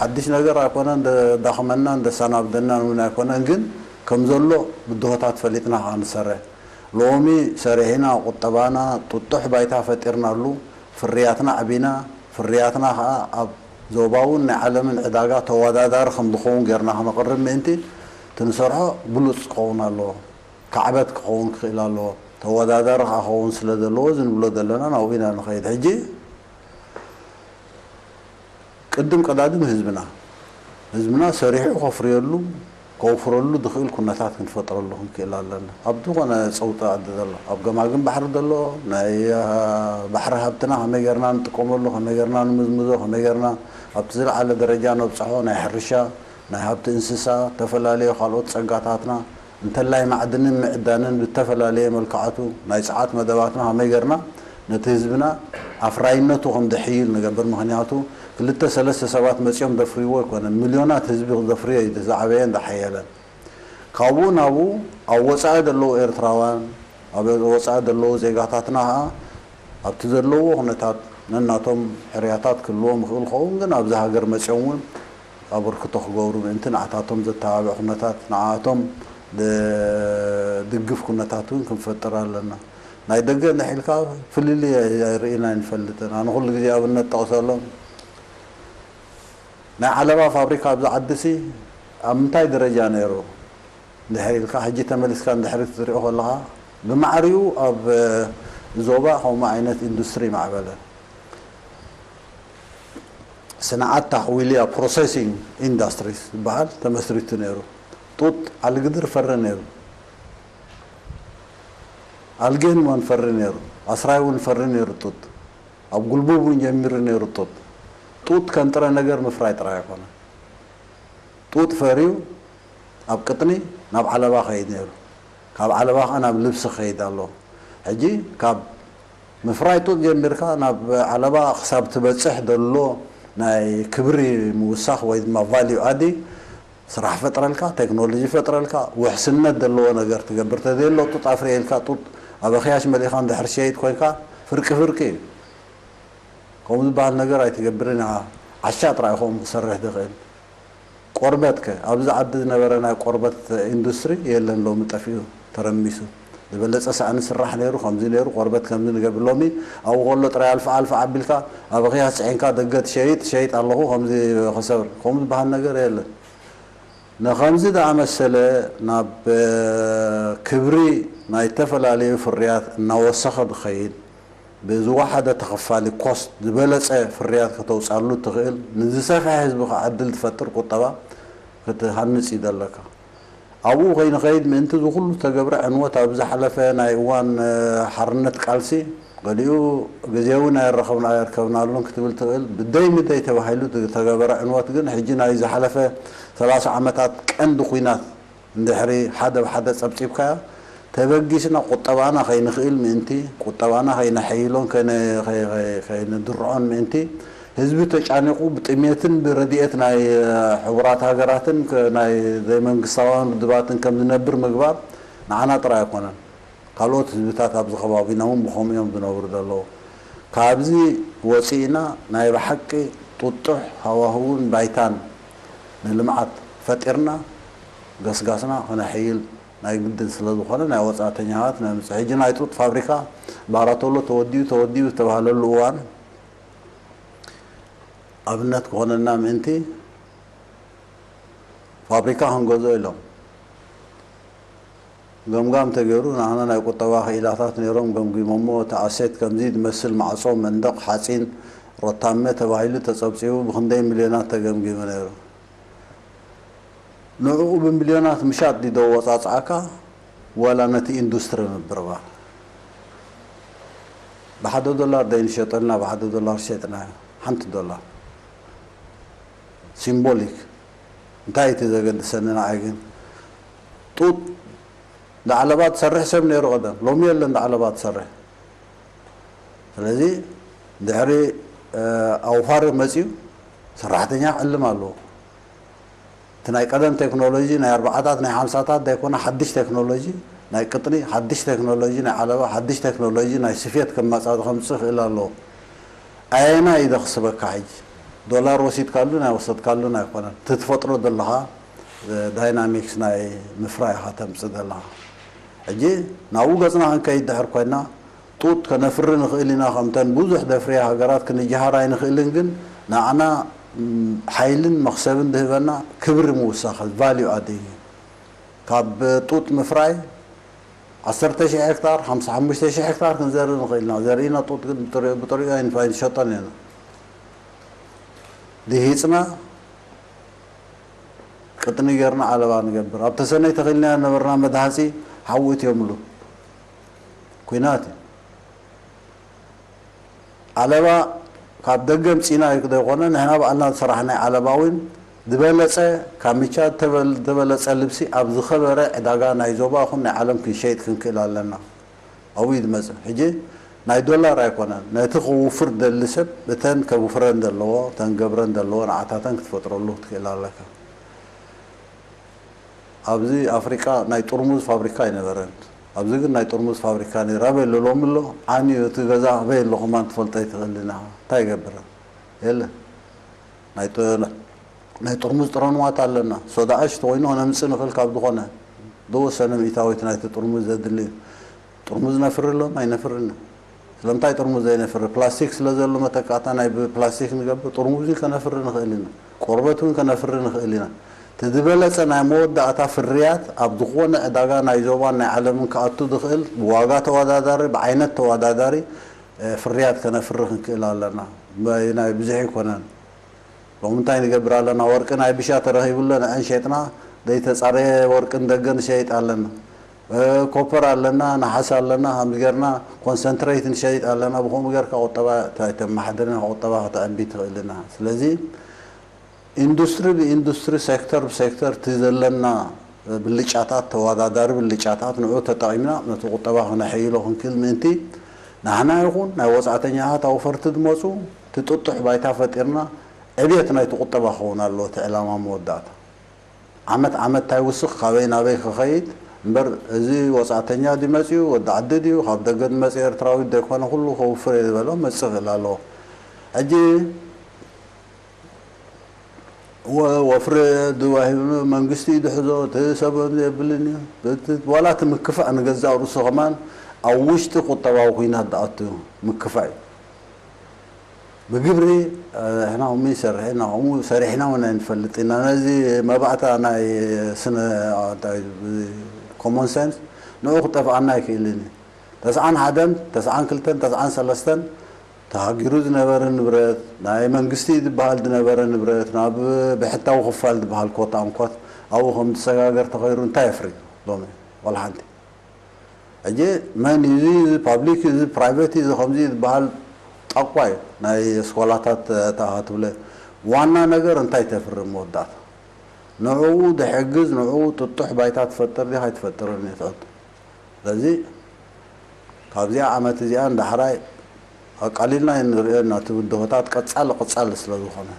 ሓድሽ ነገር ኣይኮነን፣ ዘዳኽመናን ዘሰናብደናን እውን ኣይኮነን። ግን ከም ዘሎ ብድሆታት ፈሊጥና ከዓ ንሰርሕ። ሎሚ ሰሪሕና፣ ቁጠባና ጥጡሕ ባይታ ፈጢርናሉ፣ ፍርያትና ኣዕቢና፣ ፍርያትና ከዓ ኣብ ዞባውን ናይ ዓለምን ዕዳጋ ተወዳዳሪ ከም ዝኸውን ጌርና ክነቕርብ ምእንቲ፣ እቲ ንሰርሖ ብሉጽ ክኸውን ኣለዎ። ካዕበት ክኸውን ክኽእል ኣለዎ። ተወዳዳሪ ከዓ ክኸውን ስለ ዘለዎ፣ እዚ ንብሎ ዘለና ናብኡ ኢና ንኸይድ። ሕጂ ቅድም ቀዳድም ህዝብና፣ ህዝብና ሰሪሑ ከፍርየሉ፣ ከውፍረሉ ዝኽእል ኩነታት ክንፈጥረሉ ክንክእል ኣለና። ኣብ ዝኾነ ጸውጢ ዓዲ ዘሎ፣ ኣብ ገማግም ባሕሪ ዘሎ፣ ናይ፣ አ፣ ባሕሪ ሃብትና ከመይ ጌርና ንጥቀመሉ፣ ከመይ ጌርና ንምዝምዞ፣ ከመይ ጌርና ኣብቲ ዝለዓለ ደረጃ ነብጽሖ፣ ናይ ሕርሻ፣ ናይ ሃብቲ እንስሳ፣ ዝተፈላለዩ ካልኦት ጸጋታትና፣ እንተላይ ማዕድንን ምዕዳንን ብተፈላለየ መልክዓቱ ናይ ጸዓት መደባትና ከመይ ጌርና ነቲ ህዝብና ኣፍራይነቱ ከም ዝሕይል ንገብር። ምኽንያቱ ክልተ ሰለስተ ሰባት መጺኦም ዘፍርይዎ ኣይኮነን፣ ሚልዮናት ህዝቢ ዘፍርዮ እዩ ዝዓበየን ዝሓየለን። ካብኡ ናብኡ ኣብ ወጻኢ ዘለዉ ኤርትራውያን፣ ኣብ ወጻኢ ዘለዉ ዜጋታትና ኸኣ ኣብቲ ዘለዎ ኩነታት ነናቶም ሕርያታት ክህልዎም ይኽእል ኸውን፣ ግን ኣብዚ ሃገር መጺኦም እውን ኣበርክቶ ክገብሩ ምእንቲ ንዓታቶም ዘተባብዕ ኩነታት ንዓቶም ዝድግፍ ኩነታት እውን ክንፈጥር ኣለና። ናይ ደገ እንድሕር ኢልካ ፍልልይ ኣይርኢና ኣይንፈልጥን። ኣነ ኩሉ ግዜ ኣብነት ጠቕሰሎም። ናይ ዓለባ ፋብሪካ ኣብዚ ዓዲሲ ኣብ ምንታይ ደረጃ ነይሩ? እንድሕር ኢልካ ሕጂ ተመሊስካ እንድሕሪ ክትሪኦ ከለኻ ብማዕሪኡ ኣብ ዞባ ከምኡ ዓይነት ኢንዱስትሪ ማዕበለ። ስንዓት ታሕዊልያ ፕሮሰሲንግ ኢንዳስትሪስ ዝበሃል ተመስሪቱ ነይሩ። ጡጥ ኣልግድር ፈሪ ነይሩ። ኣልጌን እውን ፈሪ ነይሩ። ኣስራይ እውን ፈሪ ነይሩ ጡጥ። ኣብ ጉልቡብ እውን ጀሚሩ ነይሩ ጡጥ። ጡጥ ከም ጥረ ነገር ምፍራይ ጥራይ ኣይኮነን። ጡጥ ፈርዩ ኣብ ቅጥኒ ናብ ዓለባ ከይድ ነይሩ። ካብ ዓለባ ከኣ ናብ ልብሲ ከይድ ኣሎ። ሕጂ ካብ ምፍራይ ጡጥ ጀሚርካ ናብ ዓለባ ክሳብ ትበጽሕ ዘሎ ናይ ክብሪ ምውሳኽ ወይ ድማ ቫልዩ ኣዲ ስራሕ ፈጥረልካ፣ ቴክኖሎጂ ፈጥረልካ፣ ውሕስነት ዘለዎ ነገር ትገብር። ተዘየሎ ጡጥ ኣፍርየ ኢልካ ጡጥ ኣብ ኣኽያሽ መሊእኻ እንድሕር ሸይጥ ኮይንካ ፍርቂ ፍርቂ እዩ። ከምኡ ዝበሃል ነገር ኣይትገብርን ኢኻ። ዓሻ ጥራይ ከምኡ ክሰርሕ ዝኽእል። ቆርበት ከ? ኣብዚ ዓዲ ዝነበረ ናይ ቆርበት ኢንዱስትሪ የለን፣ ሎሚ ጠፊኡ፣ ተረሚሱ። ዝበለጸ ሳእኒ ስራሕ ነይሩ፣ ከምዚ ነይሩ፣ ቆርበት ከምዚ ንገብር። ሎሚ ኣብኡ ከሎ ጥራይ ኣልፋ ኣልፋ ኣቢልካ ኣብ ኣኽያሽ ጽዒንካ ደገ ትሸይጥ፣ ሸይጥ ኣለኹ፣ ከምዚ ክሰብር፣ ከምኡ ዝበሃል ነገር የለን። ንኸምዚ ዝኣመሰለ ናብ፣ እ፣ ክብሪ ናይ ዝተፈላለዩ ፍርያት እናወሰኸ ዝኸይድ፣ ብዝወሓደ ተኸፋሊ ኮስት ዝበለጸ ፍርያት ከተውጻሉ እትኽእል፣ ንዝሰፍሐ ህዝቢ ከኣ ዕድል ትፈጥር ቁጠባ ክትሃንጽ እዩ ዘለካ። ኣብኡ ከይንኸይድ ምእንቲ እዚ ኩሉ ዝተገብረ ዕንወት ኣብ ዝሓለፈ ናይ እዋን፣ እ፣ ሓርነት ቃልሲ፣ ገሊኡ ግዜ እውን ኣየረኸብና-፣ ኣየርከብናሉን ክትብል ትኽእል። ብደይ ምደይ ተባሂሉ ዝተገበረ ዕንወት ግን ሕጂ ናይ ዝሓለፈ ሰላሳ ዓመታት ቀንዲ ኲናት እንድሕሪ ሓደ ብሓደ ጸብጺብካዮ፣ ተበጊስና ቁጠባና ከይንኽእል ምእንቲ፣ ቁጠባና ከይነሐይሎን ከይነ-፣ ከይ-፣ ከይ-፣ ከይንድርዖን ምእንቲ፣ ህዝቢ ተጫኒቑ ብጥሜትን ብረድኤት ናይ፣ እ፣ ሕቡራት ሃገራትን ከ-፣ ናይ ዘይመንግስታውያን ውድባትን ከም ዝነብር ምግባር ንዓና ጥራይ ኣይኮነን። ካልኦት ህዝብታት ኣብዚ ከባቢና እውን ብኸምኡ እዮም ዝነብሩ ዘለዉ። ካብዚ ወፂእና ናይ ብሓቂ ጥጡሕ ሃዋህውን ባይታን ንልምዓት ፈጢርና ገስጋስና ክነሕይል ናይ ግድን ስለ ዝኾነ ናይ ወፃእተኛታት ነምፅእ። ሕጂ ናይ ጡጥ ፋብሪካ ባራቶሎ ተወዲኡ ተወዲኡ ዝተባህለሉ እዋን ኣብነት ክኾነና ምእንቲ ፋብሪካ ክንገዝኦ ኢሎም ገምጋም ተገይሩ፣ ንዓና ናይ ቁጠባ ክኢላታት ነይሮም ገምጊሞሞ፣ እቲ ኣሴት ከምዚ ዝመስል ማዕጾ፣ መንደቕ፣ ሓጺን፣ ሮታመ ተባሂሉ ተጸብጺቡ ብኽንደይ ሚልዮናት ተገምጊሙ ነይሩ። ንዕኡ ብሚልዮናት ምሻጥ ድዩ ዘወጻጽኣካ፣ ዋላ ነቲ ኢንዱስትሪ ምብርባር? ብሓደ ዶላር ደይንሸጠልና፣ ብሓደ ዶላር ሸጥናዮ። ሓንቲ ዶላር። ሲምቦሊክ። እንታይ እቲ ዘገድሰኒ ንዓይ ግን? ጡጥ ዳዕለባ ትሰርሕ ሰብ ነይሩ ቀደም። ሎሚ የለን ዳዕለባ ትሰርሕ። ስለዚ ድሕሪ፣ እ፣ ኣውፋሪ መጺኡ ሰራሕተኛ ክዕልም ኣለዎ። እቲ ናይ ቀደም ቴክኖሎጂ ናይ ኣርባዓታት ናይ ሓምሳታት ዘይኮነ ሓድሽ ቴክኖሎጂ ናይ ቅጥኒ፣ ሓድሽ ቴክኖሎጂ ናይ ዓለባ፣ ሓድሽ ቴክኖሎጂ ናይ ስፌት ከማጻ-፣ ከምጽእ ክእል ኣለዎ። ኣየናይ እዩ ዘኽስበካ ሕጂ? ዶላር ወሲድካሉን ኣይወሰድካሉን ኣይኮነን። እቲ ትፈጥሮ ዘለኻ ዳይናሚክስ ናይ ምፍራይ ኢኻ ተምጽእ ዘለኻ። ሕጂ ናብኡ ገጽና ክንከይድ ድሕር ኮይና፣ ጡጥ ከነፍሪ ንኽእል ኢና፣ ከምተን ብዙሕ ደፍርያ ሃገራት ክንጀሃር ኣይንኽእልን፣ ግን ንዓና ሓይልን መኽሰብን ዝህበና ክብሪ ምውሳኽ፣ ቫልዩ ኣዲንግ። ካብ ጡጥ ምፍራይ ዓሰርተ ሽሕ ሄክታር፣ ሓምሳ ሓሙሽተ ሽሕ ሄክታር ክንዘርእ ንኽእል ኢና። ዘርኢና ጡጥ ግን ብጥሪኡ ኣይንሸጦን ኢና። ድሂፅና ቅጥኒ ጌርና ዓለባ ንገብር። ኣብ ተሰነይ ተኺልናዮ ነበርና መድሃፂ ሓዊ እትዮምሉ። ኲናት እዩ። ዓለባ ካብ ደገ ምፂና እዩ ዘይኮነ፣ ንሕና ባዕልና ዝሰራሕናይ ዓለባ እውን ዝበለፀ ካምቻ፣ ዝተበለፀ ልብሲ ኣብ ዝኸበረ ዕዳጋ ናይ ዞባ ይኹን ናይ ዓለም ክንሸይጥ ክንክእል ኣለና። ኣብኡ እዩ ዝመፅእ። ሕጂ ናይ ዶላር ኣይኮነን። ነቲ ክውፍር ደሊ ሰብ እተን ከውፍረን ዘለዎ፣ እተን ገብረን ዘለዎ ንዓታተን ክትፈጥረሉ ክትክእል ኣለካ። ኣብዚ ኣፍሪቃ ናይ ጥርሙዝ ፋብሪካ ኣይነበረን። ኣብዚ ግን ናይ ጥርሙዝ ፋብሪካ ነይራ በሎ። ሎሚ ኣሎ ዓንዩ እቲ ገዛ በይ ኣሎ ከማን ትፈልጦ ኣይትኽእልን ኢኻ። እንታይ ይገብር? የለ። ናይ ጥ-፣ ናይ ጥርሙዝ ጥረንዋት ኣለና። ሶዳ ኣሽ ተኮይኑ ከነምጽእ ንኽእል ካብ ዝኾነ ዝወሰነ ሚእታዊት ናይቲ ጥርሙዝ ዘድሊ እዩ። ጥርሙዝ ነፍሪ ኣሎም ኣይነፍርን። ስለምንታይ ጥርሙዝ ዘይነፍሪ? ፕላስቲክ ስለ ዘሎ መተካእታ ናይ ብፕላስቲክ ንገብር፣ ጥርሙዝ እውን ከነፍሪ ንኽእል ኢና። ቆርበት እውን ከነፍሪ ንኽእል ኢና። እቲ ዝበለጸ ናይ መወዳእታ ፍርያት ኣብ ዝኾነ ዕዳጋ ናይ ዞባን ናይ ዓለምን ክኣቱ ዝኽእል፣ ብዋጋ ተወዳዳሪ፣ ብዓይነት ተወዳዳሪ፣ እ፣ ፍርያት ከነፍሪ ክንክእል ኣለና። ናይ ብዙሕ ኣይኮነን። ሎሚ እንታይ ንገብር ኣለና? ወርቂ ናይ ብሻ ተረኺቡሎ ንዐን ሸጥና፣ ዘይተጻረየ ወርቂ ንደገ ንሸይጥ ኣለና። እ፣ ኮፐር ኣለና፣ ነሓስ ኣለና፣ ከምዚ ጌርና ኮንሰንትሬት ንሸይጥ ኣለና። ብኸምኡ ጌርካ ቁጠባ ተ-፣ ተመሓድርን ቁጠባ ከተዕቢ ትኽእል ኢና። ስለዚ ኢንዱስትሪ ብኢንዱስትሪ፣ ሴክተር ብሴክተር እቲ ዘለና ብልጫታት፣ ተወዳዳሪ ብልጫታት ንዑ ተጠቒምና ነቲ ቁጠባ ክነሐይሎ ክንክእል ምእንቲ ንሕና ይኹን ናይ ወጻእተኛታት ኣውፈርቲ ዝመጹ እቲ ጥጡሕ ባይታ ፈጢርና ዕብየት ናይቲ ቁጠባ ክኸውን ኣለዎ እቲ ዕላማ መወዳእታ። ዓመት ዓመት እንታይ ይውስኽ፣ ካበይ ናበይ ክኸይድ እምበር፣ እዚ ወጻእተኛ ድዩ መጺኡ፣ ወዲ ዓዲ ድዩ፣ ካብ ደገ ዝመጽእ ኤርትራዊ ዘይኮነ ኩሉ ከውፍር እየ ዝበሎ መጽእ ክእል ኣለዎ። ሕጂ ወ-፣ ወፍሪ ድዋሂብኑ መንግስቲ እዩ ድሕዞ፣ እቲ ሰብ የብልን እዩ። እቲ፣ ዋላ እቲ ምክፋእ ንገዛእ ርእሱ ከማን ኣብ ውሽጢ ቁጠባዊ ኩናት ዝኣቱ ምክፋእ እዩ። ብግብሪ፣ እ፣ ንሕና ከምኡ ይሰርሕ ኢና፣ ከምኡ ሰሪሕና እውን ኣይንፈልጥ ኢና። ነዚ መባእታ ናይ ስነ፣ እንታይ፣ ኮሞን ሰንስ ንዑ ክጠፍኣና ኣይክእልን እዩ። ተስዓን ሓደን፣ ተስዓን ክልተን፣ ተስዓን ሰለስተን ተሃጊሩ ዝነበረ ንብረት፣ ናይ መንግስቲ ዝበሃል ዝነበረ ንብረት፣ ናብ ብሕታዊ ክፋል ዝበሃል ኮት ኣንኮት ኣብኡ ከም ዝሰጋገር ተኸይሩ እንታይ የፍሪ ሎሚ? ዋላ ሓንቲ። ሕጂ መን እዩ እዚ፣ እዚ ፓብሊክ እዩ፣ እዚ ፕራይቬት እዩ፣ እዚ ከምዚ እዩ ዝበሃል ጣቋ እዩ። ናይ ስኮላታት ተኣ ትብለ ዋና ነገር እንታይ ተፍሪ መወዳእታ? ንዕኡ ድሕግዝ፣ ንዕኡ ጥጡሕ ባይታ ትፈጥር ዲኻ ኣይትፈጥርን እዩ ትሕቱ። ስለዚ ካብዚኣ ዓመት እዚኣ ንዳሕራይ ኣቃሊልና ንሪኦ ኢና፣ እቲ ብድሆታት ቀጻሊ ቀጻሊ ስለ ዝኾነ።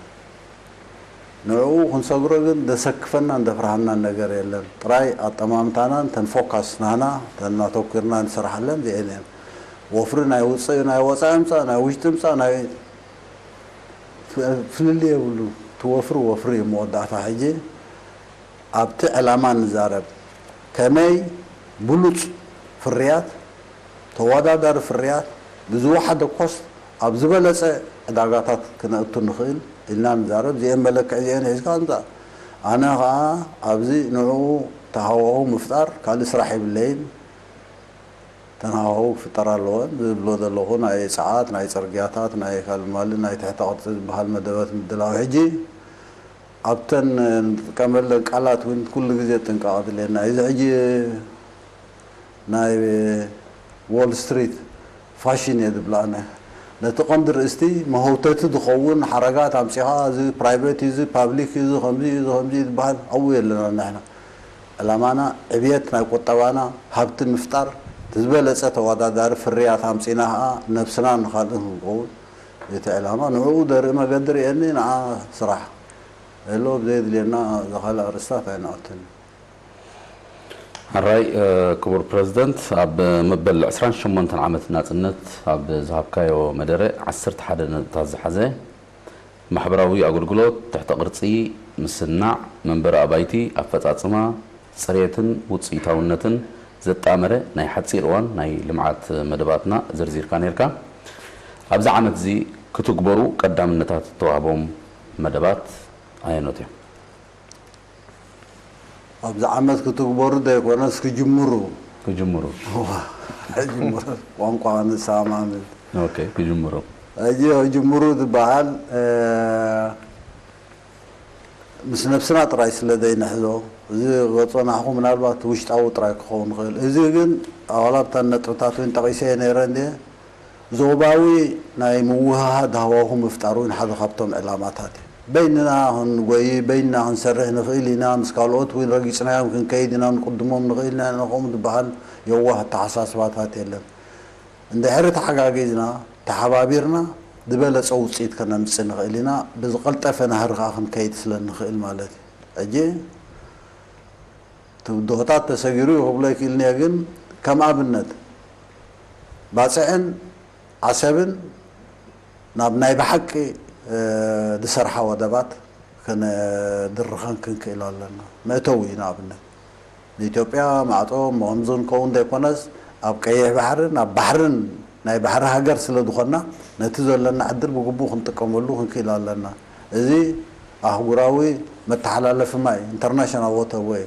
ንዕኡ ክንሰግሮ ግን ዘሰክፈናን ዘፍርሃናን ነገር የለን። ጥራይ ኣጠማምታናን ተን ፎካስ ናህና ተን ኣተኲርና ንሰርሓለን እዚአን እየን። ወፍሪ ናይ ውፅእ፣ ናይ ወፃኢ ምፃእ፣ ናይ ውሽጢ ምፃእ፣ ናይ ፍ-፣ ፍልልይ የብሉ። እቲ ወፍሪ ወፍሪ እዩ መወዳእታ። ሕጂ ኣብቲ ዕላማ ንዛረብ። ከመይ ብሉጽ ፍርያት፣ ተወዳዳሪ ፍርያት ብዝወሓደ ኮስት ኣብ ዝበለጸ ዕዳጋታት ክነእቱ ንኽእል ኢልና ንዛረብ። እዚአን መለክዒ እዚአን ሒዝካ ምጻእ። ኣነ ኸኣ ኣብዚ ንዕኡ ተሃዋሁ ምፍጣር ካልእ ስራሕ የብለይን። እተን ሃዋሁ ክፍጠራ ኣለወን ዝብሎ ዘለኹ ናይ ጸዓት፣ ናይ ጽርግያታት፣ ናይ ካልእ ማሊ፣ ናይ ትሕተ ቅርጺ ዝበሃል መደባት ምድላው። ሕጂ ኣብተን እንጥቀመለን ቃላት እውን ኩሉ ግዜ ጥንቃቐ ድልየና እዩ። እዚ ሕጂ ናይ ዎል ስትሪት ፋሽን እየ ዝብላ ኣነ። ነቲ ቀንዲ ርእስቲ መህውተቲ ዝኸውን ሓረጋት ኣምጺኻ፣ እዚ ፕራይቬት እዩ፣ እዚ ፓብሊክ እዩ፣ እዚ ከምዚ እዩ፣ እዚ ከምዚ እዩ ዝበሃል ኣብኡ የለና ንሕና። ዕላማና ዕብየት ናይ ቁጠባና፣ ሃብቲ ምፍጣር፣ እቲ ዝበለጸ ተወዳዳሪ ፍርያት ኣምጺና ኸኣ ነብስናን ንኻልእን ክንከውን እቲ ዕላማ። ንዕኡ ዘርኢ መገዲ ርእየኒ ንዓ ስራሕ። ሄሎ፣ ብዘየድልየና እዛ ካልእ ኣርእስታት ኣይንኣቱን። ሕራይ፣ እ፣ ክቡር ፕረዚደንት፣ ኣብ መበል ዕስራን ሸሞንተን ዓመት ናጽነት ኣብ ዝሃብካዮ መደረ ዓሰርተ ሓደ ነጥብታት ዝሓዘ ማሕበራዊ ኣገልግሎት፣ ትሕተ ቅርጺ፣ ምስናዕ መንበሪ ኣባይቲ፣ ኣፈጻጽማ፣ ጽሬትን ውጽኢታውነትን ዘጣመረ ናይ ሓጺር እዋን ናይ ልምዓት መደባትና ዘርዚርካ ነርካ። ኣብዚ ዓመት እዚ ክትግበሩ ቀዳምነታት እተዋህቦም መደባት ኣየኖት እዮም? ኣብዚ ዓመት ክትግበሩ ዘይኮነስ ክጅምሩ። ክጅምሩ። እዋ፣ ክጅምሩ። ቋንቋ ንሰማማዕ። ኦኬ፣ ክጅምሩ። ሕጂ ክጅምሩ ዝበሃል፣ እ፣ ምስ ነብስና ጥራይ ስለ ዘይንሕዞ፣ እዚ ገጾ ናሕኹ ምናልባት ውሽጣዊ ጥራይ ክኸውን ይኽእል። እዚ ግን ዋላ ኣብተን ነጥብታት እውን ጠቒሰ ነይረ እንድየ። ዞባዊ ናይ ምውህሃድ ሃዋሁ ምፍጣር እውን ሓደ ካብቶም ዕላማታት እዩ። በይንና ክንጎይ፣ በይንና ክንሰርሕ ንኽእል ኢና፣ ምስ ካልኦት እውን ረጊጽናዮም ክንከይድ ኢና፣ ንቅድሞም ንኽእል ኢና፣ ከምኡ ዝበሃል የዋህ ኣተሓሳስባታት የለን። እንድሕሪ ተሓጋጊዝና፣ ተሓባቢርና፣ ዝበለጸ ውጽኢት ከነምጽእ ንኽእል ኢና፣ ብዝቐልጠፈ ናህሪ ከኣ ክንከይድ ስለ ንኽእል ማለት እዩ። ሕጂ፣ እቲ ብድሆታት ተሰጊሩ እዩ ክብሎ ኣይክእልን እየ፣ ግን ከም ኣብነት፣ ባጽዕን ዓሰብን ናብ ናይ ብሓቂ፣ እ፣ ዝሰርሓ ወደባት ከነድርኸን ክንክእል ኣለና። መእተዊ እዩ ንኣብነት። ንኢትዮጵያ ማዕጾ ከምዚ ንከውን ዘይኮነስ፣ ኣብ ቀይሕ ባሕርን ኣብ ባሕርን ናይ ባሕሪ ሃገር ስለ ዝኾንና፣ ነቲ ዘለና ዕድል ብግቡእ ክንጥቀመሉ ክንክእል ኣለና። እዚ ኣህጉራዊ መተሓላለፊ ማይ፣ ኢንተርናሽናል ዋተርወይ፣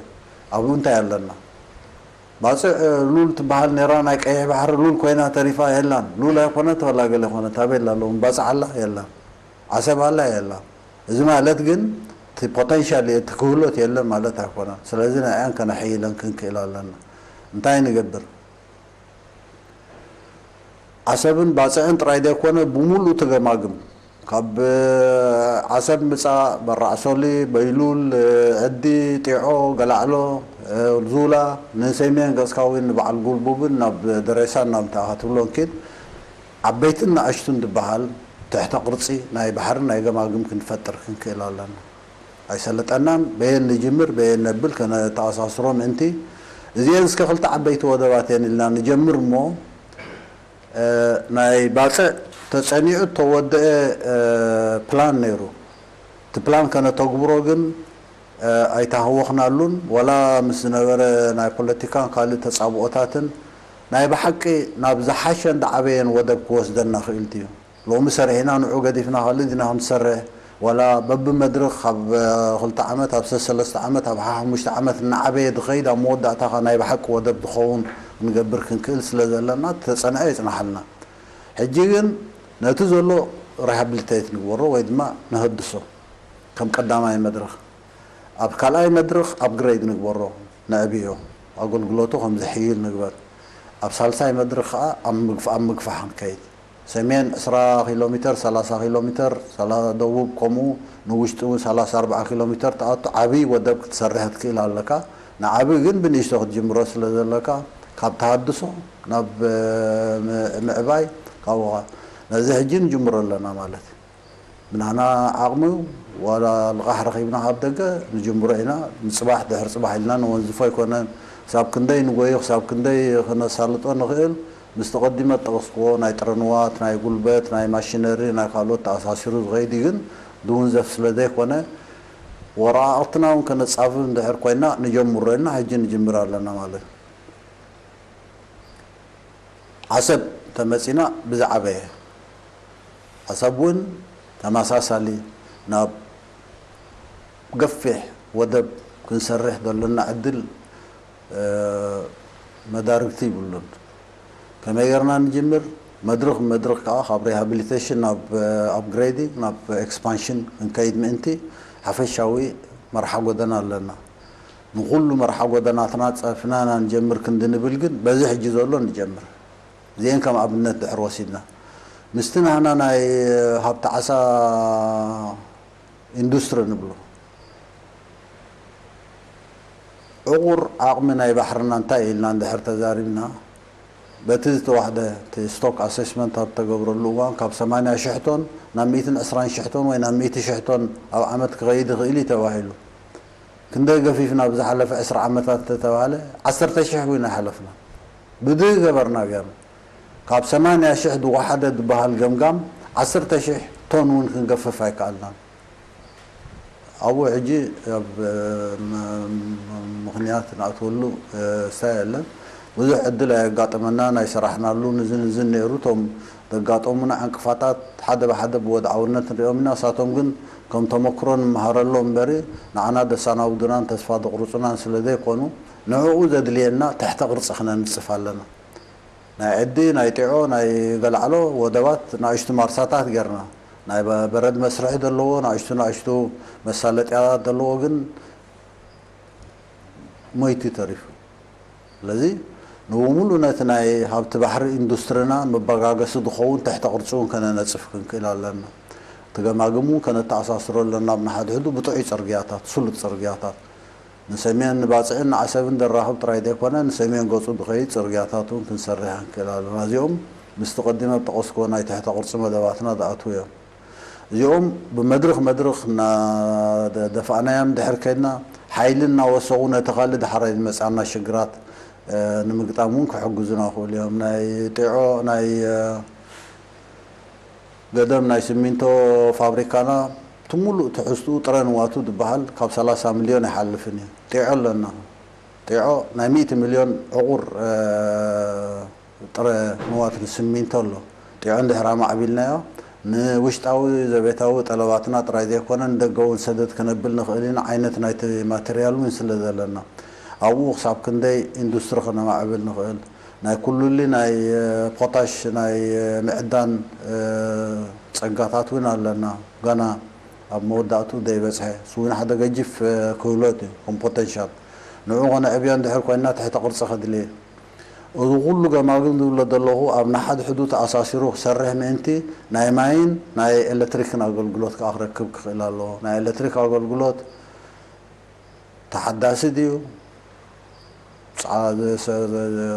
ኣብኡ እንታይ ኣለና? ባጽዕ ሉል ትበሃል ነይራ፣ ናይ ቀይሕ ባሕሪ ሉል ኮይና ተሪፋ የላን። ሉል ኣይኮነት ወላ ገለ ኮነት፣ ኣበይ ኣላ ሎም? ባጽዕ ኣላ? የላን። ዓሰብ ኣላ? የላን። እዚ ማለት ግን እቲ ፖተንሻል፣ እቲ ክህሎት የለን ማለት ኣይኮነን። ስለዚ ንዕን ከነሐይለን ክንክእል ኣለና። እንታይ ንገብር? ዓሰብን ባጽዕን ጥራይ ዘይኮነ፣ ብምሉእ እቲ ገማግም፣ ካብ ዓሰብ ምጻእ፣ በራዕሶሊ፣ በይሉል፣ ዕዲ፣ ጢዖ፣ ገላዕሎ፣ ዙላ፣ ንሰሜን ገጽካ እውን ንበዓል ጉልቡብን ናብ ደሬሳን ናብ እንታይ ክትብሎ እንኪድ፣ ዓበይትን ንኣሽቱን ዝበሃል ትሕተ ቅርጺ ናይ ባሕርን ናይ ገማግም ክንፈጥር ክንክእል ኣለና። ኣይሰለጠናን፣ በየን ንጅምር፣ በየን ነብል ከነተኣሳስሮ ምእንቲ፣ እዚኤን እስከ ክልተ ዓበይቲ ወደባት እየን ኢልና ንጀምር እሞ፣ እ፣ ናይ ባጽዕ ተጸኒዑ እተወደአ፣ እ፣ ፕላን ነይሩ። እቲ ፕላን ከነተግብሮ ግን፣ እ፣ ኣይተሃወኽናሉን፣ ወላ ምስ ዝነበረ ናይ ፖለቲካን ካልእ ተጻብኦታትን ናይ ብሓቂ ናብ ዝሓሸን ዝዓበየን ወደብ ክወስደና ክእል ድዩ? ሎሚ ሰሪሕና ንዑ ገዲፍና ካልእ ዲና ክንሰርሕ? ዋላ በብመድረኽ ካብ፣ እ፣ ክልተ ዓመት፣ ኣብ ሰለስተ ዓመት፣ ኣብ ሓሙሽተ ዓመት እናዓበየ ዝኸይድ፣ ኣብ መወዳእታ ኸኣ ናይ ብሓቂ ወደብ ዝኸውን ክንገብር ክንክእል ስለ ዘለና፣ ተጸንዐ ይጽናሓልና። ሕጂ ግን ነቲ ዘሎ ሪሃብሊቴት ንግበሮ ወይ ድማ ንሀድሶ ከም ቀዳማይ መድረኽ። ኣብ ካልኣይ መድረኽ ኣፕግሬድ ንግበሮ፣ ነዕብዮ፣ ኣገልግሎቱ ከም ዝሕይል ንግበር። ኣብ ሳልሳይ መድረኽ ኸኣ ኣብ ምግፍ-፣ ኣብ ምግፋሕ ክንከይድ። ሰሜን ዕስራ ኪሎ ሜተር፣ ሰላሳ ኪሎ ሜተር፣ ሰላ-፣ ደቡብ ከምኡ፣ ንውሽጢ እውን ሰላሳ ኣርባዓ ኪሎ ሜተር ትኣቱ ዓብዪ ወደብ ክትሰርሕ ትክእል ኣለካ። ንዓቢ ግን ብንእሽቶ ክትጅምሮ ስለ ዘለካ፣ ካብ ተሃድሶ ናብ፣ እ፣ ም-፣ ምዕባይ፣ ካብኡ ኸኣ ነዚ ሕጂ ንጅምሮ ኣለና ማለት እዩ። ብናና ዓቕሚ ዋላ ልቓሕ ረኺብና ካብ ደገ ንጅምሮ ኢና። ንጽባሕ ድሕሪ ጽባሕ ኢልና ንወንዝፎ ኣይኮነን። ክሳብ ክንደይ ንጎዩ፣ ክሳብ ክንደይ ክነሳልጦ ንኽእል፣ ምስቲ ቀዲመ ዝጠቐስክዎ ናይ ጥረ ንዋት፣ ናይ ጉልበት፣ ናይ ማሽነሪ፣ ናይ ካልኦት ተኣሳሲሩ ዝኸይድ እዩ። ግን ዝውንዘፍ ስለ ዘይኮነ፣ ወረቓቕትና እውን ከነጻፍፍ እንድሕር ኮይና ንጀምሮ ኢልና ሕጂ ንጅምር ኣለና ማለት እዩ። ዓሰብ ተመጺና ብዝዓበየ፣ ዓሰብ እውን ተመሳሳሊ ናብ ገፊሕ ወደብ ክንሰርሕ ዘሎና ዕድል፣ እ፣ መዳርግቲ ይብሉን። ከመይ ጌርና ንጅምር? መድረኽ ብመድረኽ ከኣ ካብ ሪሃብሊቴሽን ናብ፣ እ፣ ኣፕግሬዲንግ፣ ናብ ኤክስፓንሽን ክንከይድ ምእንቲ ሓፈሻዊ መርሓ ጎደና ኣለና። ንኹሉ መርሓ ጎደናትና ጸፊናና ንጀምር ክንዲ ንብል ግን፣ በዚ ሕጂ ዘሎ ንጀምር። እዚኤን ከም ኣብነት ድሕር ወሲድና፣ ምስቲ ናህና ናይ ሃብቲ ዓሳ ኢንዱስትሪ ንብሎ፣ ዕቑር ዓቕሚ ናይ ባሕርና እንታይ ኢልና እንድሕር ተዛሪብና፣ በቲ ዝተዋሕደ፣ እቲ ስቶክ ኣሴስመንት ኣብ ተገብረሉ እዋን፣ ካብ ሰማንያ ሽሕ ቶን ናብ ሚእትን ዕስራን ሽሕ ቶን ወይ ናብ ሚእቲ ሽሕ ቶን ኣብ ዓመት ክኸይድ ይኽእል እዩ ተባሂሉ። ክንደይ ገፊፍና ብዝሓለፈ ዕስራ ዓመታት እንተተባህለ፣ ዓሰርተ ሽሕ እውን ኣይሓለፍና። ብድህ ገበርና ገርና። ካብ ሰማንያ ሽሕ ዝወሓደ ዝበሃል ገምጋም፣ ዓሰርተ ሽሕ ቶን እውን ክንገፍፍ ኣይከኣልናን። ኣብኡ ሕጂ ኣብ ምኽንያት ንኣትወሉ ስታይ የለን። ብዙሕ ዕድል ኣየጋጠመናን ኣይሰራሕናሉን። እዝን እዝን ነይሩ። እቶም ዘጋጠሙና ዕንቅፋታት ሓደ ብሓደ ብወድዓውነት ንሪኦም ኢና። እሳቶም ግን ከም ተመክሮ ንምሃረሎም እምበሪ ንዓና ደሳናውዱናን ተስፋ ዘቑርጹናን ስለ ዘይኮኑ ንዕኡ ዘድልየና ትሕተ ቅርጺ ክነንጽፍ ኣለና። ናይ ዕዲ፣ ናይ ጢዖ፣ ናይ ገላዕሎ ወደባት ንኣሽቱ ማርሳታት ጌርና፣ ናይ በረድ መስርሒ ዘለዎ ንኣሽቱ ንኣሽቱ መሳለጥያታት ዘለዎ ግን ሞይቱ ተሪፉ። ስለዚ ንብሙሉ ነቲ ናይ ሃብቲ ባሕሪ ኢንዱስትሪና መበጋገሲ ዝኸውን ትሕተ ቅርጺ እውን ከነነጽፍ ክንክእል ኣለና። እቲ ገማግም እውን ከነተኣሳስሮ ኣለና ብንሓድሕዱ ብጥዑይ ጽርግያታት፣ ስሉጥ ጽርግያታት። ንሰሜን ንባጽዕን ንዓሰብን ዘራኽብ ጥራይ ዘይኮነ ንሰሜን ገጹ ዝኸይድ ጽርግያታት እውን ክንሰርሕ ክንክእል ኣለና። እዚኦም ምስቲ ቀዲመ ዝጠቐስክዎ ናይ ትሕተ ቅርጺ መደባትና ዝኣትዉ እዮም። እዚኦም ብመድርኽ መድርኽ እናደፋእናዮም ድሕር ከድና ሓይሊ እናወሰኹ ነቲ ካልእ ዳሕራይ ዝመጽኣና ሽግራት ንምግጣም እውን ክሕግዙና ይኽእሉ እዮም። ናይ ጢዖ ናይ ገደም ናይ ስሚንቶ ፋብሪካና እቲ ሙሉእ ትሕዝትኡ ጥረ ንዋቱ ዝበሃል ካብ ሰላሳ ሚልዮን ኣይሓልፍን እዩ። ጢዖ ኣለና። ጢዖ ናይ ሚእቲ ሚልዮን ዕቑር ጥረ ንዋት ንስሚንቶ ኣሎ። ጢዖ እንድሕር ኣማዕቢልናዮ ንውሽጣዊ ዘቤታዊ ጠለባትና ጥራይ ዘይኮነ ንደገ እውን ሰደድ ከነብል ንኽእል ኢና ዓይነት ናይቲ ማተርያል እውን ስለ ዘለና ኣብኡ ክሳብ ክንደይ ኢንዱስትሪ ከነማዕብል ንኽእል ናይ ኩሉሊ ናይ ፖታሽ ናይ ምዕዳን ጸጋታት እውን ኣለና። ገና ኣብ መወዳእቱ ዘይበጽሐ እሱ እውን ሓደ ገጅፍ ክህሎት እዩ ከም ፖተንሻል ንዑ ከነዕብዮ እንድሕር ኮይና ትሕተ ቅርጺ ከድልየ እዚ ኩሉ ገማግም ዝብሎ ዘለኹ ኣብ ንሓድሕዱ ተኣሳሲሩ ክሰርሕ ምእንቲ ናይ ማይን ናይ ኤሌክትሪክን ኣገልግሎት ከዓ ክረክብ ክኽእል ኣለዎ። ናይ ኤሌክትሪክ ኣገልግሎት ተሓዳሲ ድዩ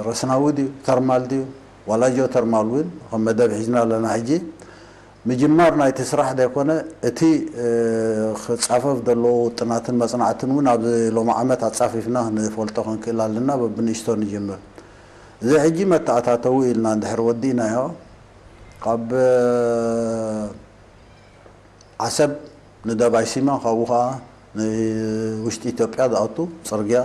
ረስናዊ ድዩ ተርማል ድዩ ዋላ ጂኦተርማል እውን ከም መደብ ሒዝና ኣለና። ሕጂ ምጅማር ናይቲ ስራሕ ዘይኮነ እቲ ክፃፈፍ ዘለዎ ውጥናትን መፅናዕትን እውን ኣብዚ ሎሚ ዓመት ኣፃፊፍና ክንፈልጦ ክንክእል ኣለና። በብንእሽቶ ንጅምር። እዚ ሕጂ መተኣታተዊ ኢልና እንድሕር ወዲእናዮ ካብ ዓሰብ ንደባይ ሲማ ካብኡ ከዓ ንውሽጢ ኢትዮጵያ ዝኣቱ ፅርግያ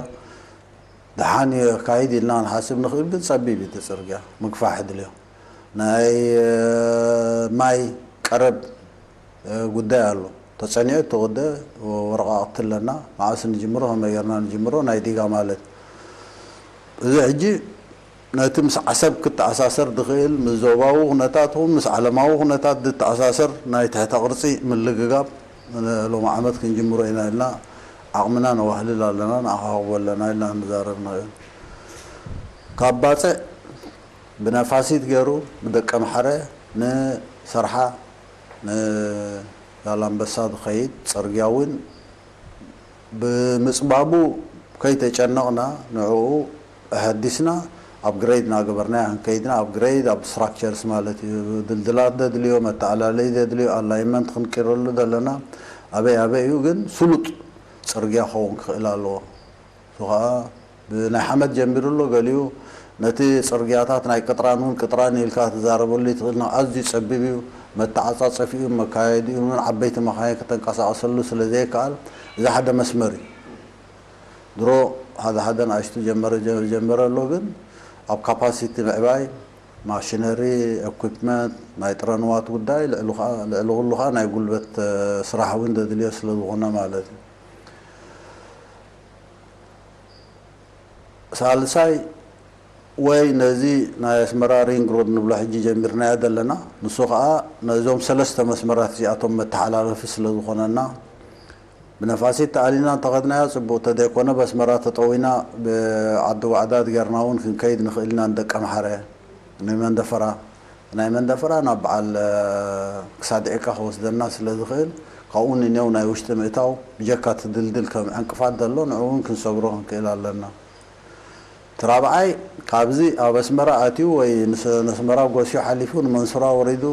ደሓን የካይድ ኢልና ንሓስብ ንኽእል ግን ጸቢብ እዩ እቲ ጽርግያ ምግፋሕ ድልዮ ናይ ማይ ቀረብ ጉዳይ ኣሎ ተጸኒዑ ተወደ ወረቓቕቲ ኣለና መዓስ ንጅምሮ ከመይ ጌርና ንጅምሮ ናይ ዲጋ ማለት እዚ ሕጂ ነቲ ምስ ዓሰብ ክተኣሳሰር ዝኽእል ምስ ዞባዊ ኩነታት ኹን ምስ ዓለማዊ ኩነታት ዝተኣሳሰር ናይ ትሕተ ቅርጺ ምልግጋብ ሎሚ ዓመት ክንጅምሮ ኢና ኢልና ዓቕምና ነዋህልል ኣለና ንኣኻኽቦ ኣለና ኢልና ክንዛረብ ንኽእል ካብ ባፅዕ ብነፋሲት ገይሩ ብደቀምሓረ ንሰርሓ ንዛላምበሳ ዝኸይድ ፅርግያ እውን ብምፅባቡ ከይተጨነቕና ንዕኡ ኣሐዲስና upgrade እናገበርናዮ ክንከይድና upgrade ኣብ structures ማለት እዩ ድልድላት ዘድልዮ መተኣላለይ ዘድልዮ alignment ክንቅይረሉ ዘለና ኣበይ ኣበይ እዩ ግን ስሉጥ ፅርግያ ክኸውን ክኽእል ኣለዎ እሱ ከዓ ብናይ ሓመድ ጀሚሩ ኣሎ ገሊኡ ነቲ ፅርግያታት ናይ ቅጥራን እውን ቅጥራን ኢልካ ትዛረበሉ ይትኽእል ኣዝዩ ፀቢብ እዩ መተዓፃፀፊኡ መካየዲኡ እውን ዓበይቲ መኻይን ክተንቀሳቐሰሉ ስለ ዘይከኣል እዚ ሓደ መስመር እዩ ድሮ ሓደ ሓደ ንኣሽቱ ጀመረ ጀመረ ኣሎ ግን ኣብ capacity ምዕባይ ማሽነሪ equipment ናይ ጥረ ንዋት ጉዳይ ልዕሊ ኩሉ ከዓ ናይ ጉልበት ስራሕ እውን ዘድልዮ ስለ ዝኾነ ማለት እዩ ሳልሳይ ወይ ነዚ ናይ ኣስመራ ring road ንብሎ ሕጂ ጀሚርናዮ ዘለና ንሱ ከዓ ነዞም ሰለስተ መስመራት እዚኣቶም መተሓላለፊ ስለ ዝኾነና ብነፋሲት ተኣሊና እንተኸድናዮ ፅቡቕ ተዘይኮነ በስመራ ተጠዊና ብዓዲ ዋዕዳት ጌርና እውን ክንከይድ ንኽእል ኢና ንደቀምሓረ ንመንደፈራ ናይ መንደፈራ ናብ በዓል ክሳድ ዕቃ ክወስደና ስለ ዝኽእል ካብኡ ንኔው ናይ ውሽጢ ምእታው ብጀካ እቲ ድልድል ከም ዕንቅፋት ዘሎ ንዕኡ እውን ክንሰብሮ ክንክእል ኣለና እቲ ራብዓይ ካብዚ ኣብ ኣስመራ ኣትዩ ወይ ነስመራ ጎስዩ ሓሊፉ ንመንሱራ ወሪዱ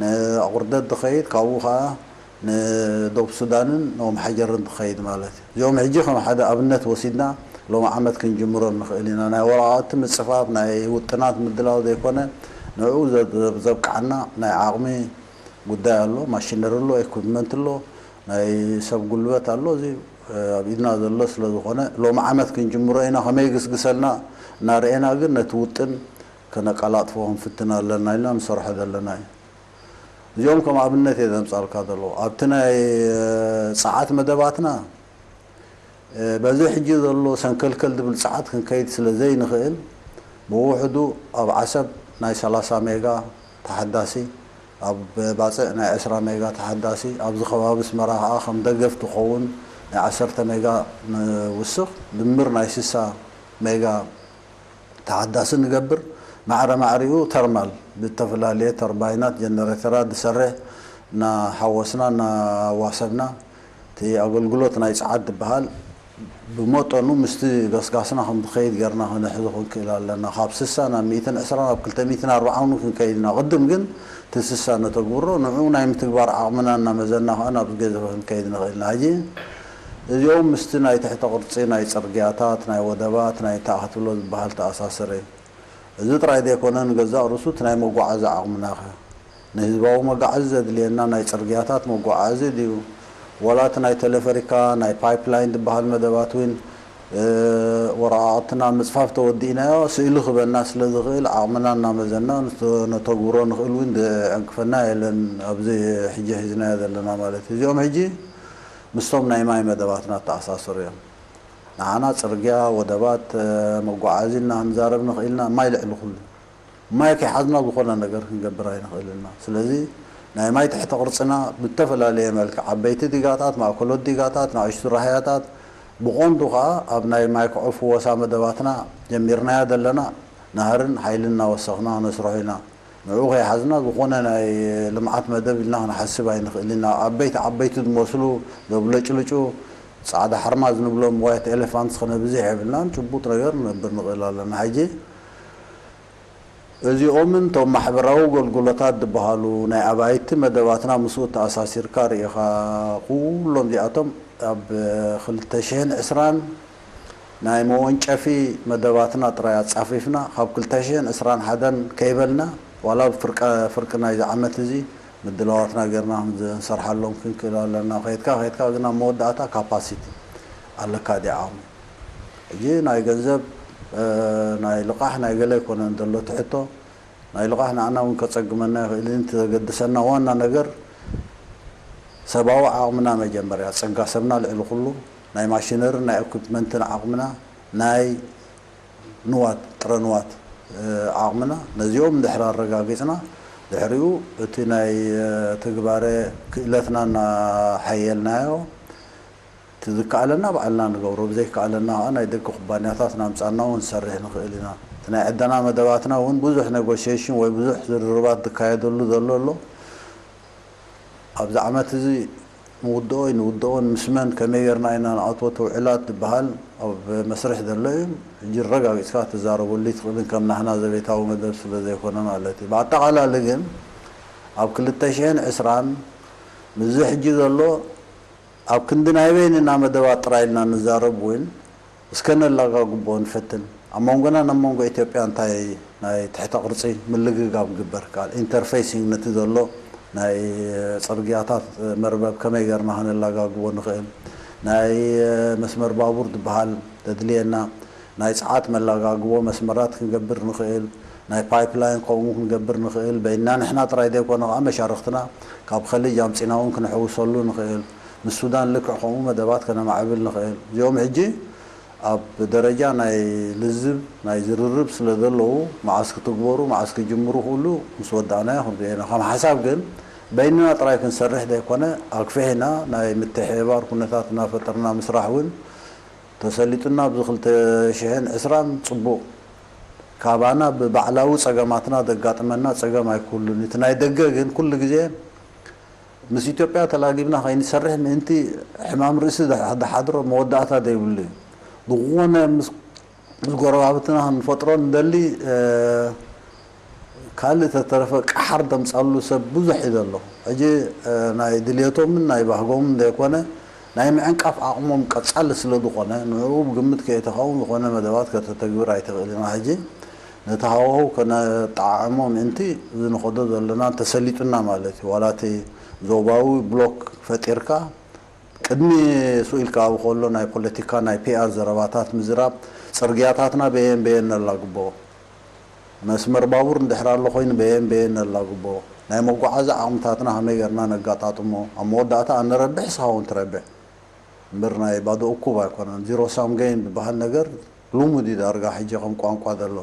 ንኣቑርደት ዝኸይድ ካብኡ ከዓ ንዶብ ሱዳንን ንኦም ሓጀርን ዝኸይድ ማለት እዩ እዚኦም ሕጂ ከም ሓደ ኣብነት ወሲድና ሎም ዓመት ክንጅምሮም ንኽእል ኢና ናይ ወረቓቕቲ ምፅፋፍ ናይ ውጥናት ምድላው ዘይኮነ ንዕኡ ዘብቅዓና ናይ ዓቕሚ ጉዳይ ኣሎ፣ ማሽነሪ ኣሎ፣ ኢኩፕመንት ኣሎ፣ ናይ ሰብ ጉልበት ኣሎ። እዚ ኣብ ኢድና ዘሎ ስለ ዝኾነ ሎም ዓመት ክንጅምሮ ኢና። ከመይ ይግስግሰልና እናርኤና ግን ነቲ ውጥን ከነቀላጥፎ ክንፍትን ኣለና ኢልና ንሰርሖ ዘለና እዩ። እዚኦም ከም ኣብነት እየ ዘምጻልካ ዘለዉ። ኣብቲ ናይ ጸዓት መደባትና በዚ ሕጂ ዘሎ ሰንከልከል ዝብል ጸዓት ክንከይድ ስለ ዘይንኽእል፣ ብውሕዱ ኣብ ዓሰብ ናይ ሰላሳ ሜጋ ተሓዳሲ፣ ኣብ ባጽዕ ናይ ዕስራ ሜጋ ተሓዳሲ፣ ኣብዚ ከባቢ ኣስመራ ከኣ ከም ደገፍ ትኸውን ናይ ዓሰርተ ሜጋ ንውስኽ፣ ድምር ናይ ስሳ ሜጋ ተሓዳሲ ንገብር። ማዕረ ማዕሪኡ ተርማል ብተፈላለየ ተርባይናት ጀነሬተራት ዝሰርሕ እናሓወስና እናዋሰብና እቲ ኣገልግሎት ናይ ጸዓት ዝበሃል ብመጠኑ ምስቲ ገስጋስና ከም ዝኸይድ ጌርና ክንሕዞ ክንክእል ኣለና። ካብ ስሳ ናብ ሚእትን ዕስራን ኣብ ክልተ ሚእትን ኣርባዓን እውን ክንከይድ ኢና። ቅድም ግን እቲ ስሳ ነተግብሮ ንዕኡ ናይ ምትግባር ዓቕምና እናመዘና ከኣ ናብ ዝገዘፈ ክንከይድ ንኽእል ኢና። ሕጂ እዚኦም ምስቲ ናይ ትሕተ ቅርጺ ናይ ጽርግያታት፣ ናይ ወደባት፣ ናይ እንታይ ክትብሎ ዝበሃል ተኣሳሰረ እዩ። እዚ ጥራይ ዘይኮነ ንገዛእ ርእሱ እቲ ናይ መጓዓዚ ዓቕምና ከ ንህዝባዊ መጓዓዚ ዘድልየና ናይ ጽርግያታት መጓዓዚ ድዩ ዋላ እቲ ናይ ተለፈሪካ ናይ ፓይፕላይን ዝበሃል መደባት እውን ወረቓቕትና ምጽፋፍ ተወዲእናዮ ስእሊ ክበና ስለ ዝኽእል ዓቕምና እናመዘና ነተግብሮ ንኽእል እውን ዝዕንቅፈና የለን። ኣብዚ ሕጂ ሒዝናዮ ዘለና ማለት እዩ። እዚኦም ሕጂ ምስቶም ናይ ማይ መደባትና ተኣሳሰሩ እዮም። ንዓና ጽርግያ፣ ወደባት፣ መጓዓዚ እና ክንዛረብ ንኽእል ኢና። ማይ ልዕሊ ኩሉ። ማይ ከይሓዝና ዝኾነ ነገር ክንገብር ኣይንኽእል ኢና። ስለዚ ናይ ማይ ትሕተ ቅርጽና ብተፈላለየ መልክዕ ዓበይቲ ዲጋታት፣ ማእከሎት ዲጋታት፣ ንኣሽቱ ራህያታት ብቐንዱ ከኣ ኣብ ናይ ማይ ክዖ ፍወሳ መደባትና ጀሚርናያ ዘለና ናህርን ሓይልን እናወሰኽና ክነስርሖ ኢና። ንዕኡ ከይሓዝና ዝኾነ ናይ ልምዓት መደብ ኢልና ክንሓስብ ኣይንኽእል ኢና። ዓበይቲ ዓበይቲ ዝመስሉ ዘብለጭልጩ ጻዕዳ ሓርማዝ ንብሎም ዋይት ኤሌፋንትስ ክነብዝሕ የብልናን። ጭቡጥ ነገር ነብር ንኽእል ኣለና። ሕጂ እዚኦምን እቶም ማሕበራዊ ኣገልግሎታት ዝበሃሉ ናይ ኣባይቲ መደባትና ምስኡ ተኣሳሲርካ ርኢኻ ኩሎም እዚኣቶም ኣብ ክልተ ሽሕን ዕስራን ናይ መወንጨፊ መደባትና ጥራይ ኣጻፊፍና ካብ ክልተ ሽሕን ዕስራን ሓደን ከይበልና ዋላ ፍርቂ ናይዚ ዓመት እዚ ምድላዋትና ጌርና ክንሰርሓሎም ክንክእል ኣለና። ከይድካ ከይድካ ግን ኣብ መወዳእታ ካፓሲቲ ኣለካ ድዩ ዓቕሚ? ሕጂ ናይ ገንዘብ ናይ ልቓሕ ናይ ገለ ኣይኮነን ዘሎ እቲ ሕቶ። ናይ ልቓሕ ንዓና እውን ከጸግመና ይኽእል። እቲ ዘገድሰና ዋና ነገር ሰብኣዊ ዓቕምና መጀመርያ፣ ጸጋ ሰብና ልዕሊ ኩሉ፣ ናይ ማሽነርን ናይ ኢኩፕመንትን ዓቕምና፣ ናይ ንዋት፣ ጥረ ንዋት ዓቕምና፣ ነዚኦም እንድሕር ኣረጋጊጽና፣ ድሕሪኡ እቲ ናይ ትግባረ ክእለትና እናሓየልናዮ፣ እቲ ዝከኣለና ባዕልና ንገብሮ፣ ብዘይከኣለና ከዓ ናይ ደገ ኩባንያታት እናምጻእና እውን ንሰርሕ ንኽእል ኢና። እቲ ናይ ዕደና መደባትና እውን ብዙሕ ኔጎሽዬሽን ወይ ብዙሕ ዝርርባት ዝካየደሉ ዘሎ ኣሎ። ኣብዚ ዓመት እዚ ንውድኦ ኣይንውድኦን፣ ምስ መን፣ ከመይ ጌርና ኢና ንኣትዎ እቲ ውዕላት ዝበሃል ኣብ መስርሕ ዘሎ እዩ። ሕጂ ረጋጊጽካ ትዛረበሉ ኣይትኽእልን፣ ከም ናህና ዘቤታዊ መደብ ስለ ዘይኮነ ማለት እዩ። ብኣጠቓላሊ ግን ኣብ ክልተ ሽሕን ዕስራን ምስዚ ሕጂ ዘሎ ኣብ ክንዲ ናይ በይንና መደባት ጥራይ ኢልና ንዛረብ እውን፣ እስከ ነላጋግቦ ንፈትን። ኣብ መንጎናን ኣብ መንጎ ኢትዮጵያ እንታይ ናይ ትሕተ ቅርጺ ምልግጋብ ክግበር ይከኣል? ኢንተርፌሲንግ ነቲ ዘሎ ናይ ጽርግያታት መርበብ ከመይ ጌርና ከነላጋግቦ ንኽእል? ናይ መስመር ባቡር ዝበሃል ዘድልየና ናይ ጸዓት መላጋግቦ መስመራት ክንገብር ንኽእል፣ ናይ ፓይፕላይን ከምኡ ክንገብር ንኽእል፣ በይንና ንሕና ጥራይ ዘይኮነ ከኣ መሻርኽትና ካብ ኸሊጅ ኣምጺና እውን ክነሕውሰሉ ንኽእል፣ ምስ ሱዳን ልክዕ ከምኡ መደባት ከነማዕብል ንኽእል። እዚኦም ሕጂ ኣብ ደረጃ ናይ ልዝብ፣ ናይ ዝርርብ ስለ ዘለዉ፣ መዓስ ክትግበሩ፣ መዓስ ክጅምሩ ክብሉ ምስ ወዳእናዮ ክንሪኦ ኢና። ከም ሓሳብ ግን በይንና ጥራይ ክንሰርሕ ዘይኮነ፣ ኣግፊሕና ናይ ምትሕብባር ኩነታት እናፈጠርና ምስራሕ እውን ተሰሊጡና ኣብዚ ክልተ ሽሕን ዕስራን ጽቡቕ። ካባና ብባዕላዊ ጸገማትና ዘጋጥመና ጸገም ኣይክህሉን። እቲ ናይ ደገ ግን ኩሉ ግዜ ምስ ኢትዮጵያ ተላጊብና ከይንሰርሕ ምእንቲ ሕማም ርእሲ ዝሓድሮ መወዳእታ ዘይብሉ እዩ። ዝኾነ ምስ ምስ ጎረባብትና ክንፈጥሮ ንደሊ ካልእ ተተረፈ ቀሓር ደምጻሉ ሰብ ብዙሕ እዩ ዘሎ። ሕጂ ናይ ድልየቶምን ናይ ባህጎምን ዘይኮነ ናይ ምዕንቃፍ ዓቕሞም ቀጻሊ ስለ ዝኾነ ንዕኡ ብግምት ከየተኻውን ዝኾነ መደባት ከተተግብር ኣይትኽእልን ኢኻ። ሕጂ ነቲ ሃዋህው ከነጠዓዕሞ ምእንቲ እዚ ንኸዶ ዘለና ተሰሊጡና ማለት እዩ። ዋላ እቲ ዞባዊ ብሎክ ፈጢርካ ቅድሚ ስኡ ኢልካ ኣብኡ ከሎ ናይ ፖለቲካ ናይ ፒኣር ዘረባታት ምዝራብ፣ ጽርግያታትና በየን በየን ነላግቦ፣ መስመር ባቡር እንድሕር ኣሎ ኮይኑ በየን በየን ነላግቦ፣ ናይ መጓዓዚ ዓቕምታትና ከመይ ጌርና ነጋጣጥሞ፣ ኣብ መወዳእታ ኣነረብሕ ስኻ እውን ትረብሕ። እምበር ናይ ባዶ እኩብ ኣይኮነን። ዚሮ ሳም ገይም ዝበሃል ነገር ልሙድ እዩ ዳርጋ ሕጂ ከም ቋንቋ ዘሎ።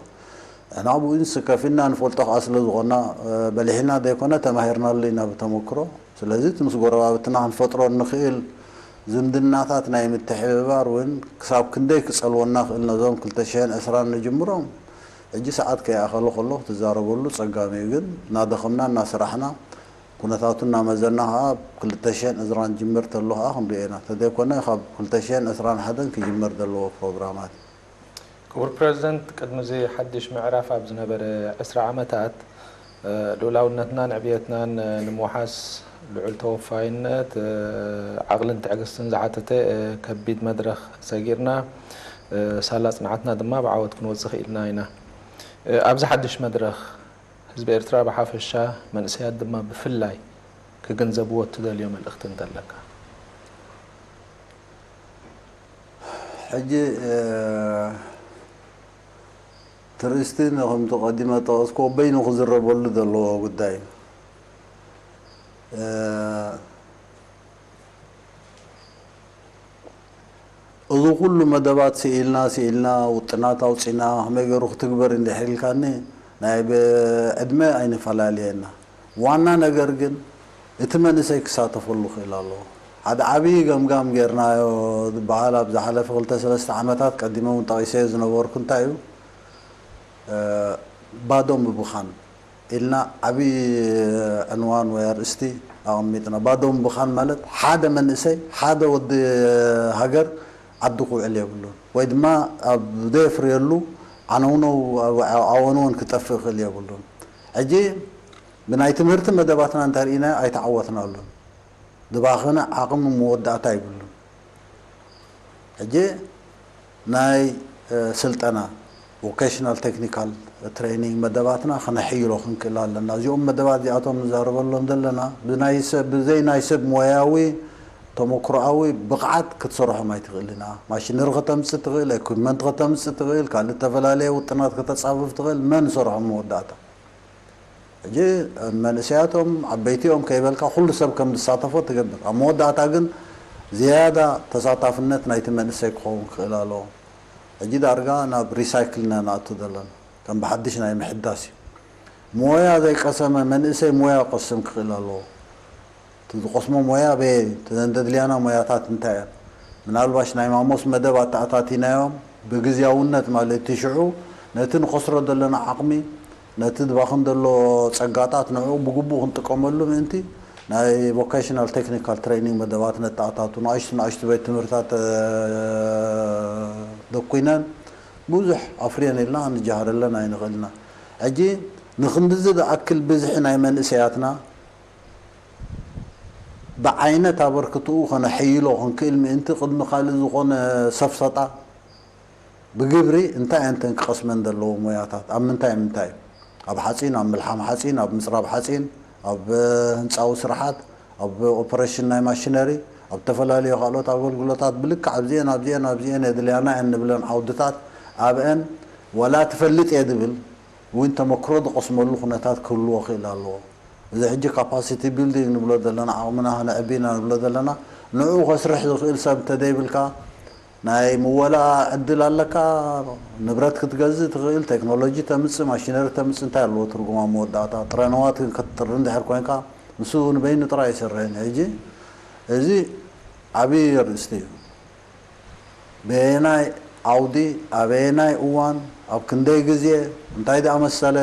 ንሕና ብኡ ንስከፍ ኢልና ንፈልጦ ከኣ ስለ ዝኾንና፣ እ፣ በሊሕና ዘይኮነ ተማሂርናሉ ኢና ብተመክሮ። ስለዚ እቲ ምስ ጎረባብትና ክንፈጥሮ እንኽእል ዝምድናታት ናይ ምትሕብባር እውን ክሳብ ክንደይ ክጸልወና ክእል ነዞም ክልተ ሽሕን ዕስራን ንጅምሮም ሕጂ ሰዓት ከይኣኸለ ከሎ ክትዛረበሉ ጸጋሚ እዩ። ግን እናደኸምና እናሰራሕና ኩነታቱ እናመዘና ከኣ ክልተ ሽሕን ዕስራን ጅምር ተሎ ከኣ ክንሪኦ ኢና። ተዘይኮነ ካብ ክልተ ሽሕን ዕስራን ሓደን ክጅመር ዘለዎ ፕሮግራማት እዩ። ክቡር ፕረዚደንት፣ ቅድሚ እዚ ሓድሽ ምዕራፍ ኣብ ዝነበረ ዕስራ ዓመታት፣ እ፣ ልኡላውነትናን ዕብየትናን፣ እ፣ ንምውሓስ ልዑል ተወፋይነት፣ እ፣ ዓቕልን ትዕግስትን ዝሓተተ፣ እ፣ ከቢድ መድረኽ ሰጊርና፣ እ፣ ሳላ ጽንዓትና ድማ ብዓወት ክንወጽእ ክኢልና ኢና። እ፣ ኣብዚ ሓድሽ መድረኽ ህዝቢ ኤርትራ ብሓፈሻ መንእሰያት ድማ ብፍላይ ክግንዘብዎ እትደልዮ መልእኽቲ እንተለካ? ሕጂ፣ እ፣ ትርእስቲ ንከምቲ ቀዲመ ጠቐስክዎ በይኑ ክዝረበሉ ዘለዎ ጉዳይ እዩ። እ፣ እዚ ኩሉ መደባት ስኢልና፣ ስኢልና፣ ውጥናት ኣውጺና፣ ከመይ ገይሩ ክትግበር እንድሕር ኢልካኒ፣ ናይ ብዕድመ ኣይንፈላለየና። ዋና ነገር ግን እቲ መንእሰይ ክሳተፈሉ ክእል ኣለዎ። ሓደ ዓብዪ ገምጋም ጌርናዮ ዝበሃል ኣብ ዝሓለፈ ክልተ ሰለስተ ዓመታት ቀዲመ እውን ጠቒሰዮ ዝነበርኩ እንታይ እዩ? እ፣ ባዶ ምብኻን ኢልና ዓብዪ ዕንዋን ወይ ኣርእስቲ ኣቐሚጥና። ባዶ ምብኻን ማለት ሓደ መንእሰይ፣ ሓደ ወዲ ሃገር ዓዱ ክውዕል የብሉን። ወይ ድማ ኣብ ዘየፍርየሉ ዓነውነው ኣወንወን ክጠፍእ ክእል የብሉን። ሕጂ ብናይ ትምህርቲ መደባትና እንተርኢናዮ ኣይተዓወትናሉን። ዝባኸነ ዓቕሚ መወዳእታ የብሉን። ሕጂ ናይ፣ እ፣ ስልጠና፣ ቮኬሽናል ቴክኒካል ትሬኒንግ መደባትና ከነሕይሎ ክንክእል ኣለና። እዚኦም መደባት እዚኣቶም ንዛረበሎም ዘለና ብናይ ሰብ፣ ብዘይ ናይ ሰብ ሞያዊ ተመክሮኣዊ ብቕዓት ክትሰርሖም ኣይትኽእልን ኢኻ። ማሽነሪ ከተምጽእ ትኽእል፣ ኤኩፕመንት ከተምጽእ ትኽእል፣ ካልእ ዝተፈላለየ ውጥናት ከተጻፍፍ ትኽእል፣ መን ዝሰርሖም መወዳእታ? ሕጂ መንእሰያቶም ዓበይቲኦም ከይበልካ ኩሉ ሰብ ከም ዝሳተፎ ትገብር። ኣብ መወዳእታ ግን ዝያዳ ተሳታፍነት ናይቲ መንእሰይ ክኸውን ክኽእል ኣለዎ። ሕጂ ዳርጋ ናብ ሪሳይክል ኢና ንኣቱ ዘለና፣ ከም ብሓድሽ ናይ ምሕዳስ እዩ። ሞያ ዘይቀሰመ መንእሰይ ሞያ ክቐስም ክኽእል ኣለዎ። እቲ ዝቐስሞ ሞያ በየ፣ እተን ዘድልያና ሞያታት እንታይ እየን? ምናልባሽ ናይ ማሞስ መደብ ኣተኣታቲናዮም ብግዝያውነት ማለት እቲ ሽዑ ነቲ ንኸስሮ ዘለና ዓቕሚ፣ ነቲ ዝባኽን ዘሎ ጸጋታት ንዕኡ ብግቡእ ክንጥቀመሉ ምእንቲ ናይ ቮኬሽናል ቴክኒካል ትሬኒንግ መደባት ነተኣታቱ። ንኣሽቱ ንኣሽቱ ቤት ትምህርታት፣ እ፣ ደኲነን ብዙሕ ኣፍርየን ኢልና ክንጀሃረለን ኣይንኽእልና። ሕጂ ንኽንድዚ ዝኣክል ብዝሒ ናይ መንእሰያትና ብዓይነት ኣበርክትኡ ከነሐይሎ ክንክእል ምእንቲ ቅድሚ ካልእ ዝኾነ ሰፍሰጣ ብግብሪ እንታይ እየን እተን ክቐስመን ዘለዎ ሞያታት? ኣብ ምንታይ ምንታይ? ኣብ ሓጺን፣ ኣብ ምልሓም ሓጺን፣ ኣብ ምጽራብ ሓጺን፣ ኣብ ህንጻዊ ስርሓት፣ ኣብ ኦፐሬሽን ናይ ማሽነሪ፣ ኣብ ዝተፈላለዩ ካልኦት ኣገልግሎታት ብልክዕ ኣብዚኤን፣ ኣብዚኤን፣ ኣብዚኤን የድልያና እየን ንብለን ዓውድታት ኣብአን ዋላ ትፈልጥ እየ ዝብል እውን ተመክሮ ዝቐስመሉ ኩነታት ክህልዎ ክእል ኣለዎ። እዚ ሕጂ ካፓሲቲ ቢልዲንግ ንብሎ ዘለና፣ ዓቕምና ከነዕቢ ኢና ንብሎ ዘለና፣ ንዕኡ ከስርሕ ዝኽእል ሰብ እንተዘይብልካ፣ ናይ ምወላ ዕድል ኣለካ፣ ንብረት ክትገዝእ ትኽእል፣ ቴክኖሎጂ ተምጽእ፣ ማሽነሪ ተምጽእ፣ እንታይ ኣለዎ ትርጉም ኣብ መወዳእታ? ጥረ ነዋት ግን ክትጥሪ እንድሕር ኮንካ፣ ንሱ ንበይኑ ጥራይ ኣይሰርሕን እዩ። ሕጂ እዚ ዓብዪ ኣርእስቲ እዩ። በየናይ ዓውዲ፣ ኣበየናይ እዋን፣ ኣብ ክንደይ ግዜ፣ እንታይ ዝኣመሰለ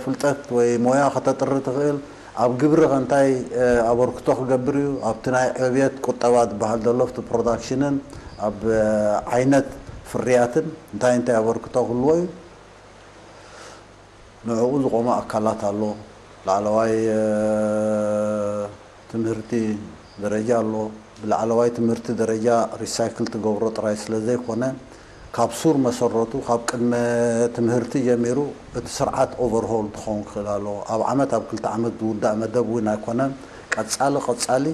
ፍልጠት ወይ ሞያ ከተጥሪ ትኽእል፣ ኣብ ግብሪ ከ እንታይ፣ እ፣ ኣበርክቶ ክገብር እዩ፣ ኣብቲ ናይ ዕብየት ቁጠባ ዝበሃል ዘሎ፣ ኣብቲ ፕሮዳክሽንን ኣብ፣ እ፣ ዓይነት ፍርያትን እንታይ እንታይ ኣበርክቶ ክህልዎ እዩ። ንዕኡ ዝቖመ ኣካላት ኣሎ። ላዕለዋይ፣ እ፣ ትምህርቲ ደረጃ ኣሎ። ብላዕለዋይ ትምህርቲ ደረጃ ሪሳይክል ትገብሮ ጥራይ ስለ ዘይኮነ፣ ካብ ሱር መሰረቱ፣ ካብ ቅድመ ትምህርቲ ጀሚሩ እቲ ስርዓት ኦቨርሆል ክኸውን ክኽእል ኣለዎ። ኣብ ዓመት፣ ኣብ ክልተ ዓመት ዝውዳእ መደብ እውን ኣይኮነን። ቀጻሊ ቀጻሊ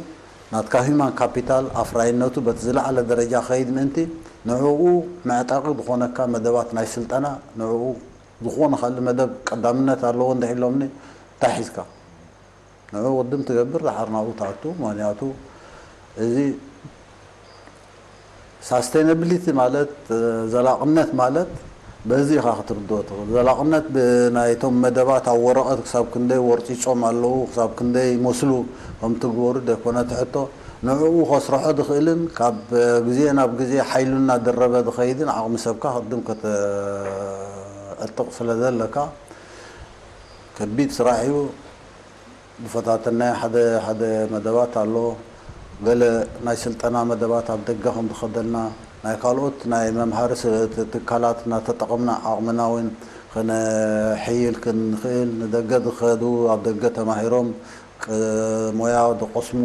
ናትካ ሂዩማን ካፒታል ኣፍራይነቱ በቲ ዝለዓለ ደረጃ ከይድ ምእንቲ፣ ንዕኡ መዕጠቒ ዝኾነካ መደባት ናይ ስልጠና፣ ንዕኡ ዝኾነ ካልእ መደብ ቀዳምነት ኣለዎ እንድሕር ኢሎምኒ፣ እንታይ ሒዝካ? ንዕኡ ቅድም ትገብር፣ ደሓር ናብኡ ትኣቱ። ምኽንያቱ እዚ ሳስቴናብሊቲ ማለት፣ ዘላቕነት ማለት በዚ ኢኻ ክትርድኦ ትኽእል። ዘላቕነት ብናይቶም መደባት ኣብ ወረቐት ክሳብ ክንደይ ወርጺጾም ኣለዉ፣ ክሳብ ክንደይ ይመስሉ ከም ትግበሩ ደይኮነ ትሕቶ፣ ንዕኡ ከስርሖ ዝኽእልን ካብ ግዜ ናብ ግዜ ሓይሉ እናደረበ ዝኸይድን ዓቕሚ ሰብካ ቅድም ከተዕጥቕ ስለ ዘለካ፣ ከቢድ ስራሕ እዩ። ዝፈታተናዮ ሓደ ሓደ መደባት ኣሎ። ገለ ናይ ስልጠና መደባት ኣብ ደገ ከም ዝኸደልና፣ ናይ ካልኦት ናይ መምሃሪ ስ-፣ ት-፣ ትካላት እናተጠቐምና ዓቕምና እውን ከነሕይል ክንኽእል፣ ንደገ ዝኸዱ ኣብ ደገ ተማሂሮም ቅ-፣ ሞያ ዝቐስሙ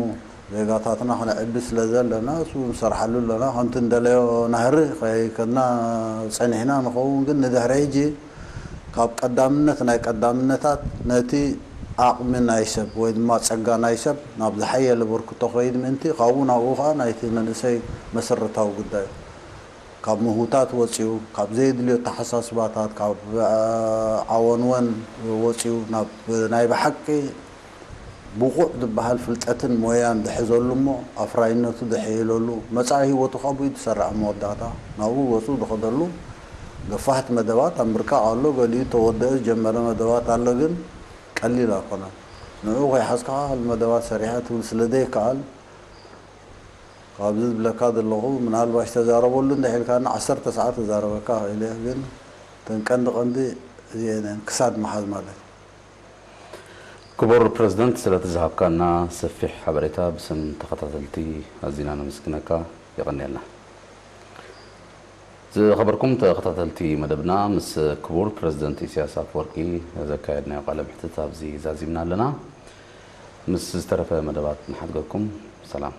ዜጋታትና ክነዕቢ ስለ ዘለና፣ እሱ ንሰርሓሉ ኣለና። ከምቲ እንደለዮ ናህሪ ከይከድና ጸኒሕና ንኸውን፣ ግን ንድሕሪ ሕጂ ካብ ቀዳምነት ናይ ቀዳምነታት ነቲ ዓቕሚ ናይ ሰብ ወይ ድማ ጸጋ ናይ ሰብ ናብ ዝሓየለ በርክቶ ከይድ ምእንቲ፣ ካብኡ ናብኡ ኸኣ ናይቲ መንእሰይ መሰረታዊ ጉዳይ እዩ። ካብ ምህውታት ወጺኡ፣ ካብ ዘየድልዮ ኣተሓሳስባታት፣ ካብ፣ እ፣ ዓወንወን ወጺኡ ናብ ናይ ብሓቂ ብቑዕ ዝበሃል ፍልጠትን ሞያን ዝሕዘሉ እሞ ኣፍራይነቱ ዘሐይለሉ፣ መጻኢ ህይወቱ ካብኡ እዩ ዝሰርዕ። ኣብ መወዳእታ ናብኡ ገጹ ዝኸደሉ ገፋሕቲ መደባት ኣብ ምርቃቕ ኣሎ። ገሊኡ ተወደአ ዝጀመረ መደባት ኣሎ፣ ግን ቀሊል ኣይኮነን። ንዕኡ ከይሓዝካ ካልእ መደባት ሰሪሐ ትብል ስለ ዘይከኣል፣ ካብዚ ዝብለካ ዘለኹ፣ ምናልባሽ ተዛረበሉ እንድሕር ኢልካኒ ዓሰርተ ሰዓት ተዛረበካ እኽእል እየ፣ ግን እተን ቀንዲ ቀንዲ እዚአን እየን፣ ክሳድ ምሓዝ ማለት እዩ። ክቡር ፕረዚደንት፣ ስለቲ ዝሃብካና ሰፊሕ ሓበሬታ ብስም ተኸታተልቲ ኣዚና ነመስግነካ። የቐንየልና። ዝኸበርኩም ተኸታተልቲ መደብና፣ ምስ ክቡር ፕረዚደንት ኢሳያስ ኣፈወርቂ ዘካየድናዮ ቃለ ምሕትት ኣብዚ ዛዚምና ኣለና። ምስ ዝተረፈ መደባት ንሓድገኩም። ሰላም።